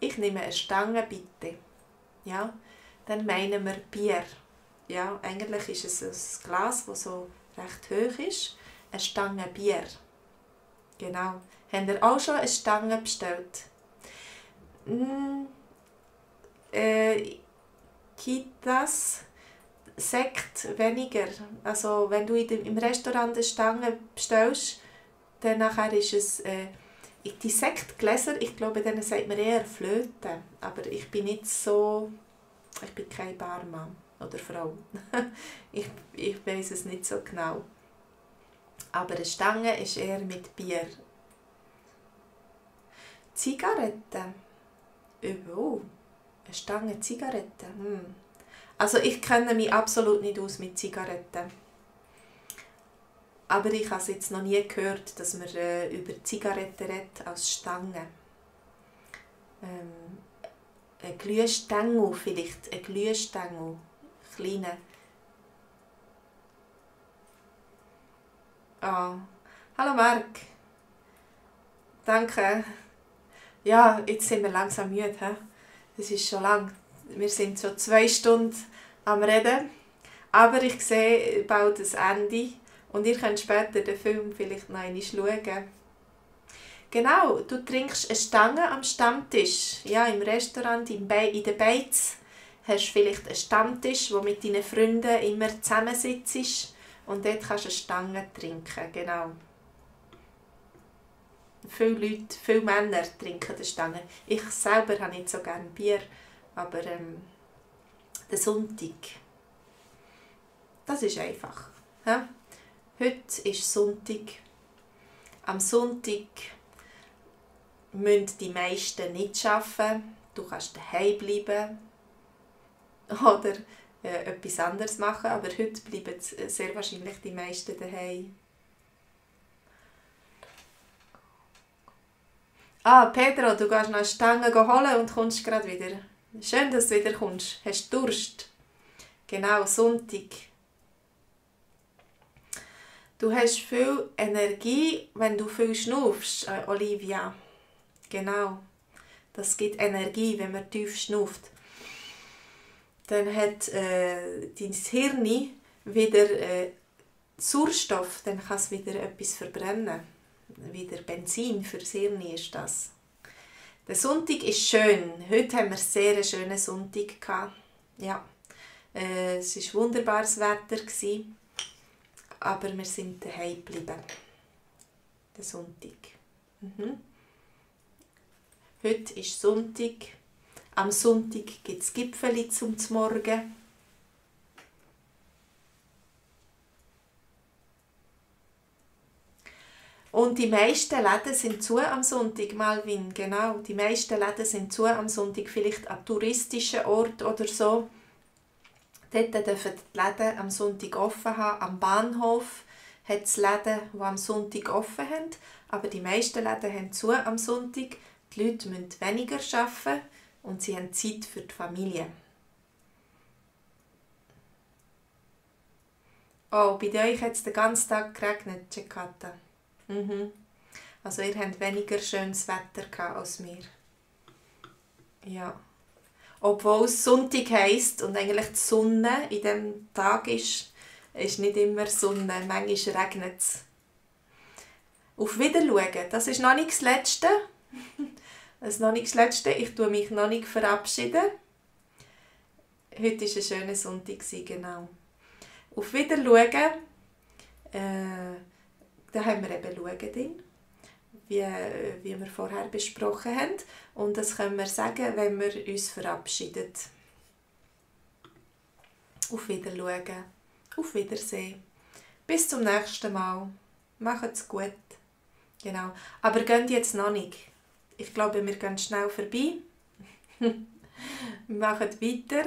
Ich nehme eine Stange, bitte. Ja, dann meinen wir Bier. Ja, eigentlich ist es ein Glas, das so recht hoch ist. Eine Stange Bier. Genau. Habt ihr auch schon eine Stange bestellt? Gibt das Sekt weniger? Also wenn du im Restaurant eine Stange bestellst, dann nachher ist es die Sektgläser, ich glaube, denen sagt man eher Flöte. Aber ich bin nicht so, ich bin kein Barmann oder Frau. ich weiß es nicht so genau. Aber eine Stange ist eher mit Bier. Zigaretten. Oh, eine Stange Zigaretten. Also ich kenne mich absolut nicht aus mit Zigaretten. Aber ich habe es jetzt noch nie gehört, dass man über Zigaretten redet als Stange. Ein Glühstängel vielleicht, ein Glühstängel, kleiner. Ah, hallo Marc. Danke. Ja, jetzt sind wir langsam müde. He? Das ist schon lang. Wir sind schon 2 Stunden am Reden. Aber ich sehe bald das Ende. Und ihr könnt später den Film vielleicht noch einmal schauen. Genau, du trinkst eine Stange am Stammtisch. Ja, im Restaurant, in der Beiz hast du vielleicht einen Stammtisch, wo du mit deinen Freunden immer zusammensitzt. Und dort kannst du eine Stange trinken, genau. Viele Leute, viele Männer trinken eine Stange. Ich selber habe nicht so gerne Bier, aber der Sonntag, das ist einfach. Ja? Heute ist Sonntag. Am Sonntag müssen die meisten nicht arbeiten. Du kannst daheim bleiben oder etwas anderes machen, aber heute bleiben sehr wahrscheinlich die meisten daheim. Ah, Pedro, du gehst noch eine Stange holen und kommst gerade wieder. Schön, dass du wieder kommst. Hast du Durst? Genau, Sonntag. Du hast viel Energie, wenn du viel schnaufst, Olivia. Genau. Das gibt Energie, wenn man tief schnauft. Dann hat dein Hirn wieder Sauerstoff, dann kann es wieder etwas verbrennen. Wieder Benzin fürs Hirn ist das. Der Sonntag ist schön. Heute haben wir sehr einen schönen Sonntag gehabt. Ja. Es war wunderbares Wetter, aber wir sind daheim geblieben. Der Sonntag. Heute ist Sonntag. Am Sonntag gibt es Gipfeli zum Morgen. Und die meisten Läden sind zu am Sonntag, Malvin, genau. Die meisten Läden sind zu am Sonntag, vielleicht an touristischen Orten oder so. Dort dürfen die Läden am Sonntag offen haben. Am Bahnhof hat es Läden, die am Sonntag offen haben. Aber die meisten Läden haben zu am Sonntag. Die Leute müssen weniger arbeiten und sie haben Zeit für die Familie. Oh, bei euch hat es den ganzen Tag geregnet, Cekata. Also ihr habt weniger schönes Wetter als wir. Ja. Obwohl es Sonntag heisst und eigentlich die Sonne in diesem Tag ist nicht immer Sonne. Manchmal regnet es. Auf Wiedersehen. Das ist noch nicht das Letzte. Das ist noch nicht das Letzte. Ich tue mich noch nicht verabschieden. Heute war ein schöner Sonntag, genau. Auf Wiedersehen. Da haben wir eben Schauen drin, wie wir vorher besprochen haben. Und das können wir sagen, wenn wir uns verabschieden. Auf Wiedersehen. Auf Wiedersehen. Bis zum nächsten Mal. Macht's gut. Genau. Aber geht jetzt noch nicht. Ich glaube, wir gehen schnell vorbei. Wir machen weiter,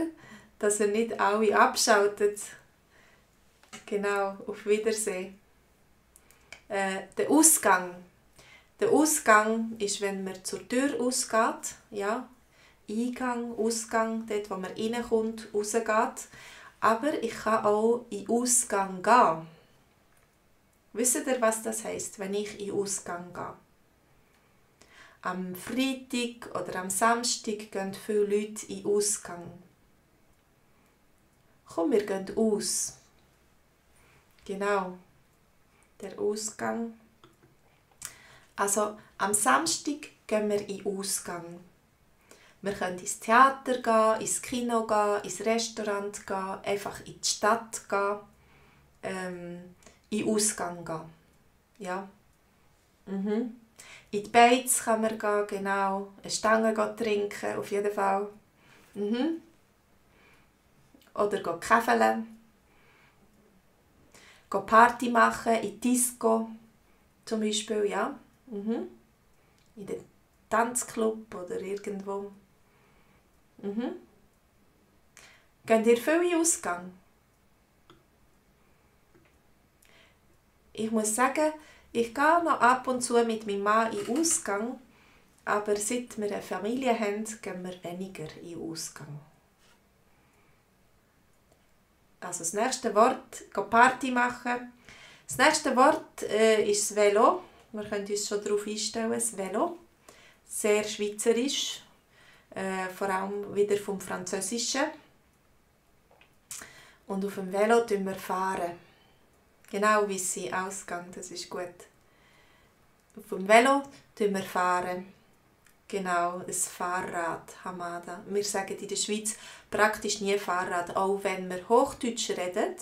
dass ihr nicht alle abschaltet. Genau. Auf Wiedersehen. Der Ausgang. Der Ausgang ist, wenn man zur Tür ausgeht. Ja? Eingang, Ausgang, dort wo man reinkommt, rausgeht. Aber ich kann auch in den Ausgang gehen. Wisst ihr, was das heisst, wenn ich in den Ausgang gehe? Am Freitag oder am Samstag gehen viele Leute in den Ausgang. Komm, wir gehen aus. Genau, der Ausgang. Also am Samstag gehen wir in den Ausgang. Wir können ins Theater gehen, ins Kino gehen, ins Restaurant gehen, einfach in die Stadt gehen, in den Ausgang gehen. Ja. In die Beiz kann man gehen, genau. Eine Stange trinken, auf jeden Fall. Oder gehen käfeln. Gehen Party machen, in die Disco zum Beispiel, ja. In den Tanzclub oder irgendwo. Geht ihr viel in den Ausgang? Ich muss sagen, ich gehe noch ab und zu mit meinem Mann in den Ausgang, aber seit wir eine Familie haben, gehen wir weniger in den Ausgang. Also das nächste Wort, Party machen. Das nächste Wort ist das Velo. Wir können uns schon darauf einstellen, das Velo. Sehr schweizerisch, vor allem wieder vom Französischen. Und auf dem Velo fahren wir fahren. Genau wie sie ausgegangen, das ist gut. Auf dem Velo fahren wir fahren. Genau, ein Fahrrad, Hamada. Wir sagen in der Schweiz praktisch nie Fahrrad, auch wenn wir Hochdeutsch reden.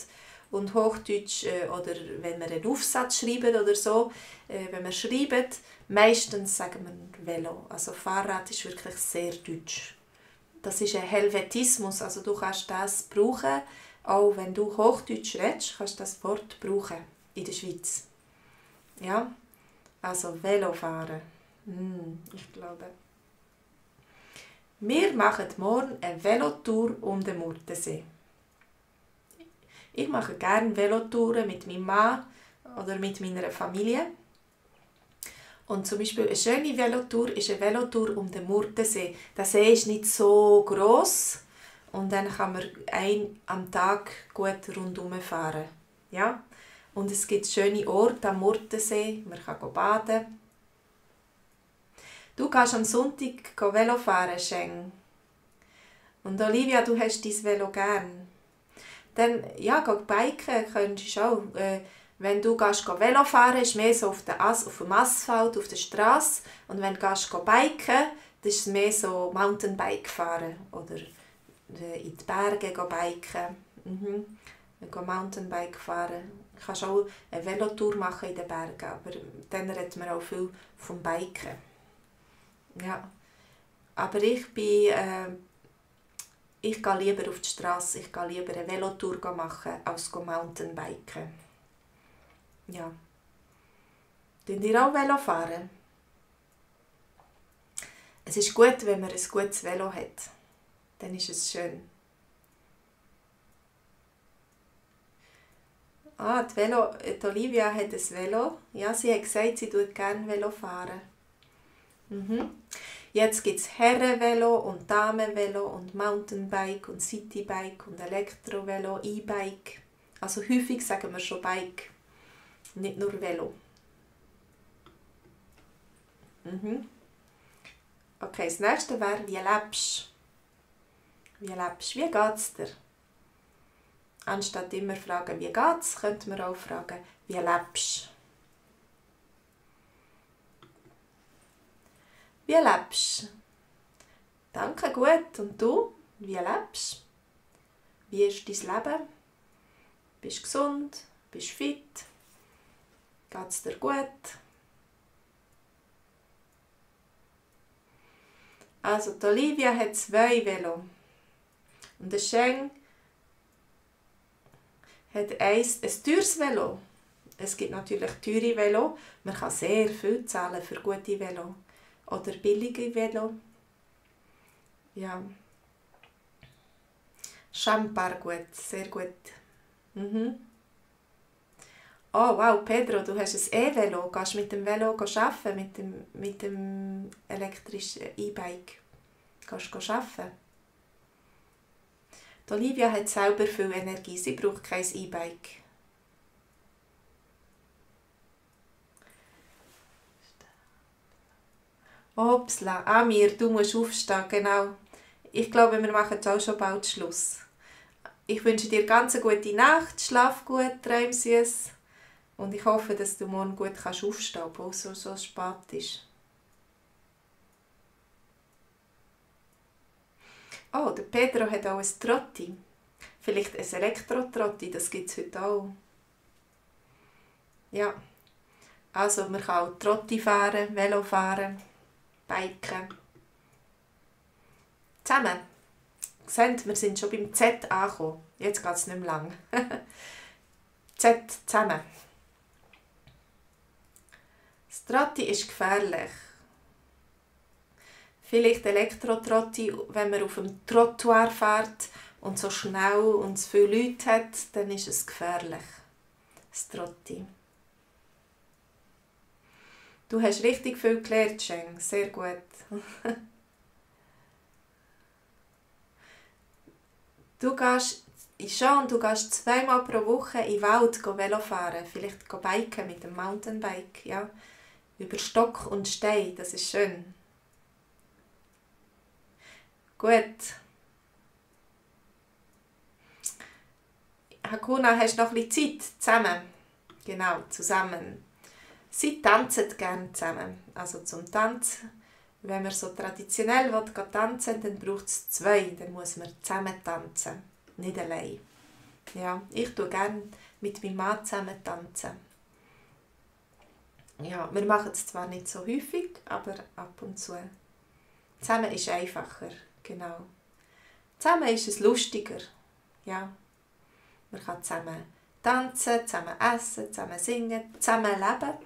Und Hochdeutsch, oder wenn wir einen Aufsatz schreiben oder so, wenn wir schreiben, meistens sagen wir Velo. Also Fahrrad ist wirklich sehr deutsch. Das ist ein Helvetismus, also du kannst das brauchen, auch wenn du Hochdeutsch redest, kannst du das Wort brauchen in der Schweiz. Ja, also Velofahren. Ich glaube. Wir machen morgen eine Velotour um den Murtensee. Ich mache gerne Velotouren mit meinem Mann oder mit meiner Familie. Und zum Beispiel eine schöne Velotour ist eine Velotour um den Murtensee. Der See ist nicht so gross und dann kann man am Tag gut rundherum fahren. Ja? Und es gibt schöne Orte am Murtensee, man kann baden. Du kannst am Sonntag Velo fahren, Scheng. Und Olivia, du hast dein Velo gern. Dann, ja, biken könntest du auch. Wenn du Velo fahren gehst, ist mehr so auf dem Asphalt, auf der Straße. Und wenn du biken das ist mehr so Mountainbike fahren. Oder in die Berge biken. Mountainbike fahren. Du kannst auch eine Velotour machen in den Bergen, aber dann redet man auch viel vom Biken. Ja. Aber ich gehe lieber auf die Straße, ich gehe lieber eine Velotour machen, als Mountainbiken. Ja. Fahren ihr auch Velo fahren? Es ist gut, wenn man ein gutes Velo hat. Dann ist es schön. Die Olivia hat ein Velo. Ja, sie hat gesagt, sie tut gerne Velo fahren. Jetzt gibt es Herrenvelo und Damenvelo und Mountainbike und Citybike und Elektrovelo, E-Bike. Also häufig sagen wir schon Bike, nicht nur Velo. Okay, das nächste wäre, wie lebst du? Wie lebst du? Wie geht's dir? Anstatt immer fragen, wie geht's, könnte man auch fragen, wie lebst du? Wie lebst du? Danke, gut. Und du? Wie lebst du? Wie ist dein Leben? Bist du gesund? Bist du fit? Geht es dir gut? Also, die Olivia hat 2 Velo. Und der Scheng hat ein teures Velo. Es gibt natürlich teure Velo. Man kann sehr viel zahlen für gute Velo. Oder billige Velo. Ja. Champar gut, sehr gut. Oh wow, Pedro, du hast ein E-Velo. Gehst du mit dem Velo arbeiten, mit dem elektrischen E-Bike? Gehst du arbeiten? Die Olivia hat selber viel Energie, sie braucht kein E-Bike. Upsla, Amir, du musst aufstehen, genau. Ich glaube, wir machen jetzt auch schon bald Schluss. Ich wünsche dir ganz eine gute Nacht, schlaf gut, träum süß. Und ich hoffe, dass du morgen gut aufstehen kannst, obwohl es so spät ist. Oh, der Pedro hat auch ein Trotti. Vielleicht ein Elektro-Trotti, das gibt es heute auch. Ja, also man kann auch Trotti fahren, Velo fahren, biken. Zusammen. Seht, wir sind schon beim Z angekommen. Jetzt geht es nicht mehr lang. Z zusammen. Das Trotti ist gefährlich. Vielleicht Elektro-Trotti, wenn man auf dem Trottoir fährt und so schnell und so viele Leute hat, dann ist es gefährlich. Das Trotti. Du hast richtig viel gelernt, Sheng. Sehr gut. Du gehst zweimal pro Woche in den Wald Velo fahren. Vielleicht biken mit dem Mountainbike. Ja. Über Stock und Stein. Das ist schön. Gut. Hakuna, hast du noch ein bisschen Zeit? Zusammen. Genau, zusammen. Sie tanzen gerne zusammen. Also zum Tanzen, wenn man so traditionell tanzen will, dann braucht es zwei. Dann muss man zusammen tanzen, nicht allein. Ja, ich tue gerne mit meinem Mann zusammen tanzen. Ja, wir machen es zwar nicht so häufig, aber ab und zu. Zusammen ist einfacher, genau. Zusammen ist es lustiger. Ja, man kann zusammen tanzen, zusammen essen, zusammen singen, zusammen leben.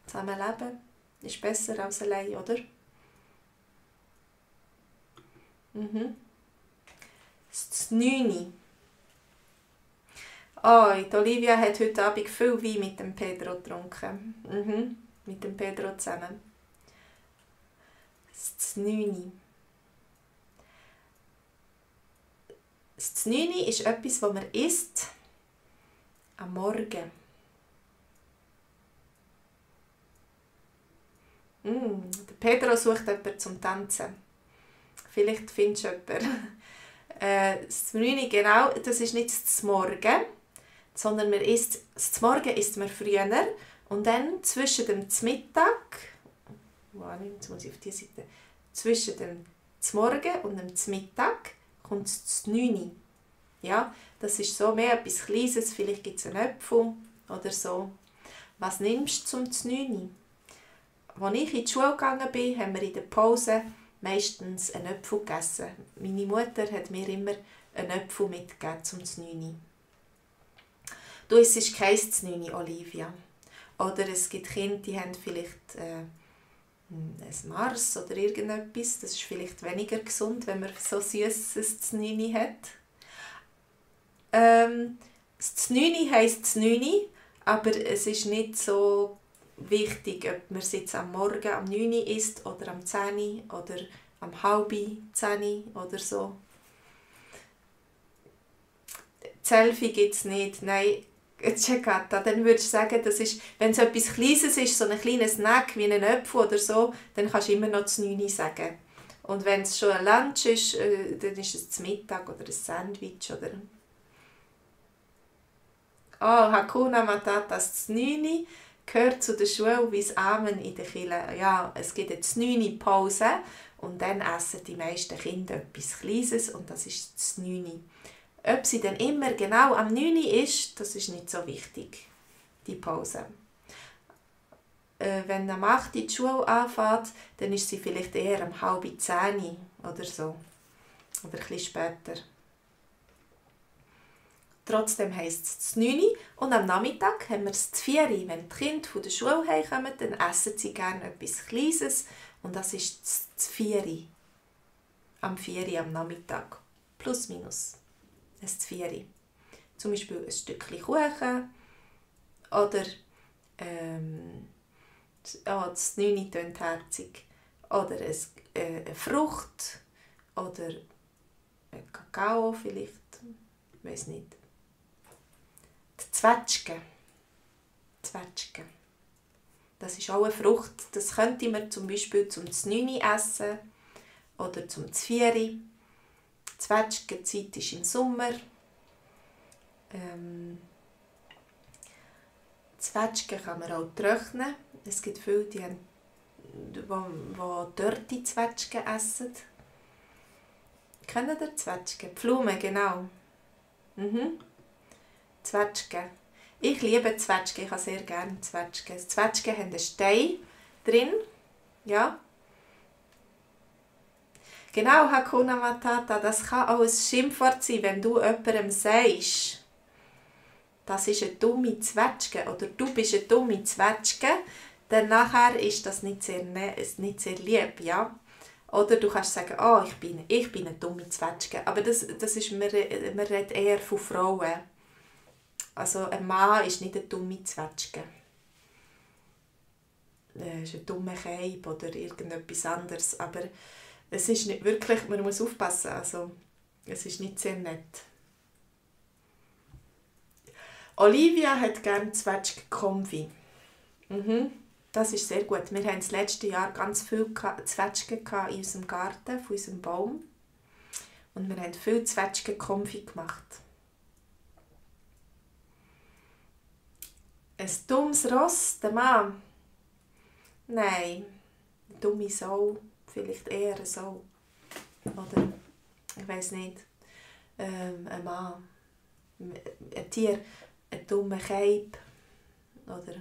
Zusammenleben ist besser als allein, oder? Das 9. Oh, die Olivia hat heute Abend viel Wein mit dem Pedro getrunken. Mit dem Pedro zusammen. Das 9. Das 9 ist etwas, was man isst am Morgen. Der Pedro sucht jemanden zum Tanzen. Vielleicht findest du jemanden. Das 9, genau, das ist nicht das Morgen, sondern das Morgen isst man früher und dann zwischen dem Mittag, jetzt muss ich auf diese Seite, zwischen dem Morgen und dem Mittag kommt das 9. Ja, das ist so mehr etwas Kleines, vielleicht gibt es einen Apfel oder so. Was nimmst du zum 9? Als ich in die Schule gegangen bin, haben wir in der Pause meistens einen Apfel gegessen. Meine Mutter hat mir immer einen Apfel mitgegeben zum 9. Du isst kein 9, Olivia. Oder es gibt Kinder, die haben vielleicht ein Mars oder irgendetwas. Das ist vielleicht weniger gesund, wenn man so süßes 9 hat. Das 9 heisst 9, aber es ist nicht so wichtig, ob man es jetzt am Morgen am 9 isst oder am 10 oder am 9:30 oder so. Selfie gibt es nicht. Nein, Cekata, dann würdest du sagen, das ist, wenn es etwas Kleines ist, so ein kleines Snack wie ein Apfel oder so, dann kannst du immer noch das 9 sagen. Und wenn es schon ein Lunch ist, dann ist es zum Mittag oder ein Sandwich oder... Oh, Hakuna Matata, das 9 gehört zu der Schule wie das Amen in der Kirche. Ja, es gibt jetzt 9 Pause und dann essen die meisten Kinder etwas Kleines und das ist das 9. Ob sie dann immer genau am 9 ist, das ist nicht so wichtig, die Pause. Wenn am 8 die Schule anfängt, dann ist sie vielleicht eher am 9:30 oder so. Oder ein bisschen später. Trotzdem heisst es das 9 und am Nachmittag haben wir das 4. Wenn die Kinder von der Schule heimkommen, dann essen sie gerne etwas Kleines und das ist das 4. Am 4 am Nachmittag. Plus, minus. Das 4. Zum Beispiel ein Stückchen Kuchen Oder das 9 tönt herzig. Oder eine Frucht. Oder ein Kakao vielleicht. Ich weiss nicht. Die Zwetschge. Das ist auch eine Frucht. Das könnte man zum Beispiel zum 9 essen oder zum 4. Die Zwetschgenzeit ist im Sommer. Zwetschgen kann man auch trocknen. Es gibt viele, die dörrte Zwetschgen essen. Kennen ihr Zwetschgen? Blumen, genau. Zwetschgen. Ich liebe Zwetschgen, ich habe sehr gerne Zwetschgen. Zwetschgen haben einen Stein drin. Ja. Genau, Hakuna Matata, das kann auch ein Schimpfwort sein, wenn du jemandem sagst, das ist eine dumme Zwetschge oder du bist eine dumme Zwetschge, dann nachher ist das nicht sehr lieb, ja. Oder du kannst sagen, oh, ich bin eine dumme Zwetschge. Aber das ist, man redet eher von Frauen. Also ein Mann ist nicht eine dumme Zwetschge. Er ist ein dummer Keib oder irgendetwas anderes. Aber es ist nicht wirklich, man muss aufpassen, also es ist nicht sehr nett. Olivia hat gerne Zwetschgen-Konfi. Das ist sehr gut. Wir hatten das letzte Jahr ganz viele Zwetschgen in unserem Garten, von unserem Baum. Und wir haben viel Zwetschgen-Konfi gemacht. Ein dummes Ross, der Mann? Nein, eine dumme Sau. Vielleicht eher eine Sau. Oder, ich weiss nicht, ein Mann. Ein Tier, ein dummer Keib. Oder...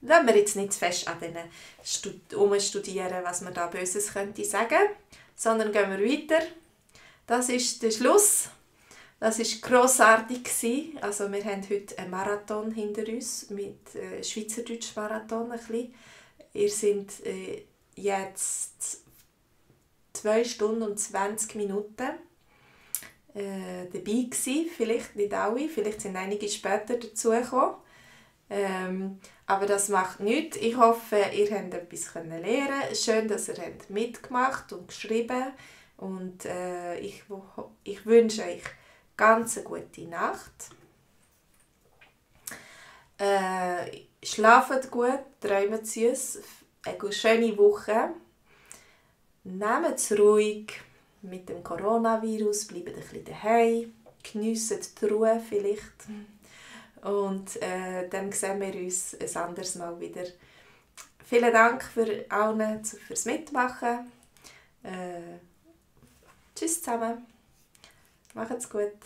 Lassen wir jetzt nicht zu fest an denen studieren, was man da Böses könnte sagen, sondern gehen wir weiter. Das ist der Schluss. Das war grossartig. Also wir haben heute einen Marathon hinter uns, mit Schweizerdeutsch Marathon. Ihr seid jetzt 2 Stunden und 20 Minuten dabei gewesen. Vielleicht nicht alle, vielleicht sind einige später dazugekommen. Aber das macht nichts. Ich hoffe, ihr habt etwas lernen. Schön, dass ihr mitgemacht und geschrieben. Und ich wünsche euch ganz eine gute Nacht. Schlaft gut, träumt süß, eine schöne Woche. Nehmt es ruhig mit dem Coronavirus, bleibt ein bisschen daheim, geniessen die Ruhe vielleicht. Und dann sehen wir uns ein anderes Mal wieder. Vielen Dank für allen fürs Mitmachen. Tschüss zusammen. Macht's gut.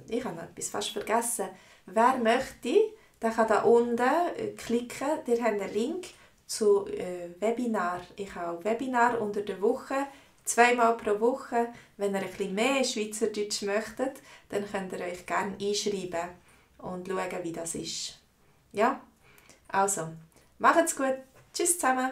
Ich habe noch etwas fast vergessen. Wer möchte, der kann da unten klicken. Ihr habt einen Link zu Webinar. Ich habe Webinar unter der Woche, 2-mal pro Woche. Wenn ihr ein bisschen mehr Schweizerdeutsch möchtet, dann könnt ihr euch gerne einschreiben und schauen, wie das ist. Ja, also, macht's gut. Tschüss zusammen.